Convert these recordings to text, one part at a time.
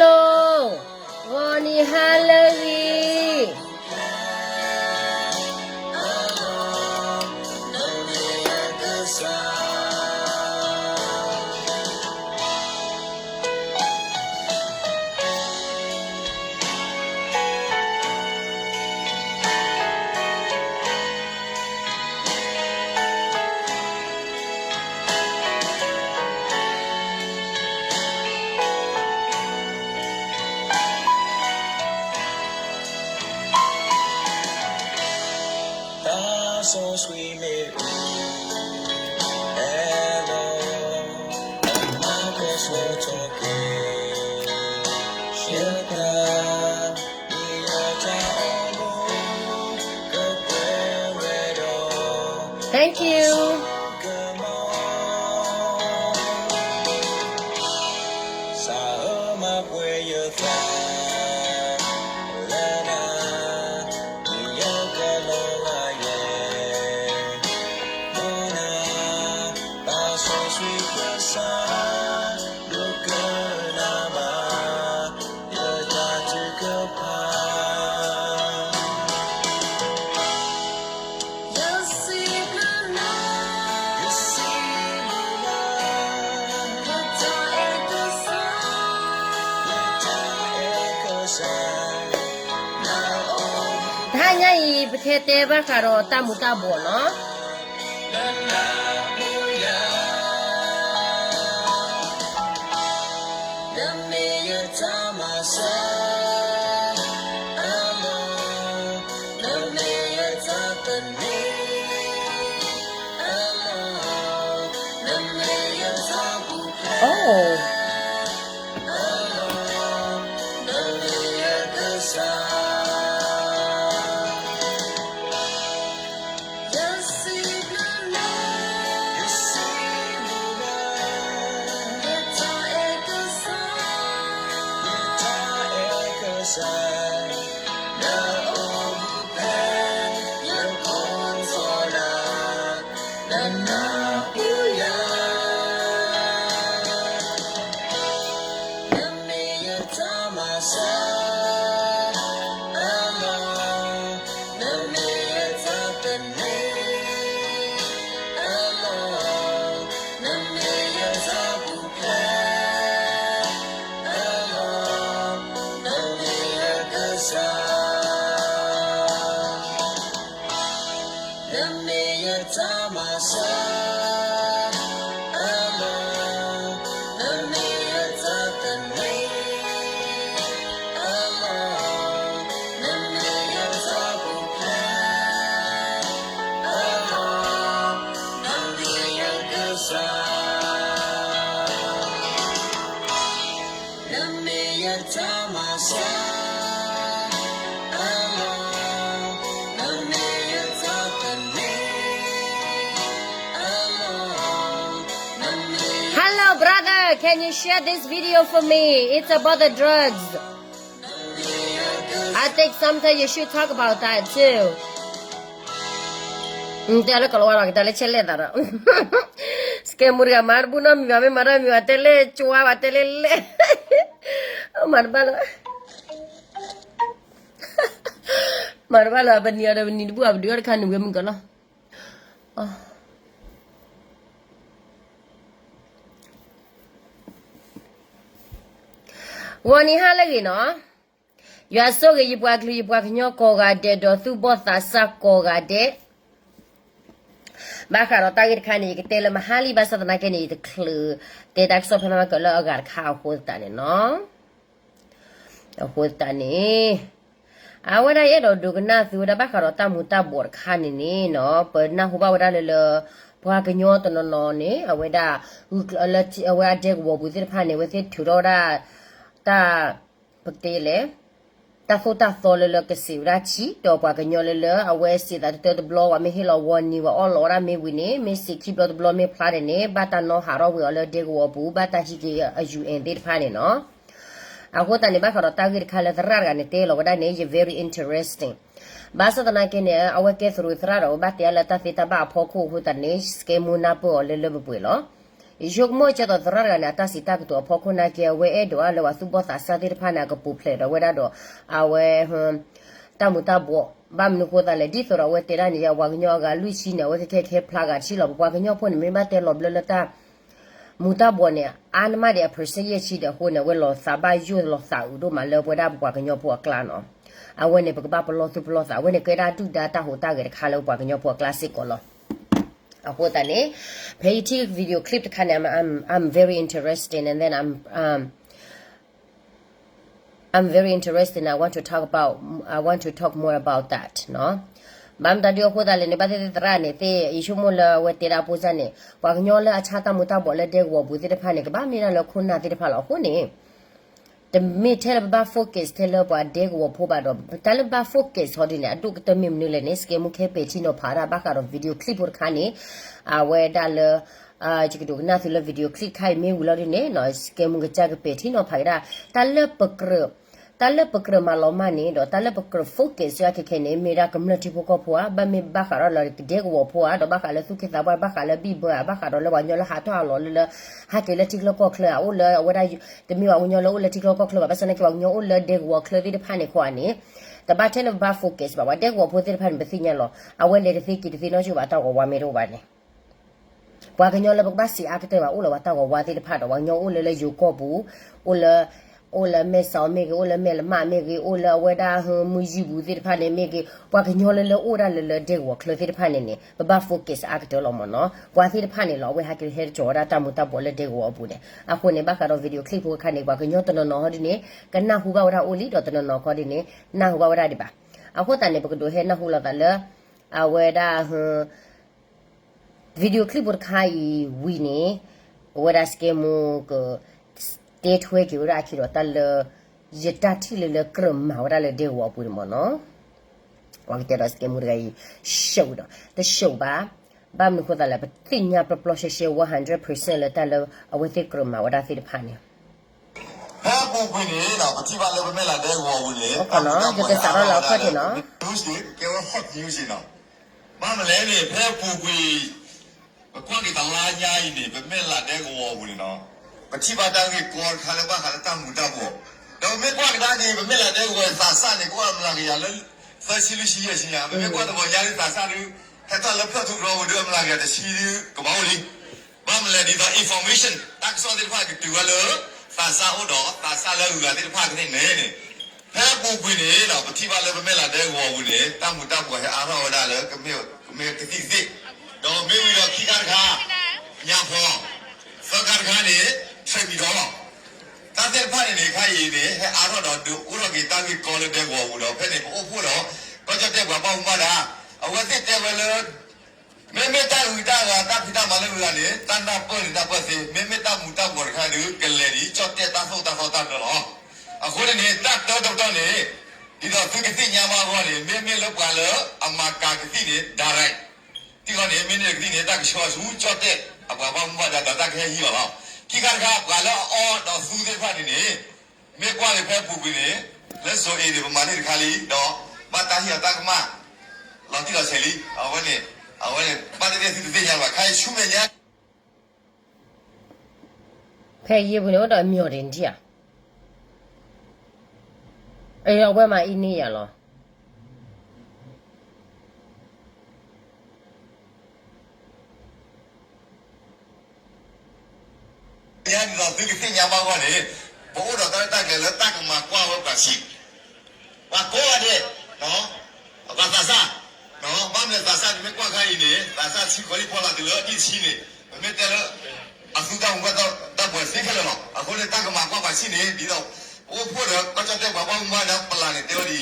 ဂီၤနံၤဟါလၢအဂ့ၤ. Thank you. Tanya အံၤ ပခဲတဲဘၣ်ဃးဒီးတၢ်မူၤတၢ်ဘှီးနီၤ. Hello, brother. Can you share this video for me? It's about the drugs. I think sometimes you should talk about that too. တဲလၢကလီၤဝါဒီး ကတဲလၢဆဲးလဲၣ်သးဒီး စကဲမူတဂၤမၤတဘူၣ်နီတမံၤဘၣ် မ့ၢ်မၤတၢ်မံၤဘၣ် တဲလၢကၠွါဘၣ် တဲလၢလဲၣ် မၤတဘၣ်လၢၤ မၤတဘၣ်လၢၤ ပနံၤအီၤဒီးပနံၤတဘူၣ် ပဒုးအီၣ်တခါန့ၣ်ဝဲမုၢ်ကီးလီၤ ဂီၤနံၤဟါလၢအဂ့ၤနီၤ, ယွၤဆိၣ်ဂ့ၤယပှၤကလုာ်ယပှၤကညီကိးဂၤဒဲး ဒီးသူၣ်ဘီၣ်သးစၢ်ကိးဂၤဒဲး, ဘၣ်ဃးဒီးတၢ်ဂ့ၢ်တခါန့ၣ် ယကတဲလၢမဟါလံ ဘၣ်ဆၣ်သနာ်က့န့ၣ် ယတချုးတဲတၢ်ကစီၣ်ဖဲမၤကၢၤလၢအဂၤတခါအဃိသတးန့ၣ်နီၤ, အဃိသတးန့ၣ် အဝဲဒၣ်ယအဲၣ်ဒိးဒိကနၣ်သုဝဲဒၣ်ဘၣ်ဃးဒီးတၢ်မူၤတၢ်ဘှီးတခါန့ၣ်န့ၣ်နီၤ, ပနၢ်ဟူဘၣ်ဝဲဒၣ်လၢလၢ ပှၤကညီတနီၤနီၤန့ၣ် အဝဲဒၣ် လၢအဝဲအဒဲကဝီၤပူၤသ့ၣ်တဖၣ်န့ၣ် အဝဲသ့ၣ်ထုးထီၣ်ဝဲဒၣ် တၢ် ပကတဲလဲၣ် တၢ်သိၣ်တၢ်သီလၢလၢကစံးဝဲဒၣ်ထံ ဒီးပှၤကညီလၢလၢ အဝဲစံးသးတတၢတဘျီ ပှၤမ့ၢ်ဟ့ၣ်လီၤဝီနံၤ ပှၤအီၣ်လီၤဝဲဒၣ်မ့ၢ်ဝံၤန့ၣ် မ့ၢ်စံးခံဘျီတဘျီမ့ၢ်ဖျါဒဲးန့ၣ် ဘၣ်တၢ်နီၣ်ဟးထီၣ်ဝံၤအီၤလၢဒဲကဝီၤပူၤ ဘၣ်တၢ်ဟံးက့ၤအ UN သ့ၣ်တဖၣ်န့ၣ်နီၤ. အဃိသတးန့ၣ် ဘၣ်ဃးဒီးတၢ်ဂ့ၢ်တခါလၢသရၣ်တဂၤန့ၣ်တဲလီၤဝဲဒၣ်န့ၣ် ယ very interesting. ဘၣ်ဆၣ်သနာ်က့န့ၣ် အဝဲကဲသရူးသရၣ်ဒီး အဝဲဘၣ်တဲအါလၢတၢ်သ့တၢ်ဘၣ်အဖီခိၣ်အဃိသတးန့ၣ် စကဲမူနၢ်ပၢၢ်အီၤလၢလၢပှဲၤပှဲၤလီၤ. ယဆိကမိၣ်ကဲသိးသရၣ်တဂၤန့ၣ် အတၢ်စံးတၢ်ကတိၤအဖီခိၣ်နာ်က့ အဝဲအဲၣ်ဒိးအါလၢပှၤသူၣ်ဘီၣ်သးစၢ်သ့ၣ်တဖၣ်န့ၣ် အကပူၤဖျဲးဒီးဝဲဒၣ်ဒီး အဝဲ တၢ်မူၤတၢ်ဘှီး, ဘၣ်မနုၤဃိသးလဲၣ် ဒ်သိးဒီးအဝဲတဲဒၣ်န့ၣ် ပှၤကညီအဂၤလွံၢ်ဆံန့ၣ် အဝဲကခဲခဲဖျါဂၤတဆံလီၤ. ပပှၤကညီဖိန့ၣ် မ့ၢ်ဘၣ်တဲလီၤဘျၢလၢတၢ်မူၤတၢ်ဘှီးန့ၣ် အါနမးဒံးအ percent ယဲၢ်ဆံဒီးအဃိန့ၣ် အဝဲလီၤသးဘၣ်ယိၣ်လီၤသးအုးဒိၣ်မးလၢပဝဲဒၣ်ပပှၤကညီဖိအကျါနီၤ. အဝဲန့ၣ် ပကဘၣ်ပလီၢ်သူၣ်ပလီၢ်သး, အဝဲန့ၣ်ကဲဒၣ်ဒုၣ်ဒါတၢ်ဟူးတၢ်ဂဲၤတခါလၢပပှၤကညီဖိအကျါစ့ၢ်ကီးလီၤ. အဃိသတးန့ၣ် ဖဲယထံၣ် video clip တခါန့ၣ် I'm, I'm very interested and then I'm, um, I'm very interested and I want to talk about, I want to talk more about that နီၤ. ဘၣ်မတၤဒုးအဃိသတးလဲၣ်န့ၣ် ဘၣ်သ့ၣ်သ့ၣ်သရၣ်န့ၣ်သ့ၣ် ယဆိကမိၣ်လၢအဝဲတဲဒၣ်အပိၢ်စၢ်န့ၣ် ပှၤကညီလၢအဆါတၢ်မူၤတၢ်ဘှီးလၢဒဲကဝီၤပူၤသ့ၣ်တဖၣ်န့ၣ် ကဘၣ်မ့ၢ်ဒၣ်လၢခိၣ်နၢ်သ့ၣ်တဖၣ်လီၤ. အဃိန့ၣ် တမ့ၢ်ထဲလၢပဘၣ် focus ထဲလၢပှၤဒဲကဝီၤဖိဘၣ်ဒီး တၢ်လၢပဘၣ် focus ဟီဒ်န့ၣ် အဒိၣ်ကတၢၢ်မ့ၢ်မနုၤလဲၣ်န့ၣ် စကဲမူခဲပဲာ်ထံနီၤဖးဒၣ်ဘၣ်ဃးဒီး video clip ဖိတခါန့ၣ် အဝဲဒၣ်လၢ ယကဒိးကနၣ်သုလၢ video clip တခါအံၤမ့ၢ်ဝံၤလီၤဒ်န့ၣ် စကဲမူကစၢ်ကပဲာ်ထံနီၤဖးက့ၤဒၣ် တၢ်လၢပကြၢး တၢ်လၢပကြၢးမၤလီၤမၢ်န့ၣ် ဒီးတၢ်လၢပကြၢး focus ဆူအခဲခဲန့ၣ် မ့ၢ်ဒၣ်ကမျၢၢ်ထံဖိကီၢ်ဖိဧါ, ဘၣ်မ့ၢ်ဘၣ်ဃးဒီးလၢဒဲကဝီၤဖိဧါ, ဒီးဘၣ်ဃးလၢသူၣ်က့သးပှၢ်, ဘၣ်ဃးလၢဘံၣ်ဘၢဧါ, ဘၣ်ဃးဒီးလၢပှၤကညီလၢဟးထီၣ်ဟးလီၤလၢလၢ ဟဲက့ၤလၢထံချၢကီၢ်ချၢဧါ, အိၣ်လၢအဝဲဒၣ် တမ့ၢ်ပှၤကညီလၢအိၣ်လၢထံချၢကီၢ်ချၢဘၣ်, ဘၣ်ဆၣ်သနာ်က့ ပှၤကညီအိၣ်လၢဒဲကဝီၤချၢသ့ၣ်တဖၣ်န့ၣ်ခီဧါန့ၣ် တဘၣ်ထဲလၢပဘၣ် focus ဘၣ်. ပှၤဒဲကဝီၤဖိသ့ၣ်တဖၣ်န့ၣ် ပသ့ၣ်ညါလီၤ. အဝဲလဲၤတသ့က့ၤတသ့နီတစဲးဘၣ် တၢ်ဂီၤဝါမ့ၢ်တအိၣ်ဘၣ်န့ၣ် ပှၤကညီလၢပကဘၣ်စံးအါကတၢၢ်ဘၣ် အိၣ်လၢပှၤတၢ်ဂီၤဝါသ့ၣ်တဖၣ်ဒီး ပှၤကညီအိၣ်လၢလၢယိၤကီၢ်ပူၤ, အိၣ်လၢ အိၣ်လၢမဲၢ်စီၤမ့ၢ်ဂ့ၤ, အိၣ်လၢမဲၢ်လမၣ်မ့ၢ်ဂ့ၤ, အိၣ်လၢအဝဲဒၣ်မုၢ်ယံၢ်ပူၤသ့ၣ်တဖၣ်န့ၣ်မ့ၢ်ဂ့ၤ, ပှၤကညီလၢလၢအိၣ်ဒၣ်လၢလၢဒဲကဝီၤချၢသ့ၣ်တဖၣ်န့ၣ်န့ၣ် ပဘၣ် focus အါကတၢၢ်လီၤမ့ၢ်နီၤ. ပှၤသ့ၣ်တဖၣ်န့ၣ်လီၤ အဝဲဟဲက့ၤဟဲကၠီၤဝဲဒၣ်တၢ်မူၤတၢ်ဘှီးလၢဒဲကဝီၤအပူၤန့ၣ်. အဃိန့ၣ် ဘၣ်ဃးဒီး video clip ဖိတခါန့ၣ် ပှၤကညီတနီၤနီၤဟီဒ်န့ၣ် ကနၢ်ဟူဘၣ်ဝဲဒၣ်အိၣ်လံ ဒီးတနီၤနီၤခီဒ်န့ၣ် နၢ်ဟူဘၣ်ဝဲဒၣ်ဒံးဘၣ်. အဃိသတးန့ၣ် ပကဒိးဟဲနၢ်ဟူလိာ်သးလၢ အဝဲဒၣ် video clip ဖိတခါအံၤဝံၤန့ၣ် အဝဲဒၣ်စကဲမူက တဲထွဲက့ၤဝဲဒၣ်အခံဒီးတၢ်လၢ ယတၢ်ထံၣ်လၢလၢကြၢးမၤဝဲဒၣ်လၢဒဲကဝီၤအပူၤန့ၣ်မ့ၢ်နီၤ. ပှၤကတဲဒီးစကဲမူတဂၤအံၤ ရှုပ်ဒီး တရှုပ်ဘၣ်. ဘၣ်မနုၤဃိသးလဲၣ် ပသ့ၣ်ညါပျီပျီရှဲရှဲ one hundred percent လၢတၢ်လၢအဝဲသ့ၣ်ကြၢးမၤဝဲဒၣ်သ့ၣ်တဖၣ်န့ၣ် ဖဲအပူၤကွံာ်န့ၣ် ပထံၣ်ဘၣ်လၢပမဲၢ်လးဒဲကဝီၤပူၤန့ၣ် တၢ်မူၤတၢ်ဘှီးန့ၣ် အါထီၣ်ဝဲဒၣ်လၢ news န့ၣ် ကဲဝဲ hot news န့ၣ်လီၤ. ဘၣ်မနုၤလဲၣ်န့ၣ် ဖဲအပူၤကွံာ် ပကွၢ်က့ၤတလါညါအံၤန့ၣ် ပမဲၢ်လးဒဲကဝီၤပူၤန့ၣ်လီၤ. ပထံၣ်ဘၣ်တၢ်ဂ့ၢ်ကီတခါလၢဘၣ်ဃးလၢတၢ်မူၤတၢ်ဘှီး, ဒီးပမ့ၢ်ကွၢ်ကဒါက့ၤ ပမဲၢ်လးဒဲကဝီၤသးစၢ်န့ၣ် ကအိၣ်အမျးကယၤလၢ သၢဆံလွံၢ်ဆံယဲၢ်ဆံညါ, ပမ့ၢ်ကွၢ်တဂီၤညါဒုးသးစၢ်ဒုး ဟဲထီၣ်လၢဖျၢၣ်ထူကရၢပူၤဒုး အမျးကယၤတဆံဒုးကဘၣ်အိၣ်လံ. ဘၣ်မနုၤလဲၣ်ဒ်သိး information တၢ်ကစီၣ်သ့ၣ်တဖၣ်ကတုၤဝဲလၢ သးစၢ်အိၣ်ဒီး သးစၢ်လၢအဂုၤအဂၤသ့ၣ်တဖၣ်ကသ့ၣ်န့ၣ်န့ၣ်, ဖဲအပူၤကွံာ်န့ၣ် ပထံၣ်ဘၣ်လၢပမဲၢ်လးဒဲကဝီၤပူၤန့ၣ် တၢ်မူၤတၢ်ဘှီးဟဲအါထီၣ်ဝဲဒၣ်လၢ ကမ့ၢ်ကသံၣ်ကသ့ၣ်, ဒီးမ့ၢ်ဝံၤဒီးခံခါတခါ ညါဖီ သၢခါတခါန့ၣ် ထြဲးမံၤဒီး တၢ်သ့ၣ်တဖၣ်န့ၣ်န့ၣ် ခါအံၤန့ၣ် ဟဲအါထီၣ်ဒီးဒုးအိၣ်ထီၣ်က့ၤတၢ်ဂ့ၢ်ကီလၢဒဲကဝီၤပူၤဒီး ဖဲန့ၣ် ပအိၣ်ဖှိၣ်ဒီး ကီၢ်ကၠီၣ်တဲၣ်ပှၤဘၣ်မူဘၣ်ဒါ အဝဲသ့ၣ်တဲဝဲလၢ မ့မ့ၢ်တၢ်ဂုၤတၢ်ဂၤ တၢ်ဖံးတၢ်မၤလၢအဂၤန့ၣ် တၢ်နၢ်ပၢၢ်န့ၣ်နၢ်ပၢၢ်သ့, မ့မ့ၢ်တၢ်မူၤတၢ်ဘှီးတခါဒုး ကလဲၤဒ်ကၠီၣ်တဲၣ်တၢ်သိၣ်တၢ်သီတၢ်ဘျၢလီၤ. အဃိန့ၣ်န့ၣ် တၢ်တၢတပတီၢ်န့ၣ် ဒ်သိးသုကသ့ၣ်ညါဘၣ်အဂီၢ်န့ၣ် မ့မ့ၢ်လၢပှၤလၢအမၤကၤကသံၣ်န့ၣ် direct တံၢ်ဃီန့ၣ် မ့မ့ၢ်ကသံၣ်န့ၣ် တၢ်ကဆှီဆူကၠီၣ်တဲၣ် အပှၤဘၣ်မူဘၣ်ဒါဒီးတၢ်ကဟဲဟံးလီၤလီၤ. ခံခါတခါ ပှၤလၢအအီဒီးသူသ့ၣ်တဖၣ်န့ၣ်န့ၣ် မ့ၢ်ကွၢ်က့ၤဖဲအပူၤကွံာ်န့ၣ် လၢစိၤအ့ၤန့ၣ် ပမၤန့ၢ်တခါလံ ဒီးဘၣ်တၢ်ဟ့ၣ်အီၤတၢ်ကမၣ် လီၤတံၢ်လီၤဆဲးလံ. အဝဲန့ၣ် အဝဲန့ၣ် ဘၣ်တသ့ၣ်သုတသ့ၣ်ညါဘၣ် ခါအံၤဆူမဲာ်ညါ ဖဲယံာ်ပူၤန့ၣ် အိၣ်ဒီးအမံၤအီၤဒ်န့ၣ်ဧါ, အဝဲမၤအံၤန့ၢ်ယၤလီၤ. ညါဒ်သိးသုကသ့ၣ်ညါဘၣ်အဂီၢ်န့ၣ် ပအိၣ်ဒီးတၢ်ရဲၣ်တၢ်ကျဲၤလၢတၢ်ကမၤကွၢ်ဝဲပှၤဆံး ပှၤကိးဂၤဒဲး ပှၤသးစၢ် ဘၣ်မနုၤသးစၢ်န့ၣ် မ့ၢ်ကွၢ်ခါအံၤန့ၣ် သးစၢ်ဆံးခီလံဖီလာ်တုၤလၢအနံၣ်တဆံန့ၣ် ပမ့ၢ်တဲလၢ အသူတၢ်မူၤဘှီးတၢ်ဘှီးသ့ခဲလၢာ်လီၤ. အဃိန့ၣ် တၢ်ကမၤကွၢ်ပှၤဆံးန့ၣ် ဒ်သိး ပအိၣ်ဖှိၣ်ဒီးကီၢ်ကၠီၣ်တဲၣ်ပှၤဘၣ်မူဘၣ်ဒါပလၤန့ၣ် တဲဝဲဒ်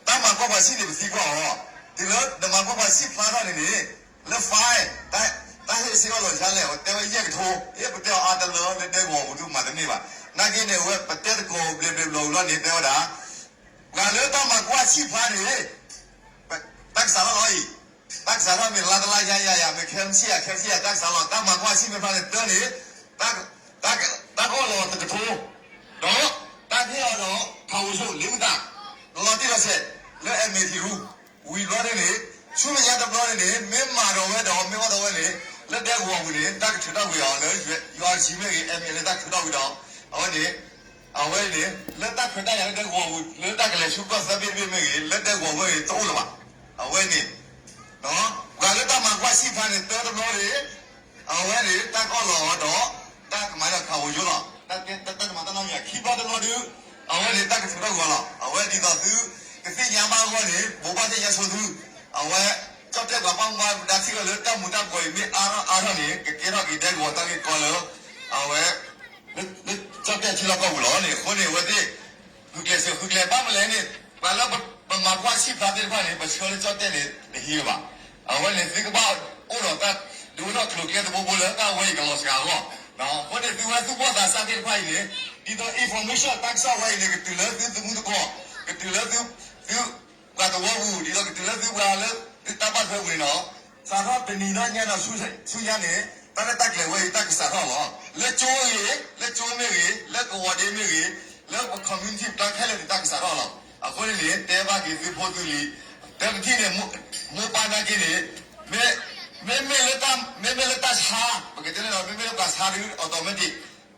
အံၤ တၢ်မၤကွၢ်ပှၤဆံးန့ၣ် ပသံကွၢ်အီၤ တုၤလၢနမၤကွၢ်ပှၤဆံးဖျါထီၣ်န့ၣ်န့ၣ် လၢ fine တၢ်ဟ့ၣ်စ့အီၣ်လီၤဆါလဲၣ် အတဲဝဲယဲၢ်ကထိ ယဲၢ်ပတဲအီၤအါတလၢလၢဒဲကဝီၤပူၤဒုးမၤတန့ၢ်ဘၣ်. နာ်က့န့ၣ် အဝဲပတဲသကိးဘျဲးဘျဲးဘျီဘျီန့ၣ် တဲဝဲဒၣ် ပှၤလၢတၢ်မၤကွၢ်ဆံးဖျါန့ၣ် တၢ်ကစးထီၣ်လီၤအံၤ တၢ်ကစးထီၣ်မ့ၢ်လါတလါယါယါယါ မ့ၢ်ခဲမုၢ်ဆ့ၣ်ယါ ခဲမုၢ်ဆ့ၣ်ယါ တၢ်ကစးလီၤ တၢ်မၤကွၢ်ဆံးမ့ၢ်ဖျါန့ၣ် တၢန့ၣ် တၢ်ကအီၣ်လီၤတကထိ ဒီး တၢ်ဟ့ၣ်အီၤဒီး ခးဝူဆိၣ် လ့မုၢ်သၣ် လီၤတံၢ်လီၤဆဲး လၢ MA ထံရူ ဝံၤဘျီန့ၣ်န့ၣ် ဆူမဲာ်ညါတဘျီန့ၣ်န့ၣ် မ့ၢ်မၤဒီးဝဲဒီး မ့ၢ်အီၣ်ဒီးဝဲန့ၣ် လၢဒဲကဝီၤပူၤန့ၣ် တၢ်ကထုးထီၣ်ကွံာ်အီၤလၢ ယွၤကဆံမ့ၢ်ဂ့ၤ MLA တၢ်ကထုးထီၣ်ကွံာ်ဒီး အဝဲန့ၣ် အဝဲန့ၣ် လၢတၢ်ခွဲးတၢ်ယာ်လၢဒဲကဝီၤပူၤ လၢတၢ်ကလဲၤဆူကီၢ်သၢဘ့ၣ်တဘ့ၣ်မ့ၢ်ဂ့ၤ လၢဒဲကဝီၤပူၤမ့ၢ်ဂ့ၤ တအိၣ်လၢၤဘၣ်. အဝဲန့ၣ် ပှၤလၢတၢ်မၤကွၢ်စံးဖျါန့ၣ် တၢတဘျီန့ၣ် အဝဲန့ၣ် တၢ်ကအီၣ်လီၤအီၤဒီး တၢ်ကမၤဒီးခးဝိယိလီၤ. တၢ်ကမၤတၢ်နီတမံၤ ခံဘျီတဘျီဒု အဝဲန့ၣ် တၢ်ကထုးထီၣ်ကွံာ်အီၤလီၤ. အဝဲဒ်သိးသု ကသ့ၣ်ညါဘၣ်အဂီၢ်န့ၣ် ဘိးဘၣ်သ့ၣ်ညါဆိသု အဝဲ ကၠီၣ်တဲၣ်ပှၤဘၣ်မူဘၣ်ဒါထံၣ်ဝဲလၢတၢ်မူၤတၢ်ဘှီးအံၤ မ့ၢ်အါထီၣ်အါထီၣ်န့ၣ် ကကဲထီၣ်က့ၤဒဲကဝီၤတၢ်ဂ့ၢ်ကီလၢ အဝဲ လၢကၠီၣ်တဲၣ်ထံလီၢ်ကီၢ်ပူၤလီၤန့ၣ် အဃိန့ၣ် အဝဲသ့ၣ် ဂုာ်ကျဲးစၢးဃုကျဲဘၣ်မနုၤလဲၣ်န့ၣ် ပှၤလၢပမၤကွၢ်စံးဖျါသ့ၣ်တဖၣ်န့ၣ် ပဆှၢလၢကၠီၣ်တဲၣ်န့ၣ် တဟံးလၢၤဘၣ်. အဝဲန့ၣ် သုကဘၣ်အိၣ်ဒီးတၢ်ဒုးအိၣ်ထီၣ်ကျိၤကျဲတဘိဘိလၢတၢ်ဝဲအံၤကလီၤစှၤအဂီၢ် အဃိန့ၣ် သုဝဲသုဘီၣ်သးစၢ်သ့ၣ်တဖၣ်အံၤန့ၣ် ဒ်သိး information တၢ်ကစီၣ်ဝဲအံၤန့ၣ် ကတုၤလၢသုသမူသကိး ကတုၤလၢသု သု ပှၤသဝီပူၤ ဒ်သိးကတုၤလၢသုပှၤလၢ သုတၢ်ဘၣ်ထွဲပူၤန့ၣ်လီၤ. စးထီၣ်တနံၤဒီးညါဒီးဆူညါန့ၣ် တၢ်လၢတၢ်ကျဲၤဝဲအံၤ တၢ်ကစးထီၣ်လီၤ. လၢကၠိဂ့ၤ လၢကၠိမ့ၢ်ဂ့ၤ လၢကဝီၤဒ့မ့ၢ်ဂ့ၤ လၢပ community ပတၢ်ခဲလၢာ်န့ၣ် တၢ်ကစးထီၣ်လီၤ. အဃိန့ၣ်န့ၣ် တဲဘၣ်က့ၤသုဖိသုလံၤ တၢ်တထံၣ်န့ၣ် မိၢ်ပၢ်နာ်က့န့ၣ် မ့မ့ၢ်လၢတၢ် မ့မ့ၢ်လၢတၢ်ဆါ ပကတဲန့ၣ်ဒီး မ့မ့ၢ်လၢပှၤဆါဒု automatic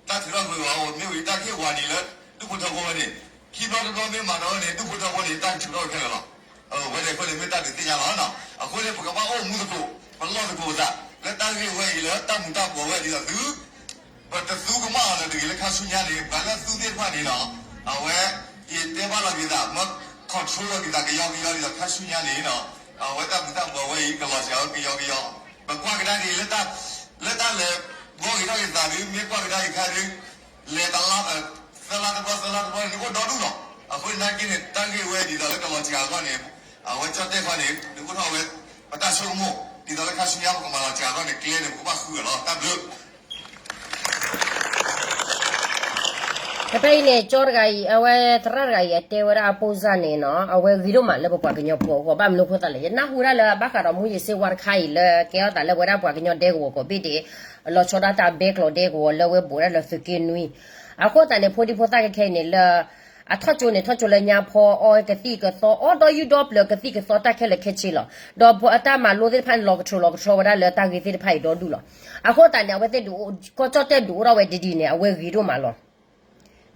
တၢ်ထုးထီၣ်ကွံာ်အီၤ မ့ၢ်ဝံၤတၢ်ကဟ့ၣ်ဝီၤနံၤလၢ ဒူၣ်ဖိထၢဖိဝဲန့ၣ် ခံဘျီတဘျီမ့ၢ်မၤဒီးဝဲန့ၣ် ဒူၣ်ဖိထၢဖိန့ၣ် တၢ်ထုးထီၣ်ခဲလၢာ်လီၤ. ဝဲန့ၣ်အဃိန့ၣ် မ့ၢ်တၢ်ဒုးသ့ၣ်ညါလီၤ. အဃိန့ၣ် ပကဘၣ်အိၣ်မူသကိး ပလီၢ်သကိးပသး လၢတၢ်ဂ့ၢ်ဝဲအံၤလၢတၢ်မူၤတၢ်ဘှီးဝဲဒ်သိးသု ပတသူကမၣ်အီၤလၢၤတဂ့ၤ လၢခါဆူညါန့ၣ် ပှၤလၢသူသ့ၣ်တဖၣ်န့ၣ်ဒီး အဝဲ ယတဲဘၣ်လီၤက့ၤသး မၢ control လီၤက့ၤသးကယီကယီဒ်သိးခါဆူညါန့ၣ်ဒီး အဝဲတၢ်မူၤတၢ်ဘှီးဝဲအံၤ ကလီၤစှၤဝဲကယီကယီ ပကွၢ်ကဒါက့ၤလၢတၢ် လၢတၢ်လဲၤဘှီက့ၤထီၣ်က့ၤသးဒု မ့ၢ်ကွၢ်ကဒါက့ၤခါဒု လဲၤတလါ သၢလါတဘျီ သၢလါတဘျီန့ၣ် နအိၣ်ဒီဒူၣ်လီၤ. အဃိန့ၣ်နာ်က့န့ၣ် တၢ်ဂ့ၢ်ဝဲဒ်သိးလၢကလီၤစှၤအဂီၢ်န့ၣ် အဝဲကၠီၣ်တဲၣ်ခီန့ၣ် နအိၣ်ထီၣ်ဝဲ ပတၢ်ဆိကမိၣ် ဒ်သိးလၢခါဆူညါပကမၤလီၤစှၤအဂီၢ်န့ၣ် ကျဲန့ၣ် ပကဘၣ်ဃုအီၤလီၤ တၢ်ဘျုး ဖဲဖဲအံၤန့ၣ် ကၠီတဂၤအံၤ အဝဲသရၣ်တဂၤအံၤ အတဲဝဲဒၣ်အပိၢ်စၢ်န့ၣ်နီၤ အဝဲဂ့ၤဒိၣ်မးလၢပပှၤကညီဖိအဂီၢ် ဘၣ်မနုၤအဃိသတးလဲၣ် ယနၢ်ဟူဒၣ်လၢဘၣ်ဃးဒီးမူးယစ်ဆေးဝါးတခါအံၤလၢကဲထီၣ်သးလၢပဝဲဒၣ်ပှၤကညီဒဲကဝီၤကိးဘ့ၣ်ဒဲး လီၤဆီဒၣ်တၢ်ဘဲကျိးဒဲကဝီၤလၢဝဲဘူးဒၣ်လၢသုးက့နွံ အဃိသတးန့ၣ် ဖိဒံဖိသၣ်ခဲခဲအံၤန့ၣ်လၢ အထီၣ်ကၠိန့ၣ် ထီၣ်ကၠိလၢညါဖီအီကသံၣ်ကသီ အီဒီယူဒီပျၢၤကသံၣ်ကသီတၢ်ခဲလၢာ်ခဲဆ့လီၤ. ဒီးအတၢ်မၤလိသ့ၣ်တဖၣ်န့ၣ် လီၤကထိးလီၤကထီဝဲဒၣ်လၢတၢ်ဂ့ၢ်သ့ၣ်တဖၣ်အံၤဒီဒူၣ်လီၤ. အဃိသတးန့ၣ် အဝဲသ့ၣ်ဒုးအိၣ် ကီၢ်ကၠီၣ်တဲၣ်ဒုးအိၣ်ထီၣ်ဝဲဒ်ဒ်န့ၣ် အဝဲဂ့ၤဒိၣ်မးလီၤ.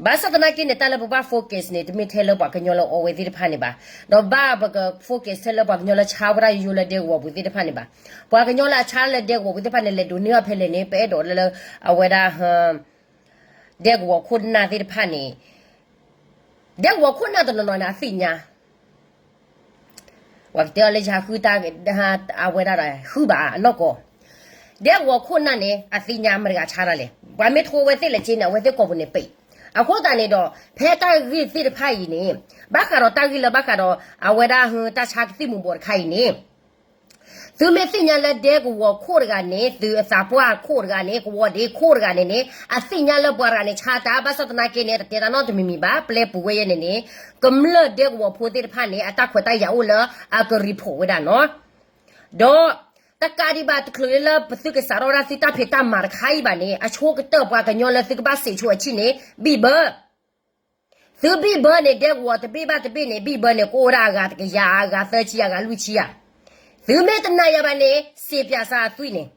ဘၣ်ဆၣ်သနာ်က့န့ၣ် တၢ်လၢပဘၣ် focus န့ၣ် တမ့ၢ်ထဲလၢပှၤကညီလၢအီဝဲသ့ၣ်တဖၣ်န့ၣ်ဘၣ်. ဒီးဘၣ်ပက focus ထဲလၢပှၤကညီလၢဆါဝဲဒၣ်ယိယိလၢဒဲကဝီၤပူၤသ့ၣ်တဖၣ်န့ၣ်ဘၣ်. ပှၤကညီလၢအဆါလၢဒဲကဝီၤပူၤသ့ၣ်တဖၣ်န့ၣ် လဲၤဒိးန့ၢ်အီၤဖဲလဲၣ်န့ၣ် ပအဲၣ်ဒိးလၢလၢ အဝဲဒၣ် ဒဲကဝီၤခိၣ်နၢ်သ့ၣ်တဖၣ်န့ၣ် ဒဲကဝီၤခိၣ်နၢ်တနီၤနီၤန့ၣ် အသ့ၣ်ညါ ပှၤကတဲအီၤလၢယဟးဃုတၢ် အဝဲဒၣ်ဒီး ဃုဘၣ်အနီၢ်ကီၢ် ဒဲကဝီၤခိၣ်နၢ်န့ၣ် အသ့ၣ်ညါမတၤတဂၤဆါတၢ်လဲၣ်. ပှၤမ့ၢ်ထိဝဲသ့ၣ်လဲၣ်က့န့ၣ် အဝဲသ့ၣ်ကိာ်ပူၤန့ၣ်ပံး. အဃိသတးန့ၣ်ဒီး ဖဲတၢ်ဂ့ၢ်သ့ၣ်တဖၣ်အံၤန့ၣ် ဘၣ်ဃးဒီးတၢ်ဂ့ၢ်လၢဘၣ်ဃးဒီး အဝဲဒၣ်ဟၢ တၢ်ဆါကသံၣ်မူၤဘှီးတခါအံၤန့ၣ် သုမ့ၢ်သ့ၣ်ညါလၢဒဲကဝီၤခိၣ်တဂၤန့ၣ် သုးအသးပှၢ်ခိၣ်တဂၤန့ၣ် ကဝီၤဒ့ခိၣ်တဂၤန့ၣ်န့ၣ် အသ့ၣ်ညါလၢပှၤတဂၤန့ၣ်ဆါတၢ် ဘၣ်ဆၣ်သနာ်က့န့ၣ် တတဲတၢ်နီတမံၤမံၤဘၣ် ပျဲပူၤဝဲယဲန့ၣ်န့ၣ် ကမျၢၢ်ဒဲကဝီၤဖိသ့ၣ်တဖၣ်န့ၣ် အတၢ်ခွဲးတၢ်ယာ်အိၣ်လၢအက report ဝဲဒၣ်နီၤ. ဒီး တကးဒံးဘၣ် တချုးလၢပသုကစးထီၣ်ဝဲဒၣ်သုတၢ်ဖံးတၢ်မၤတခါအံၤဘၣ်န့ၣ် အဆိကတၢၢ်ပှၤကညီလၢသုကဘၣ်စံးဆိအဆံၣ်န့ၣ် ဘံၣ်ဘၢ သုဘံၣ်ဘၢန့ၣ် ဒဲကဝီၤတဘ့ၣ်ဘၣ်တဘ့ၣ်န့ၣ် ဘံၣ်ဘၢန့ၣ်ကအိၣ်ဝဲဒၣ်အဂၤတကယၤ အဂၤသၢဆံ အဂၤလွံၢ်ဆံဧါ. သုမ့ၢ်တနာ်ယၤဘၣ်န့ၣ် စံးပၠးစၢ်အသွံၣ်န့ၣ်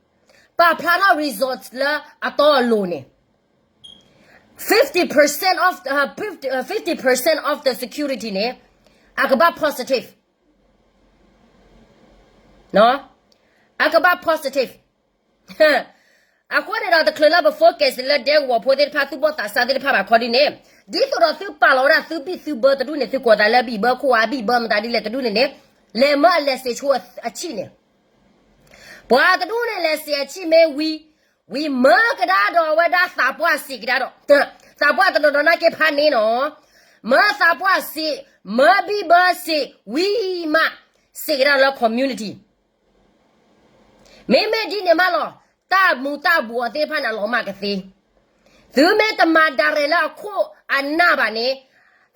ပာ်ဖျါထီၣ် result လၢအတီအလိၤန့ၣ် fifty percent of the, uh, fifty, uh, fifty percent of the security န့ၣ် အကဘၣ် positive အကဘၣ် positive အဃိန့ၣ်ဒီး တချုးလၢပ focus လၢဒဲကဝီၤဖိသ့ၣ်တဖၣ် သူၣ်ဘီၣ်သးစၢ်သ့ၣ်တဖၣ်ဘၣ်ခီဒ်န့ၣ် ဒ်သိးဒီးသုပာ်လီၤဝဲဒၣ်သုဘံၣ်သုဘၢတဒူၣ်န့ၣ် သုကိးသးလၢဘံၣ်ဘၢခိၣ်ဧါ ဘံၣ်ဘၢမတၤဒ်လဲၣ်တဒူၣ်န့ၣ်န့ၣ် လဲၤမၢအလဲၤစံးဆိအဆံၣ်န့ၣ် ပှၤတဒူၣ်န့ၣ်လဲၤစံးအဆံၣ်မ့ၢ်ဝံၤ ဝံၤမၢကဒါဒီးအဝဲဒၣ်သးပှၢ်စံးကဒါဒီး သးပှၢ်တနီၤနီၤနာ်က့ဖးန့ၣ်နီၤ မၢသးပှၢ်စံး မၢဘံၣ်ဘၢစံး ဝံၤမး စံးကဒါလၢ community မ့မ့ၢ်ဒ်န့ၣ်မးလီၤ တၢ်မူၤတၢ်ဘှီးသ့ၣ်တဖၣ်န့ၣ် အလီၤမၢ်ကသ့ သုမ့ၢ်တမၤဒၣ်ရဲၣ်လၢအခိၣ်အနၢ်ဘၣ်န့ၣ်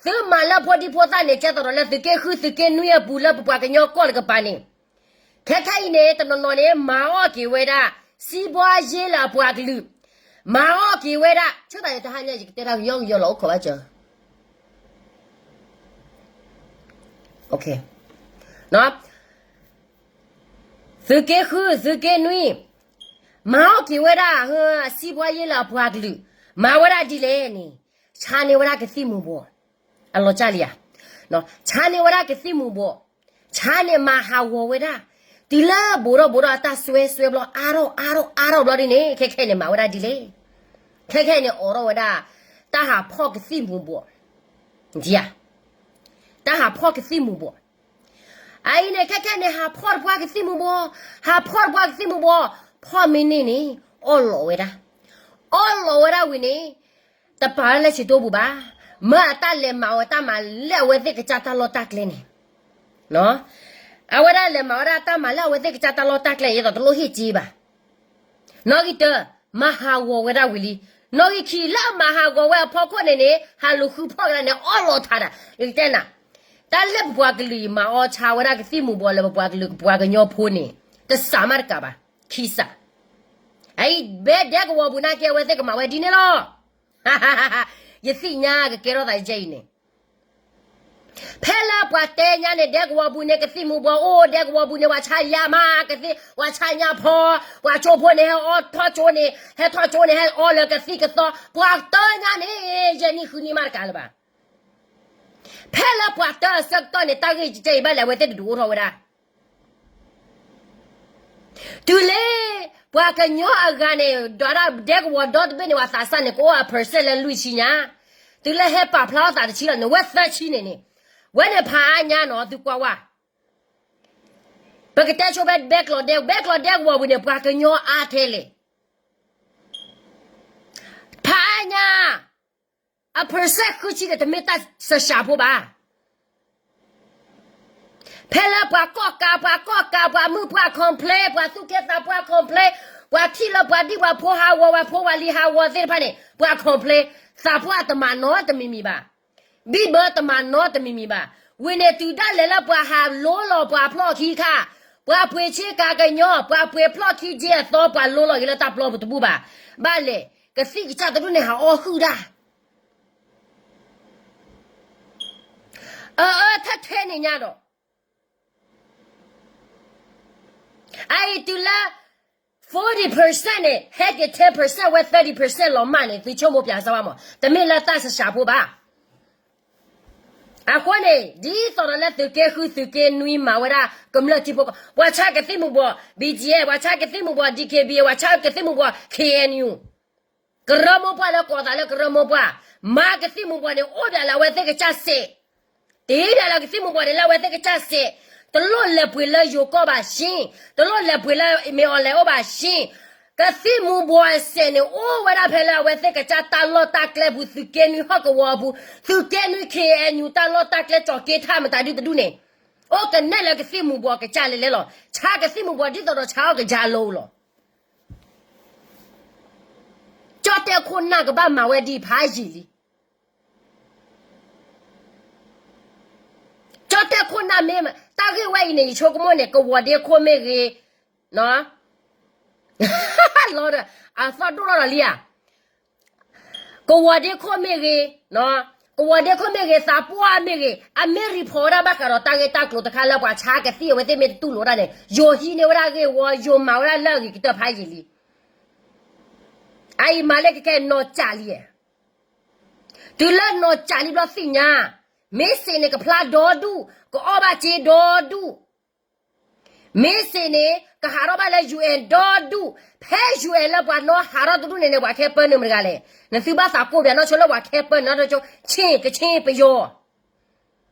သုမၤလၢဖိဒံဖိသၣ်န့ၣ် ကဲသိးဒီးလၢသုးက့ဃု သုးက့နွံအပူၤလၢပပှၤကညီကီၢ်တကပၤန့ၣ် ခဲခါအံၤန့ၣ် တနီၤနီၤန့ၣ် မၤအီၣ်က့ၤဝဲဒၣ် စံးဘှါယ့လၢအပှၤကလုာ် မၤအီၣ်က့ၤဝဲဒၣ် ဆိသးန့ၣ် တဟါညါ ယကတဲတၢ်ကညီကညီလီၤ အိၣ်ခိးဘၣ်စၢၤ သုးက့ဃု သုးက့နွံ မၤအီၣ်က့ၤဝဲဒၣ် အစံးဘှါယ့လၢအပှၤကလုာ်, မၤဝဲဒၣ်ဒ်လဲၣ်န့ၣ်, ဆါန့ၢ်ဝဲဒၣ်ကသံၣ်မူၤဘှီး, အလီၤကၢ်လံဧါ, ဆါန့ၢ်ဝဲဒၣ်ကသံၣ်မူၤဘှီး, ဆါန့ၢ်မၤဟးဂီၤဝဲဒၣ်, တုၤလၢဘူးထီၣ်ဘူးထီၣ်အတၢ်စွဲစွဲဘျီ အါထီၣ်အါထီၣ်အါထီၣ်ဘျီဒ်န့ၣ် ခဲခဲန့ၣ်မၤဝဲဒၣ်ဒ်လဲၣ်, ခဲခဲန့ၣ်အိးထီၣ်ဝဲဒၣ် တၢ်ဟးဖီၣ်ကသံၣ်မူၤဘှီး, ဧါ, တၢ်ဟးဖီၣ်ကသံၣ်မူၤဘှီး အအံၤန့ၣ် ခဲခဲန့ၣ် ဟးဖီၣ်တပှၢ်ကသံၣ်မူၤဘှီး, ဟးဖီၣ်တပှၢ်ကသံၣ်မူၤဘှီး, ဖီၣ်မ့ၢ်န့ၢ်န့ၣ် အီၣ်လီၤဝဲဒၣ်, အီၣ်လီၤဝဲဒၣ်ဝံၤန့ၣ်, တပာ်ဝဲလၢဆံးတိၢ်ပူၤဘၣ်, မ့ၢ်အတၢ်လဲၤမၤဝဲတၢ်မၤလၢအဝဲသ့ၣ်ကစၢ်တၢ်လီၢ်တၢ်ကျဲန့ၣ်, အဝဲဒၣ်လဲၤမၤဝဲဒၣ်တၢ်မၤလၢအဝဲသ့ၣ်ကစၢ်တၢ်လီၢ်တၢ်ကျဲ ယသိးတလိၣ်ဟ့ၣ်စ့ဘၣ် နီၣ်ဂံၢ်တၢ, မၤဟးဂီၤဝဲဒၣ်ဝံၤလံ, နီၣ်ဂံၢ်ခံ လၢအမၤဟးဂီၤဝဲအဖီခိၣ်န့ၣ်န့ၣ် ဟးလူၤဃုဖီၣ်ကဒါန့ၣ် အီၣ်လီၤထးဒၣ်, ယကတဲနၤ, တၢ်လၢပပှၤကလုာ်အံၤမၤအီၣ်ဆါဝဲဒၣ်ကသံၣ်မူၤဘှီးလၢပပှၤကလုာ်ပှၤကညီဖိန့ၣ်, တစးမးတကးဘၣ်, ခံစး, အအံၤဘဲဒဲကဝီၤပူၤနာ်က့ အဝဲသ့ၣ်ကမၤဝဲဒ်န့ၣ်လီၤ, ယသ့ၣ်ညါကကဲထီၣ်သးယဲအံၤန့ၣ် ဖဲလၢပှၤတဲညါန့ၣ် ဒဲကဝီၤပူၤန့ၣ် ကသံၣ်မူၤဘှီးအိၣ်, ဒဲကဝီၤပူၤန့ၣ် ပှၤဆါယါမး, ကသံၣ်, ပှၤဆါညါဖီ, ပှၤကၠိဖိန့ၣ် ဟဲအီထီၣ်ကၠိန့ၣ်, ဟဲထီၣ်ကၠိန့ၣ် ဟဲအီလၢကသံၣ်ကသီ, ပှၤတၢ်ညါန့ၣ်, ယဲၢ်နံၣ်ဃုနံၣ်မးတကးလၢၤဘၣ်. ဖဲလၢပှၤတၢ်အဆၢကတီၢ်န့ၣ် တၢ်ဂ့ၢ်ကဲအံၤဘၣ်လဲၣ် အဝဲသ့ၣ်တဒုးအိၣ်ထီၣ်ဝဲဒၣ် တုၤလၢ ပှၤကညီအဂၤန့ၣ် ဒွးဒၣ်ဒဲကဝီၤဒီတဘ့ၣ်န့ၣ် ပှၤသးစၢ်န့ၣ် ကအိၣ်အ percent လၢလွံၢ်ဆံညါ, တုၤလၢဟဲပာ်ဖျါထီၣ်သးတဆံလီၤန့ၣ် ဝဲသၢဆံန့ၣ်န့ၣ်, ဝဲန့ၣ်ဖးအါညါနီၤ သုကွၢ်ဝဲ, ပကတဲဆိဖဲဘဲကျိးဒဲ, ဘဲကျိးဒဲကဝီၤပူၤန့ၣ် ပှၤကညီအါထဲလဲၣ်, ဖးအါညါ အ percent ဃုဆံန့ၣ် တမ့ၢ်တၢ်စှၤဖိဘၣ်. ဖဲလၢပှၤကီၣ်ကး ပှၤကီၣ်ကး ပှၤမုၣ်ပှၢ် complain, ပှၤသူၣ်ကဲသးပှၢ် complain, ပှၤထံၣ်လၢပှၤဒံၣ်ပှၤဖိဟးဂီၤ ပှၤဖိပှၤလံၤဟးဂီၤသ့ၣ်တဖၣ်န့ၣ် ပှၤ complain, သးပှၢ်တမၤနီတမံၤမံၤဘၣ်. ဘံၣ်ဘၢတမၤနီတမံၤမံၤဘၣ်. ဝံၤန့ၣ်တုၤဒၣ်လဲာ်လၢပှၤဟးလိလီၤပှၤဖျီၣ်ခံခါ, ပှၤပှ့ၤဆ့ကၤကညီ, ပှၤပှ့ၤဖျီၣ်ခံက့အသီ ပှၤလိလီၤက့ၤလၢတၢ်ပျီပူၤတဘူၣ်ဘၣ်. ဘၣ်လဲၣ်, ကသံၣ်ကစၢ်တဒူၣ်န့ၣ် ဟးအီၣ်ဟုၣ်ဒၣ် အအၢထဲထဲန့ၣ်ညါဒီး အအံၤတုၤလၢ forty percent န့ၣ် ဟဲက့ၤ ten percent ဝဲ thirty percent လီၤမၢ်န့ၣ် သုဆိကမိၣ်ပၠးစၢ်ဝဲမး တမ့ၢ်လၢတၢ်စှၤဖိဘၣ်. အဃိန့ၣ် ဒ်သိးဒီးလၢသုးက့ဃု သုးက့နွံ မၤဝဲဒၣ်ကမျၢၢ်ထံဖိကီၢ်ဖိ ပှၤဆါကသံၣ်မူၤဘှီး B G F, ပှၤဆါကသံၣ်မူၤဘှီး D K B A, ပှၤဆါကသံၣ်မူၤဘှီး K N U, ကရၢမိၢ်ပှၢ်လၢကိးသးလၢကရၢမိၢ်ပှၢ်, မၤကသံၣ်မူၤဘှီးန့ၣ် အိၣ်ဒၣ်လၢအဝဲသ့ၣ်ကစၢ်စဲး, တ့ဒၣ်လၢကသံၣ်မူၤဘှီးန့ၣ် လၢအဝဲသ့ၣ်ကစၢ်စဲး, တလိၣ်လဲၤပှ့ၤလၢယိၤကီၢ်ဘၣ်ရှ့, တလိၣ်လဲၤပှ့ၤလၢမ့ၢ်အီၤလဲၤအိၣ်ဘၣ်ရှ့, ကသံၣ်မူၤဘှီးအစဲးန့ၣ် အိၣ်ဝဲဒၣ်ဖဲလၢအဝဲသ့ၣ်ကစၢ်တၢ်လီၢ်တၢ်ကျဲပူၤ သုးက့နွံဟီၣ်ကဝီၤအပူၤ, သုးက့နွံ K N U တၢ်လီၢ်တၢ်ကျဲ ကၠီၤက့ထၣ်မတၤဒုတဒူၣ်န့ၣ်, အိၣ်ကနဲၣ်လၢကသံၣ်မူၤဘှီးကစၢ်လဲၤလဲၤလီၤ. ဆါကသံၣ်မူၤဘှီးဒ်သိးဒီးဆါအီၣ်ကယၤလီၤလီၤ. ကၠီၣ်တဲၣ်ခိၣ်နၢ်ကဘၣ်မၤဝဲဒ်ဖးယံာ်လံ. ကၠီၣ်တဲၣ်ခိၣ်နၢ်မ့ၢ် တၢ်ဂ့ၢ်ဝဲအံၤန့ၣ် ယဆိကမိၣ်န့ၣ် ကဝီၤဒ့ခိၣ်မ့ၢ်ဂ့ၤ, လီၤဒီး အသီၣ်ဒိၣ်ထီၣ်ဒီးလံဧါ. ကဝီၤဒ့ခိၣ်မ့ၢ်ဂ့ၤ, ကဝီၤဒ့ခိၣ်မ့ၢ်ဂ့ၤ, သးပှၢ်မ့ၢ်ဂ့ၤ, အမ့ၢ် report ဒၣ်ဘၣ်ဃးဒီးတၢ်ဂ့ၢ်တၢ်ကျိၤတခါလၢပှၤဆါကသံၣ်အဝဲသ့ၣ်မ့ၢ်တတူၢ်လိာ်ဒၣ်န့ၣ် ယိၤဟံးန့ၢ်ဝဲဒၣ်ဂ့ၢ်ဝီ, ယိၤမၤဝဲဒၣ်လၢအဂ့ၤကတၢၢ်ဖးယံာ်လံ. အအံၤမၤလၢကခဲနီၢ်ကၠးလံဧါ. တုၤလၢနီၢ်ကၠးလံဘျီသ့ၣ်ညါ, မ့ၢ်စ့ၢ်န့ၣ် ကဖျါဒီဒူၣ်, ကအီၣ်ဘၣ်စ့ဒီဒူၣ်, မ့ၢ်စ့ၢ်န့ၣ် ကဟးထီၣ်ဘၣ်လၢ UN ဒီဒူၣ်, ဖဲ UN လၢပှၤနီၢ်ဟးထီၣ်တဒူၣ်န့ၣ်န့ၣ် ပှၤခဲပၢၢ်န့ၣ်မတၤတဂၤလဲၣ်. နသုဘၣ်သးကိးပၠးနီၢ်ဆိလၢပှၤခဲပၢၢ်န့ၣ် နီၢ်ဆိ ကဆ့ၣ် ကဆ့ၣ်ပယီၤ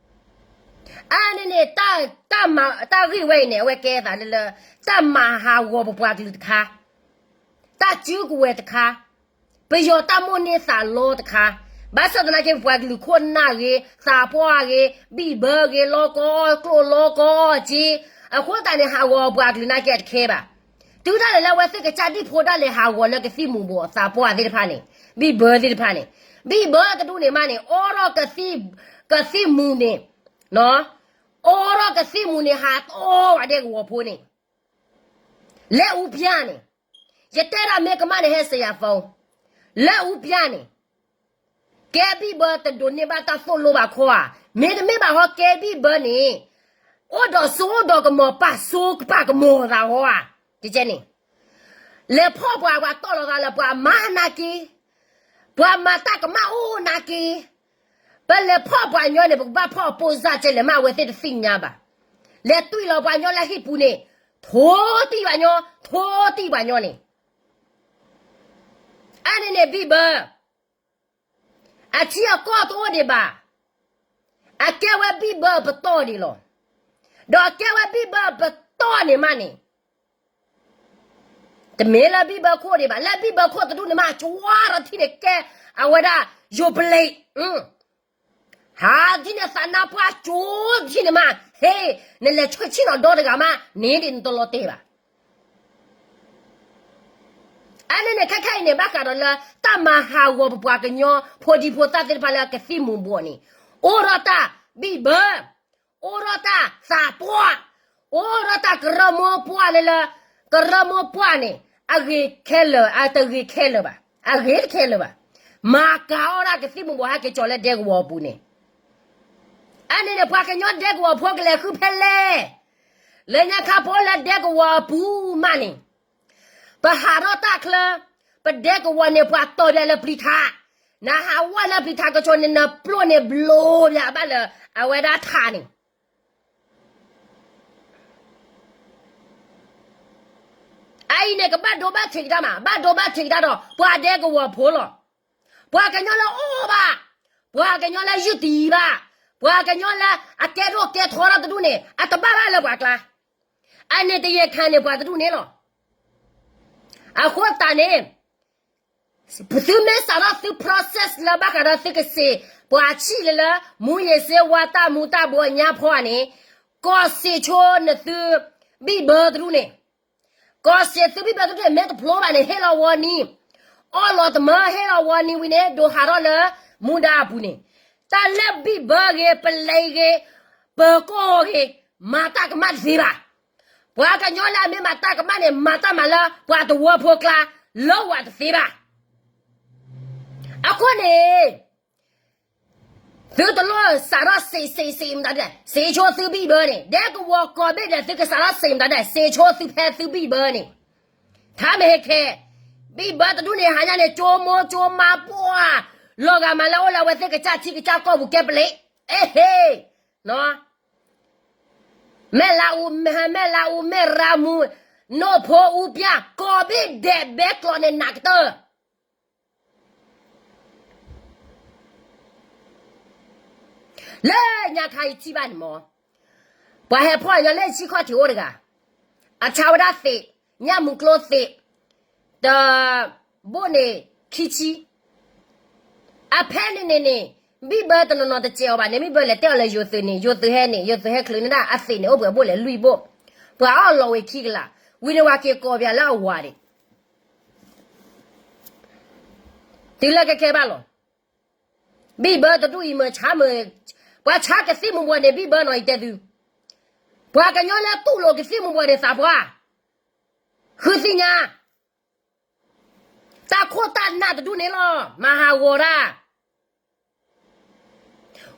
အါန့ၣ်န့ၣ် တၢ်ဂ့ၢ်ဝဲအံၤန့ၣ် အဝဲကဲသးလၢလၢ တၢ်မၤဟးဂီၤပပှၤကလုာ်တခါ, တၢ်စုကဝဲၤတခါ, ပယီၤတၢ်မိၣ်န့ၢ်သးလီတခါ, ဘၣ်ဆၣ်သနာ်က့ ပပှၤကလုာ်ခိၣ်နၢ်ဂ့ၤ, သးပှၢ်ဂ့ၤ, ဘံၣ်ဘၢဂ့ၤ, လီကီအီၣ်ကျိၣ်လီကီအီၣ်စ့, အဃိသတးန့ၣ် ဟးဂီၤပပှၤကလုာ်နာ်က့တခဲဘၣ်. တုၤဒၣ်လဲာ်လၢအဝဲသ့ၣ်ကစၢ်ဒံၣ်ဖိဒၣ်လဲာ်ဟးဂီၤလၢကသံၣ်မူၤဘှီးသးပှၢ်သ့ၣ်တဖၣ်န့ၣ်, ဘံၣ်ဘၢသ့ၣ်တဖၣ်န့ၣ်, ဘံၣ်ဘၢတဒူၣ်န့ၣ်မးန့ၣ် အိးထီၣ်ကသံၣ်, ကသံၣ်မူၤန့ၣ်, အိးထီၣ်ကသံၣ်မူၤန့ၣ် ဟးတီဝဲဒဲကဝီၤဖိန့ၣ် လၢအူပျၢ်န့ၣ်, ယတဲဒၣ်မ့ၢ်ကမၣ်န့ၣ် ဟဲစယၤဖီ, လၢအူပျၢ်န့ၣ်, ကဲဘံၣ်ဘၢတဒိးန့ၢ်ဘၣ်တၢ်သိၣ်လိဘၣ်ခီဧါ, မ့တမ့ၢ်ဘၣ်ဟီ ကဲဘံၣ်ဘၢန့ၣ်, အိၣ်ဒီးစိအိၣ်ဒီးကမီၤ ပာ်စိပာ်ကမီၤသးဟီဧါ, ကကဲန့ၣ်, လဲၤဖီၣ်ပှၤ ပှၤတီၢ်လီၤသးလၢပှၤမၤနာ်က့, ပှၤမၤတၢ်ကမၣ်အိၣ်နာ်က့, ပလဲၤဖီၣ်ပှၤညီန့ၣ် ပကဘၣ်ဖီၣ်အပိၢ်စၢ်ကဲလဲၣ်မး အဝဲသ့ၣ်တသ့ၣ်ညါဘၣ်. လဲၤတွံၢ်လီၤပှၤညီလၢဟံၣ်ပူၤန့ၣ်, ထိတံၢ်ပှၤညီ, ထိတံၢ်ပှၤညီန့ၣ်, အန့ၣ်န့ၣ် ဘံၣ်ဘၢ အထံအကီၢ်တအိၣ်ဒံးဘၣ်. အကဲဝဲဘံၣ်ဘၢအပတီၢ်ဒံးလီၤ. ဒီးအကဲဝဲဘံၣ်ဘၢအပတီၢ်န့ၣ်မးန့ၣ်, တမ့ၢ်လၢဘံၣ်ဘၢခိၣ်ဒံးဘၣ်, လၢဘံၣ်ဘၢခိၣ်တဒူၣ်န့ၣ်မး ကၠွါဒီးထံၣ်န့ၣ်ကဲ, အဝဲဒၣ် ယိၤပလံး, ဟးထံၣ်န့ၣ်သးနါပှၢ်ကၠိထံၣ်န့ၣ်မး, ဟ့ၣ်, နလဲၤဆှၢဆံၣ်နီၤဒီတဂၤမးန့ၣ်ဒ်နတလီၤတဲာ်ဘၣ်. အန့ၣ်န့ၣ် ခဲခဲအံၤန့ၣ် ဘၣ်ဃးဒီးလၢ တၢ်မၤဟးဂီၤပပှၤကညီ ဖိဒံဖိသၣ်သ့ၣ်တဖၣ်လၢကသံၣ်မူၤဘှီးန့ၣ်, အိၣ်ဒီးတၢ်ဘံၣ်ဘၢ, အိၣ်ဒီးတၢ်သးပှၢ်, အိၣ်ဒီးတၢ်ကရၢမိၢ်ပှၢ်လၢလၢ, ကရၢမိၢ်ပှၢ်န့ၣ် အဂ့ၤခဲလၢာ်, အတဂ့ၤခဲလၢာ်ဘၣ်, အဂ့ၤတခဲလၢာ်ဘၣ်. မၤကၤအီၣ်ဒၣ်ကသံၣ်မူၤဘှီး ဟဲက့ၤကၠီၤလၢဒဲကဝီၤအပူၤန့ၣ်, အန့ၣ်န့ၣ် ပှၤကညီဒဲကဝီၤဖိကလဲၤဃုဖဲလဲၣ်. လၢညါခါပအိၣ်လၢဒဲကဝီၤအပူၤမးန့ၣ်, ပဟးထီၣ်တၢ်ချၢ, ပဒဲကဝီၤန့ၣ် ပှၤတီၢ်ဘၣ်လၢပျံၤထး, နဟးဝဲလၢပျံၤထးကဆိးန့ၣ် နပျိၢ်န့ၣ်ဘျိဘၣ်လၢအဝဲဒၣ်ထးန့ၣ် အအံၤန့ၣ် ကဘၣ်ဒိဘၣ်ထံးကဒါမး, ဘၣ်ဒိဘၣ်ထံးကဒါဒီး ပှၤဒဲကဝီၤဖိလီၤ. ပှၤကညီလၢအီၣ်ဘၣ်, ပှၤကညီလၢယုၢ်တံၢ်ဘၣ်, ပှၤကညီလၢအကဲဒိၣ်ကဲထီတဒူၣ်န့ၣ် အတဘၣ်ဘၣ်လၢပှၤကျါ, အန့ၣ်တယဲၢ်ခါန့ၣ် ပှၤတဒူၣ်န့ၣ်လီၤ. အဃိသတးန့ၣ် သုမ့ၢ်စးထီၣ်သု process လၢဘၣ်ဃးဒီးသုကစံး ပှၤဆံၣ်လၢလၢ မူးယစ်ဆေးဝါး တၢ်မူၤတၢ်ဘှီးညါဖီန့ၣ်, ကီၢ်စံးဆိနသုဘံၣ်ဘၢတဒူၣ်န့ၣ်, ကီၢ်စံးသုဘံၣ်ဘၢတဒူၣ်န့ၣ် မ့ၢ်တဖျိဘၣ်န့ၣ် ဟ့ၣ်လီၤဝီနံၤ, အီၣ်လီၤတမၢ ဟ့ၣ်လီၤဝီနံၤဝံၤန့ၣ် ဒိးဟးထီၣ်လၢမူဒါအပူၤန့ၣ်, တၢ်လၢဘံၣ်ဘၢဂ့ၤ ပလဲဂ့ၤ ပၢၤကီၢ်ဂ့ၤ မၤတၢ်ကမၣ်တသ့ဘၣ်. ပှၤကညီလၢအမ့ၢ်မၤတၢ်ကမၣ်န့ၣ် မၤတၢ်မၤလၢပှၤတဝၢဖိကျါ လၢဝဲတသ့ဘၣ်. အဃိန့ၣ် သုတလိၣ်စးထီၣ်စံးစံးစံးမတၤဒဲး စံးဆိသုဘံၣ်ဘၢန့ၣ် ဒဲကဝီၤကိးဘ့ၣ်ဒဲး သုကစးထီၣ်စံးမတၤဒဲး စံးဆိသုဖဲသုဘံၣ်ဘၢန့ၣ်, ထါမ့ၢ်ဟဲခဲ, ဘံၣ်ဘၢတဒူၣ်န့ၣ် ဟါညါန့ၣ် ကၠိမိၢ်ကၠိမါပှၢ်, လီၤဂာ်မးလၢအိၣ်လၢအဝဲသ့ၣ်ကစၢ်ထံကစၢ်ကီၢ်ပူၤကဲပလ့း, အဟ့ၣ် မဲၢ်လါအူ, မဲၢ်လါအူ, မဲၢ်ရၤမူ, နိၣ်ဖိအူပျၢ် ကိးဘ့ၣ်ဒဲး ဘဲကျိးန့ၣ်နးကတၢၢ် လၢညါခါအံၤထံၣ်ဘၣ်န့ၣ်မ့ၢ်, ပှၤဟဲဖီၣ်ညီလၢဆံခီၣ်ထံးအိၣ်တဂၤ, အဆါဝဲဒၣ်သ့း, ညၣ်မုၢ်ကျိသ့း, တဘိၣ်န့ၣ်ခံဆံ, အဖဲန့ၣ်န့ၣ်န့ၣ်, ဘံၣ်ဘၢတနီၤနီၤတစဲးအီၤဘၣ်န့ၣ် ဘံၣ်ဘၢလဲၤတဲအီၤလၢယိၤသုးန့ၣ် ယိၤသုးဟဲန့ၣ် ယိၤသုးဟဲချုးန့ၢ်ဒၣ်အသ့းန့ၣ် အိၣ်ပှဲၤဘိၣ်လဲၤလွံၢ်ဘိၣ်, ပှၤအီၣ်လီၤဝံၤခံကလး, ဝံၤန့ၣ်ပှၤက့ၤကိးပှၤလၢအဝၤန့ၣ် တုၤလၢကဲကဲဘၣ်လီၤ. ဘံၣ်ဘၢတဒူၣ်အံၤမ့ၢ်ဆါမ့ၢ်, ပှၤဆါကသံၣ်မူၤဘှီးန့ၣ် ဘံၣ်ဘၢနီၤအံၤတဲသု, ပှၤကညီလၢတူၢ်လိာ်ကသံၣ်မူၤဘှီးန့ၣ်သးပှၢ်, ဃုသ့ၣ်ညါ, တၢ်ခိၣ်တၢ်နၢ်တဒူၣ်န့ၣ်လီၤ မၤဟးဂီၤတၢ်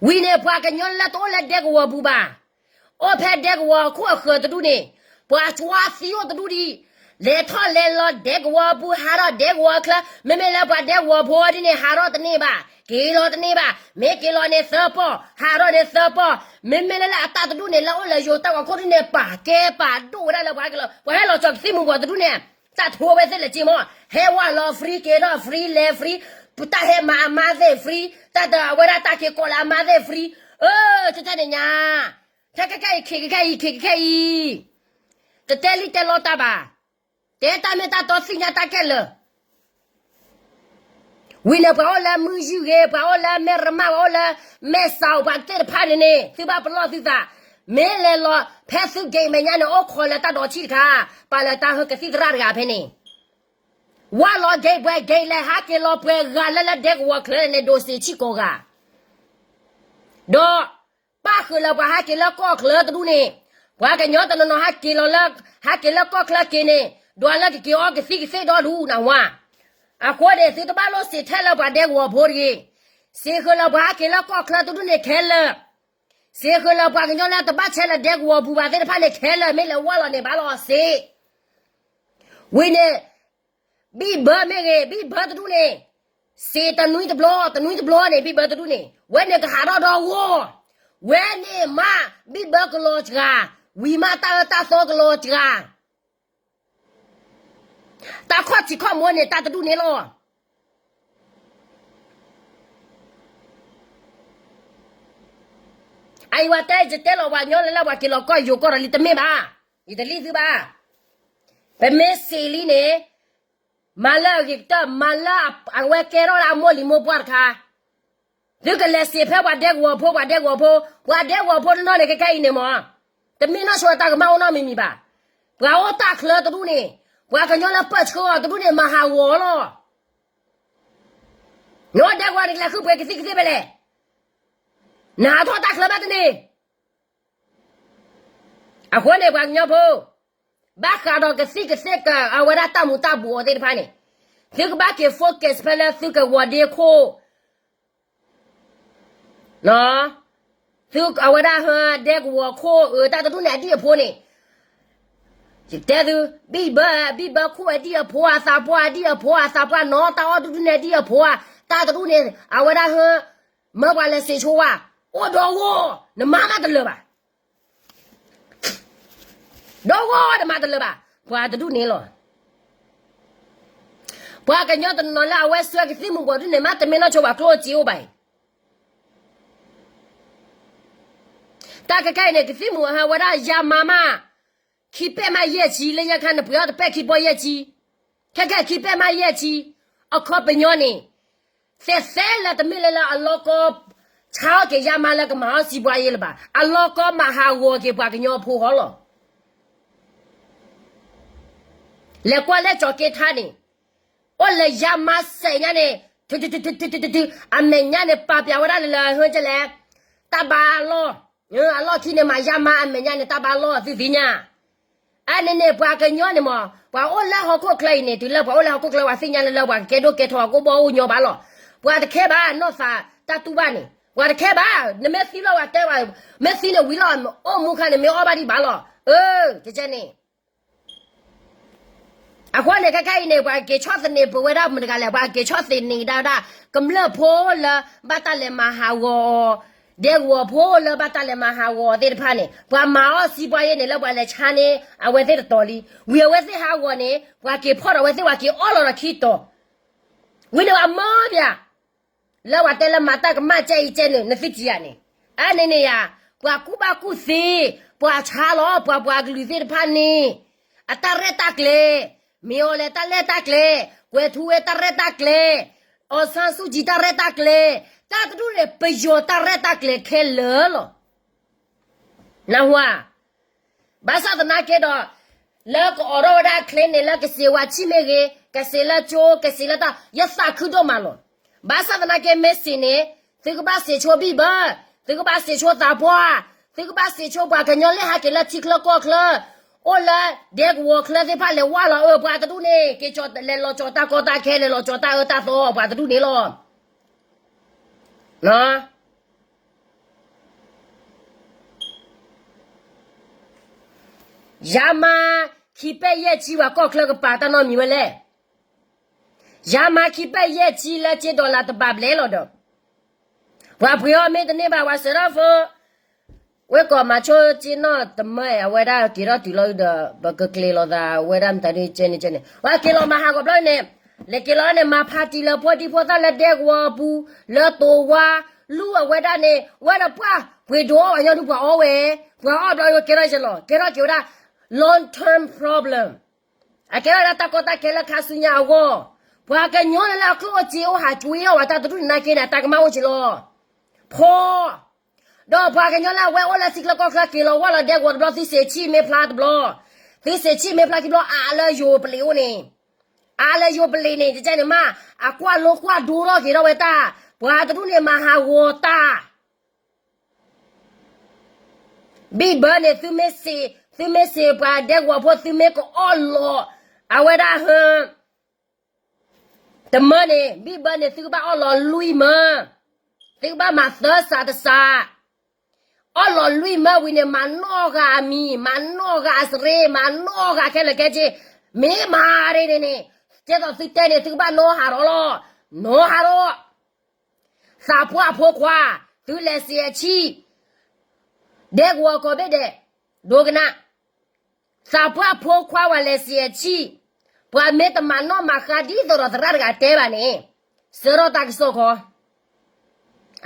ဝံၤန့ၣ် ပှၤကညီလၢတအိၣ်လၢဒဲကဝီၤပူၤဘၣ်, အိၣ်ဖဲဒဲကဝီၤအခိၣ်အဃၢၤတဒူၣ်န့ၣ်, ပှၤကွၢ်သံအိၣ်တဒူၣ်ဒံး, လဲၤထီၣ်လဲၤလီၤဒဲကဝီၤပူၤ ဟးထီၣ်ဒဲကဝီၤချၢ, မ့မ့ၢ်လၢပှၤဒဲကဝီၤဖိဒ်န့ၣ် ဟးထီၣ်တန့ၢ်ဘၣ်, က့ၤလီၤတန့ၢ်ဘၣ်, မ့ၢ်က့ၤလီၤန့ၣ်သၢပီၢ်, ဟးထီၣ်န့ၣ်သၢပီၢ်, မ့မ့ၢ်လၢလၢအတၢ်တဒူၣ်န့ၣ် လၢအိၣ်လၢယိၤတၢ်ဂီၤခိၣ်ဒ်န့ၣ် ပာ်ကဲပာ်ဒိၣ်ဝဲဒၣ်လၢပှၤဟဲက့ၤလီၤ, ပှၤဟဲလီၤကၠီၤကသံၣ်မူၤဘှီးတဒူၣ်န့ၣ် တၢ်ထိဝဲသ့ၣ်လၢက့မ့ၢ်, ဟဲဝဲလီၤ free က့ၤထီၣ် free လဲၤ free, တၢ်ဟဲမၤအမါသ့ၣ် free, တၢ်တဝဲဒၣ်တၢ်က့ၤကိးလၢအမါသ့ၣ် free, အၢ တၢ်တၢ်န့ၣ်ညါ, ခဲခဲခဲအံၤ ခဲခဲအံၤ ခဲခဲအံၤ, တတဲလံတဲလီတၢ်ဘၣ်, တဲတၢ်မ့ၢ်တၢ်တီသ့ၣ်ညါတၢ်ခဲလၢာ် ဝံၤန့ၣ် ပှၤအိၣ်လၢမုၢ်ယုၢ်ဂ့ၤ ပှၤအိၣ်လၢမဲၢ်ရမၢ် ပှၤအိၣ်လၢမဲၢ်စးအိၣ် ပှၤသ့ၣ်တဖၣ်န့ၣ်န့ၣ် သုဘၣ်ပလီၢ်သုသး, မ့ၢ်လဲၤလီၤဖဲသု gate မဲာ်ညါန့ၣ် အိၣ်ခိးလၢတၢ်ဒီးဆံၣ်တခါ, ပာ်လၢတၢ်ဟၢကသံၣ်သရၣ်တဂၤဖဲန့ၣ်, ဝၢ်လီၤ gate ပှဲၤ gate လဲၤဟးက့ၤလီၤပှဲၤဂၤလၢလၢဒဲကဝီၤချၢန့ၣ် ဒိးစ့ဆံၣ်ကိးဂၤ ဒီး ပၣ်ဃုာ်လၢပှၤဟးက့ၤလၢကီၢ်ချၢတဒူၣ်န့ၣ်, ပှၤကညီတနီၤနီၤဟဲက့ၤလီၤလၢ, ဟဲက့ၤလၢကီၢ်ချၢက့ၤန့ၣ်, ဒွးလၢကက့ၤအီကသံၣ်ကသ့ၣ်ဒီဒူၣ်နဝါ, အဃိန့ၣ် သုတဘၣ်လိၣ်စံးထဲလၢပှၤဒဲကဝီၤဖိတဂ့ၤ, စံးဃုာ်လၢပှၤဟဲက့ၤလၢကီၢ်ချၢတဒူၣ်န့ၣ်ခဲလၢာ်, စံးဃုာ်လၢပှၤကညီလၢတဘၣ်ဆဲးလၢဒဲကဝီၤပူၤဘၣ်သ့ၣ်တဖၣ်န့ၣ်ခဲလၢာ် မ့ၢ်လဲၤဝၢ်လီၤန့ၣ်ဘၣ်လီၤစ့ ဝံၤန့ၣ် ဘံၣ်ဘၢမ့ၢ်ဂ့ၤ, ဘံၣ်ဘၢတဒူၣ်န့ၣ်, စံးတနွံတဘျီ, တနွံတဘျီန့ၣ် ဘံၣ်ဘၢတဒူၣ်န့ၣ် ဝဲန့ၣ်ကဟးထီၣ်ဒီဂီၢ်, ဝဲန့ၣ်မး ဘံၣ်ဘၢကလီၤစှၤ, ဝံၤမးတၢ်အၢတၢ်သီကလီၤစှၤ, တၢ်ခီၣ်ထံးခီၣ်မိန့ၣ် တၢ်တဒူၣ်န့ၣ်လီၤ. အအံၤဝဲတဲ ယတဲလီၤပှၤကညီလၢလၢပှၤက့ၤလီၤကီၢ်ယိၤကီၢ်ဒီးလံတမ့ၢ်ဘၣ်, ယတလံသုဘၣ်. ပမ့ၢ်စံးလံန့ၣ်, မၤလၢအဂ့ၤကတၢၢ်, မၤလၢအဝဲကဲထီၣ်ဒၣ်အမိၢ်လံၤမိၢ်ပှၢ်တခါ, သုကလဲၤစံးဖဲပှၤဒဲကဝီၤဖိ, ပှၤဒဲကဝီၤဖိ, ပှၤဒဲကဝီၤဖိတနီၤန့ၣ် ခဲခဲအံၤန့ၣ်မး, တမ့ၢ်နီၢ်ဆိတၢ်ကမၣ်အိၣ်နီတမံၤမံၤဘၣ်. ပှၤအိၣ်တၢ်ချၢတဒူၣ်န့ၣ်, ပှၤကညီလၢပၢၢ်ဆှၢအီၤတဒူၣ်န့ၣ် မၤဟးဂီၤလီၤ. နဒဲကဝီၤန့ၣ်ကလဲၤဃုပှ့ၤကသံၣ်ကသ့ဖဲလဲၣ်, နဟးထီၣ်တၢ်ချၢဘၣ်တန့ၢ်. အဃိန့ၣ် ပှၤကညီဖိ, ဘၣ်ဃးဒီးကသံၣ်ကသ့အဝဲဒၣ်တၢ်မူၤတၢ်ဘှီးသ့ၣ်တဖၣ်န့ၣ်, သုကဘၣ်က့ၤ focus ဖဲလၢသုကဝီၤဒ့ခိၣ် သုအဝဲဒၣ်ဟၢဒဲကဝီၤခိၣ်အတၢ်တဒူၣ်န့ၣ်အဒံၣ်အဖိန့ၣ်, ယတဲသု, ဘံၣ်ဘၢ, ဘံၣ်ဘၢခိၣ်အဒံၣ်အဖိအသးပှၢ်, အဒံၣ်အဖိအသးပှၢ်နီၤ, တၢ်အီၣ်တဒူၣ်န့ၣ်အဒံၣ်အဖိဧါ, တၢ်တဒူၣ်န့ၣ် အဝဲဒၣ်ဟၢ, မၢပှၤလဲၤစံးဆိဝဲ, အိၣ်ဒီဂီၢ်, နမၤမးတလၢာ်ဘၣ်. ဒီဂီၢ်နမၤတလၢာ်ဘၣ်, ပှၤတဒူၣ်န့ၣ်လီၤ. ပှၤကညီတနီၤလၢအဝဲစွဲကသံၣ်မူၤဘှီးဒ်န့ၣ် မ့တမ့ၢ်နီၢ်ဆိပှၤကျိၣ်စ့အိၣ်ဘၣ်အံၤ. တၢ်ခဲခဲအံၤန့ၣ် ကသံၣ်မူၤအဟၢဝဲဒၣ်ယါမါမး, ခံပဲၣ်မးယဲၢ်ဆံ လၢညါခါန့ၣ် ပှ့ၤအီၣ်တပဲၣ်ခံဘီယဲၢ်ဆံ, ခဲခဲခံပဲၣ်မးယဲၢ်ဆံ, အခီပညီန့ၣ် သဲးသဲလၢတမ့ၢ်လၢလၢအလီၢ်ကီ ဆါအီၣ်က့ၤယါမါလၢကမၤအီၣ်စံးပှၤယဲလၢၤဘၣ်, အလီၢ်ကီမၤဟးဂီၤက့ၤပှၤကညီဖိဟီလီၤ. လဲၤကွၢ်လၢကၠီၤက့ထါန့ၣ်, အိၣ်လၢယါမါစဲးညါန့ၣ်, ထုထုထုထုထုထု, အမဲာ်ညါန့ၣ် ပာ်ပျးဝဲဒၣ်လၢလၢဟၢကလဲၣ်, တၢ်ဘါလီၢ်, အလီၢ်ခံန့ၣ်မၤယါမါအမဲာ်ညါန့ၣ် တၢ်ဘါလီၢ်သုသ့ၣ်ညါ. အန့ၣ်န့ၣ် ပှၤကညီန့ၣ်မး, ပှၤအိၣ်လၢဟီၣ်ခိၣ်ချၢအံၤန့ၣ် တုၤလၢပှၤအိၣ်လၢဟီၣ်ခိၣ်ချၢ ပှၤသ့ၣ်ညါလၢလၢပှၤကကဲဒိၣ်ကဲထီၣ် ကအိၣ်ဘီၣ်အိၣ်ညီဘၣ်လီၤ. ပှၤတခဲဘၣ် နီၢ်သးတၢ်တူၢ်ဘၣ်န့ၣ် ပှၤတခဲဘၣ်, နမ့ၢ်သံလီၤပှၤတဲဘၣ်, မ့ၢ်သံန့ၣ်ဝံၤလီၤ, အိၣ်မူခါန့ၣ် မ့ၢ်အီၣ်ဘၣ်ဒံးဘၣ်လီၤ. အၢ, ကကဲန့ၣ် အဃိန့ၣ် ခဲခဲအံၤန့ၣ် ပှၤက့ၤဆီၣ်သနံးပဝဲဒၣ်မတၤတဂၤလဲၣ်, ပှၤက့ၤဆီၣ်သနံးဒၣ်ဝဲဒၣ် ကမျၢၢ်ဖိလၢဘၣ်တၢ်လဲၤမၤဟးဂီၤအီၤ, ဒဲကဝီၤဖိလၢဘၣ်တၢ်လဲၤမၤဟးဂီၤအီၤသ့ၣ်တဖၣ်န့ၣ် ပှၤမၤအီၣ်စံးပှၤယဲန့ၣ် လၢပှၤလဲၤဆါန့ၢ် အဝဲသ့ၣ်တတီၤလံ. ဝံၤအဝဲသ့ၣ်ဟးဂီၤန့ၣ် ပှၤက့ၤဖီၣ်ဒီးအဝဲသ့ၣ် ပှၤက့ၤအီၣ်လီၤဒီးခံတီၤ ဝံၤန့ၣ်ပှၤမၢပၠး လၢပှၤတဲလၢမၤတၢ်ကမၣ်ကဲအံၤကဲန့ၣ် နသုထံၣ်ဧါန့ၣ်, အန့ၣ်န့ၣ်ယၤ, ပှၤကူၣ်ဘၣ်ကူၣ်သ့, ပှၤဆါလီၤ ပှၤပှၤကလုာ်သ့ၣ်တဖၣ်န့ၣ် အတၢ်ရဲၣ်တၢ်ကျဲၤ, မ့ၢ်အီၤလဲၤတၢ်ရဲၣ်တၢ်ကျဲၤ, ကွဲၤထူဝ့တၢ်ရဲၣ်တၢ်ကျဲၤ, အီၣ်ဆန်းစုကြည်တၢ်ရဲၣ်တၢ်ကျဲၤ, တၢ်တဒူၣ်န့ၣ် ပယီၤတၢ်ရဲၣ်တၢ်ကျဲၤခဲလၢာ်လီၤ. နၢ်ဟူဧါ. ဘၣ်ဆၣ်သနာ်က့ဒီး လၢကအိးထီၣ်ဝဲဒၣ်အချ့န့ၣ် လၢကစံးဝဲဆံၣ်မ့ၢ်ဂ့ၤ, ကစံးလၢကၠိ, ကစံးလၢတၢ်, ယသးခုဒိၣ်မးလီၤ. ဘၣ်ဆၣ်သနာ်က့မ့ၢ်စံးန့ၣ်, သုကဘၣ်စံးဆိဘံၣ်ဘၢ, သုကဘၣ်စံးဆိသးပှၢ်, သုကဘၣ်စံးဆိပှၤကညီလၢဟဲက့ၤလၢထံချၢကီၢ်ချၢ, အိၣ်လၢဒဲကဝီၤချၢသ့ၣ်တဖၣ်လဲၤဝဲလီၤ. အၢ ပှၤတဒူၣ်န့ၣ် က့ၤလဲၤလီၤကၠီၤတၢ်ကီတၢ်ခဲ, လဲၤလီၤကၠီၤတၢ်အၢတၢ်သီ ပှၤတဒူၣ်န့ၣ်လီၤ. ယါမါခံပဲၣ်ယဲၢ်ဆံ ပှၤကီၢ်ချၢကပာ်တၢ်နီတမံၤဝဲလဲၣ်. ယါမါခံပဲၣ်ယဲၢ်ဆံလၢက့ဒီလၣ်တဘၣ်ဘျဲလီၤဒီး, ပှၤပှ့ၤအီၣ်မ့ၢ်တန့ၢ်ဘၣ် ပှၤစဲးထီၣ်ဖိ, ဝဲကိးမၤဆိက့နီၣ်တမၢ အဝဲဒၣ်က့ၤထီၣ်တုၤလီၤဒီး ပကကျဲၤလီၤသး အဝဲဒၣ်မတၤဒ်ကဲန့ၣ်ကဲန့ၣ် ပှၤက့ၤလီၤမၤဟးဂီၤဘျီန့ၣ်, လဲၤက့ၤလီၤန့ၣ် မၤဖးတံၢ်လၢဖိဒံဖိသၣ်လၢဒဲကဝီၤအပူၤ, လၢတိၤဝါ, လူအဝဲဒၣ်န့ၣ် ဝဲဒီးပှၢ်ပှ့ၤဒိးအီၣ်ပှၤညီဒုးပှၤအီၣ်ဝဲ, ပှၤအီၣ်ဘျီကဲထီၣ်က့ၤလီၤ, ကဲထီၣ်က့ၤဝဲဒၣ် long term problem. အကဲထီၣ်ဝဲဒၣ်တၢ်ကီတၢ်ခဲလၢခါဆူညါအဂီၢ်, ပှၤကညီလၢအကျိၣ်အစ့အိၣ်ဟးကွံအီၣ်ဝဲတၢ်တဒူၣ်န့ၣ်နာ်က့န့ၣ် အတၢ်ကမၣ်အိၣ်က့ၤလီၤ. ဖီ ဒီးပှၤကညီလၢအဝဲအိၣ်လၢထံချၢကီၢ်ချၢက့ၤလီၤဝဲလီၤဒဲကဝီၤတဘျီ သုစံးဆံၣ်မ့ၢ်ဖျါတဘျီ, သုစံးဆံၣ်မ့ၢ်ဖျါခံဘျီ အါလၢယိၤပလံးအိၣ်န့ၣ်, အါလၢယိၤပလံးန့ၣ် ကကဲန့ၣ်မး, အကွၢ်လိကွၢ်ဒိထီၣ်က့ၤထီၣ်ဝဲတၢ်, ပှၤတဒူၣ်န့ၣ်မၤဟးဂီၤတၢ် ဘံၣ်ဘၢန့ၣ် သုမ့ၢ်စံး, သုမ့ၢ်စံးပှၤဒဲကဝီၤဖိ သုမ့ၢ်ကအီၣ်လီၤ အဝဲဒၣ်ဟၢ တမၢန့ၣ် ဘံၣ်ဘၢန့ၣ် သုကဘၣ်အီၣ်လီၤလွံၢ်မၢ, သုကဘၣ်မၤသၢစးတစး, အီၣ်လီၤလွံၢ်မၢဝံၤန့ၣ် မၤနီၢ်ဂၤအမံၤ, မၤနီၢ်ဂၤအစရ့, မၤနီၢ်ဂၤခဲလၢာ်ခဲဆ့, မ့ၢ်မၤဒ်န့ၣ်န့ၣ် ကဲသိးသုတဲန့ၣ် သုကဘၣ်နီဟးထီၣ်လီၤ. နီဟးထီၣ်. သးပှၢ်ဖိခွါ, သုလဲၤစံးအဆံၣ်, ဒဲကဝီၤကိးဘ့ၣ်ဒဲး, ဒိကနၣ်, သးပှၢ်ဖိခွါဝဲလဲၤစံးအဆံၣ်, ပှၤမ့ၢ်တမၤနီၣ်မၤဃါဒ်သိးဒီးသရၣ်တဂၤတဲဘၣ်န့ၣ်, စၢထီၣ်တၢ်ကစီၣ်ခီ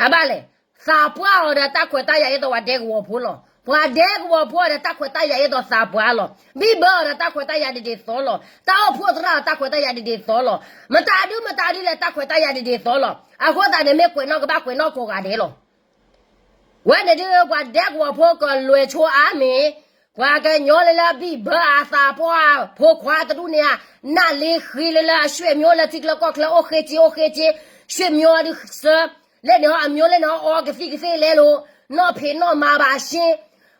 အဘၣ်လဲၣ်, သးပှၢ်အီၤဒီးတၢ်ခွဲးတၢ်ယာ်အသိးပှၤဒဲကဝီၤဖိလီၤ. ပှၤဒဲကဝီၤဖိအီၤဒီးတၢ်ခွဲးတၢ်ယာ်အသိးသးပှၢ်လီၤ. ဘံၣ်ဘၢအီၤဒီးတၢ်ခွဲးတၢ်ယာ်ဒ်ဒ်သိးလီၤ. တၢ်အိၣ်ဖှိၣ်သရၣ်အီၤတၢ်ခွဲးတၢ်ယာ်ဒ်ဒ်သိးလီၤ. မတၤဒုမတၤဒုလဲၣ်တၢ်ခွဲးတၢ်ယာ်ဒ်ဒ်သိးလီၤ. အဃိသတးန့ၣ် မ့ၢ်ကွဲးနီၣ်ကဘၣ်ကွဲးနီၣ်ကိးဂၤဒဲးလီၤ. ဝဲန့ၣ်ဒုး ပှၤဒဲကဝီၤဖိကလွဲၤဆိအါမ့ၢ်, ပှၤကညီလၢလၢဘံၣ်ဘၢအသးပှၢ်ဖိခွါတဒူၣ်န့ၣ်ဧါ, နၢ်လ့ဃ့လၢလၢအဆွေမျိုးလၢထံချၢကီၢ်ချၢအိၣ်ဃ့က့အိၣ်ဃ့က့, ဆွေမျိုးဒုးစၢ, လၢန့ၣ်ဟီအမျိုးလၢန့ၣ်ဟီအီကသံၣ်ကသ့လဲလိၤ, နီၢ်ဖံးနီၢ်မၤဘၣ်ရှ့,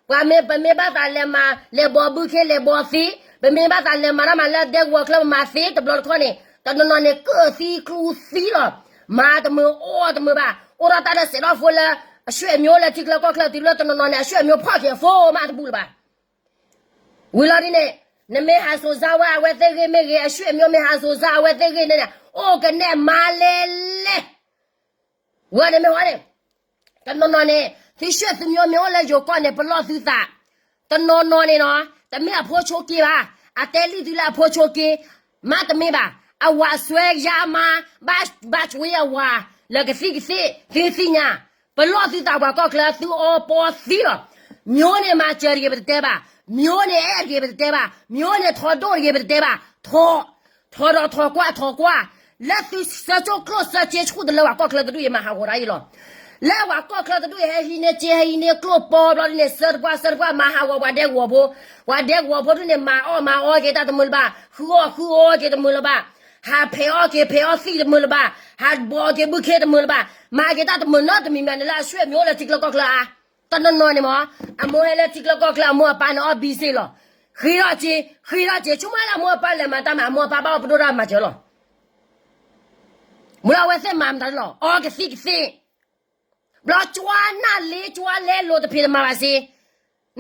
ပှၤမ့ၢ်ပမ့ၢ်ဘၣ်သးလဲၤမၤ လဲၤဘီဘုခ့လဲၤဘီသ့, ပမ့ၢ်ဘၣ်သးလဲၤမၤတၢ်မၤလၢဒဲကဝီၤချၢ ပမၤသ့တဘျီတခီၣ်န့ၣ် တနီၤနီၤန့ၣ် ကၢၣ်သံကျူသံလီၤ. မၤတမုာ်အီၣ်တမုာ်ဘၣ်. အိၣ်ထီၣ်တၢ်လၢစဲးထီၣ်ဖိလၢ အဆွေမျိုးလၢထံချၢကီၢ်ချၢတုၤလၢတနီၤနီၤန့ၣ် အဆွေမျိုး ဖီၣ်က့ၤအဖိမးတဘူၣ်လၢၤဘၣ်. ဝံၤလီၤဒ်န့ၣ်, နမ့ၢ်ဟးစိၤစၢ်ဝဲအဝဲသ့ၣ်ဂ့ၢ်မ့ၢ်ဂ့ၤ, အဆွေမျိုးမ့ၢ်ဟးစိၤစၢ်အဝဲသ့ၣ်ဂ့ၢ်န့ၣ်, အိၣ်ကနဲၣ်မၤလဲၤလဲၣ်. ဝဲန့ၣ်မ့ၢ်ဝဲန့ၣ်, တနီၤနီၤန့ၣ် သုဆွေသုမျိုးမ့ၢ်အိၣ်လၢယိၤကီၢ်န့ၣ် ပလီၢ်သုသး, တနီၤနီၤန့ၣ်နီၤ, တမ့ၢ်အဖိဆိက့ဘၣ်, အတဲလံၣ်သုလၢအဖိဆိက့, မးတမ့ၢ်ဘၣ်, အဝၤစွဲယါမါ, ဘၣ်, ဘၣ်စွဲအဝၤ, လၢကသံၣ်ကသ့ၣ်, သုသ့ၣ်ညါ, ပလီၢ်သုသးပှၤကီၢ်ချၢ သုအီပီသံလီၤ. မျိုးန့ၣ် မၤစၢၤတဂ့ၤ ပတတဲဘၣ်, မျိုးန့ၣ် အဲၣ်တဂ့ၤ ပတတဲဘၣ်, မျိုးန့ၣ် ထီဒိၣ်တဂ့ၤ ပတတဲဘၣ်, ထီၣ်, ထီၣ်ဒီးထီၣ်ကွၢ် ထီၣ်ကွၢ်, လၢသုဆၢကၠိကျိၣ်ဆၢကၠ့ဆူၣ်တလၢပှၤကီၢ်ချၢတဒူၣ်အံၤ မၤဟးဂီၤဒၣ်အံၤလီၤ. လၢပှၤကီၢ်ချၢတဒူၣ်အံၤ ဟဲဟံးန့ၢ်ကၠ့ ဟဲဟံးန့ၢ်ကျိၣ်ပီဘျီဒ်န့ၣ် ဆၢတပှၢ် ဆၢတပှၢ် မၤဟးဂီၤပှၤဒဲကဝီၤဖိ, ပှၤဒဲကဝီၤဖိဒ်န့ၣ် မၤအီၣ်မၤအီက့ၤတၢ်တမုာ်လၢၤဘၣ်, ဃုအီၣ်ဃုအီက့ၤတမုာ်လၢၤဘၣ်, ဟးဖဲးအီၣ်က့ၤဖဲးအီၣ်သံၣ်တမုာ်လၢၤဘၣ်, ဟးဘီက့ၤဘုခ့တမုာ်လၢၤဘၣ်, မၤက့ၤတၢ်တမုာ်နီတမံၤမံၤန့ၣ်လၢအဆွေမျိုးလၢထံချၢကီၢ်ချၢဧါ. တနီၤနီၤန့ၣ်မ့ၢ်, အမိၢ်ဟဲလၢထံချၢကီၢ်ချၢ အမိၢ်အပၢ်န့ၣ်အီၣ်ဘံစ့လီၤ. ဃ့ထီၣ်က့ၤ, ဃ့ထီၣ်က့ၤ, ဆိကမိၣ်လၢအမိၢ်အပၢ်လဲၤမၤတၢ်မၤ အမိၢ်အပၢ်ဘၣ်အီၣ်ပဒိၣ်တၢ်မၤစၢၤလီၤ. မ့ၢ်လၢအဝဲသ့ၣ်မၤမတၤလီၤ အီကသံၣ်ကသ့ၣ်, ဘျီကွၢ်နၢ်လ့ကွၢ်လဲလိၤတဖံးတမၤဘၣ်စ့,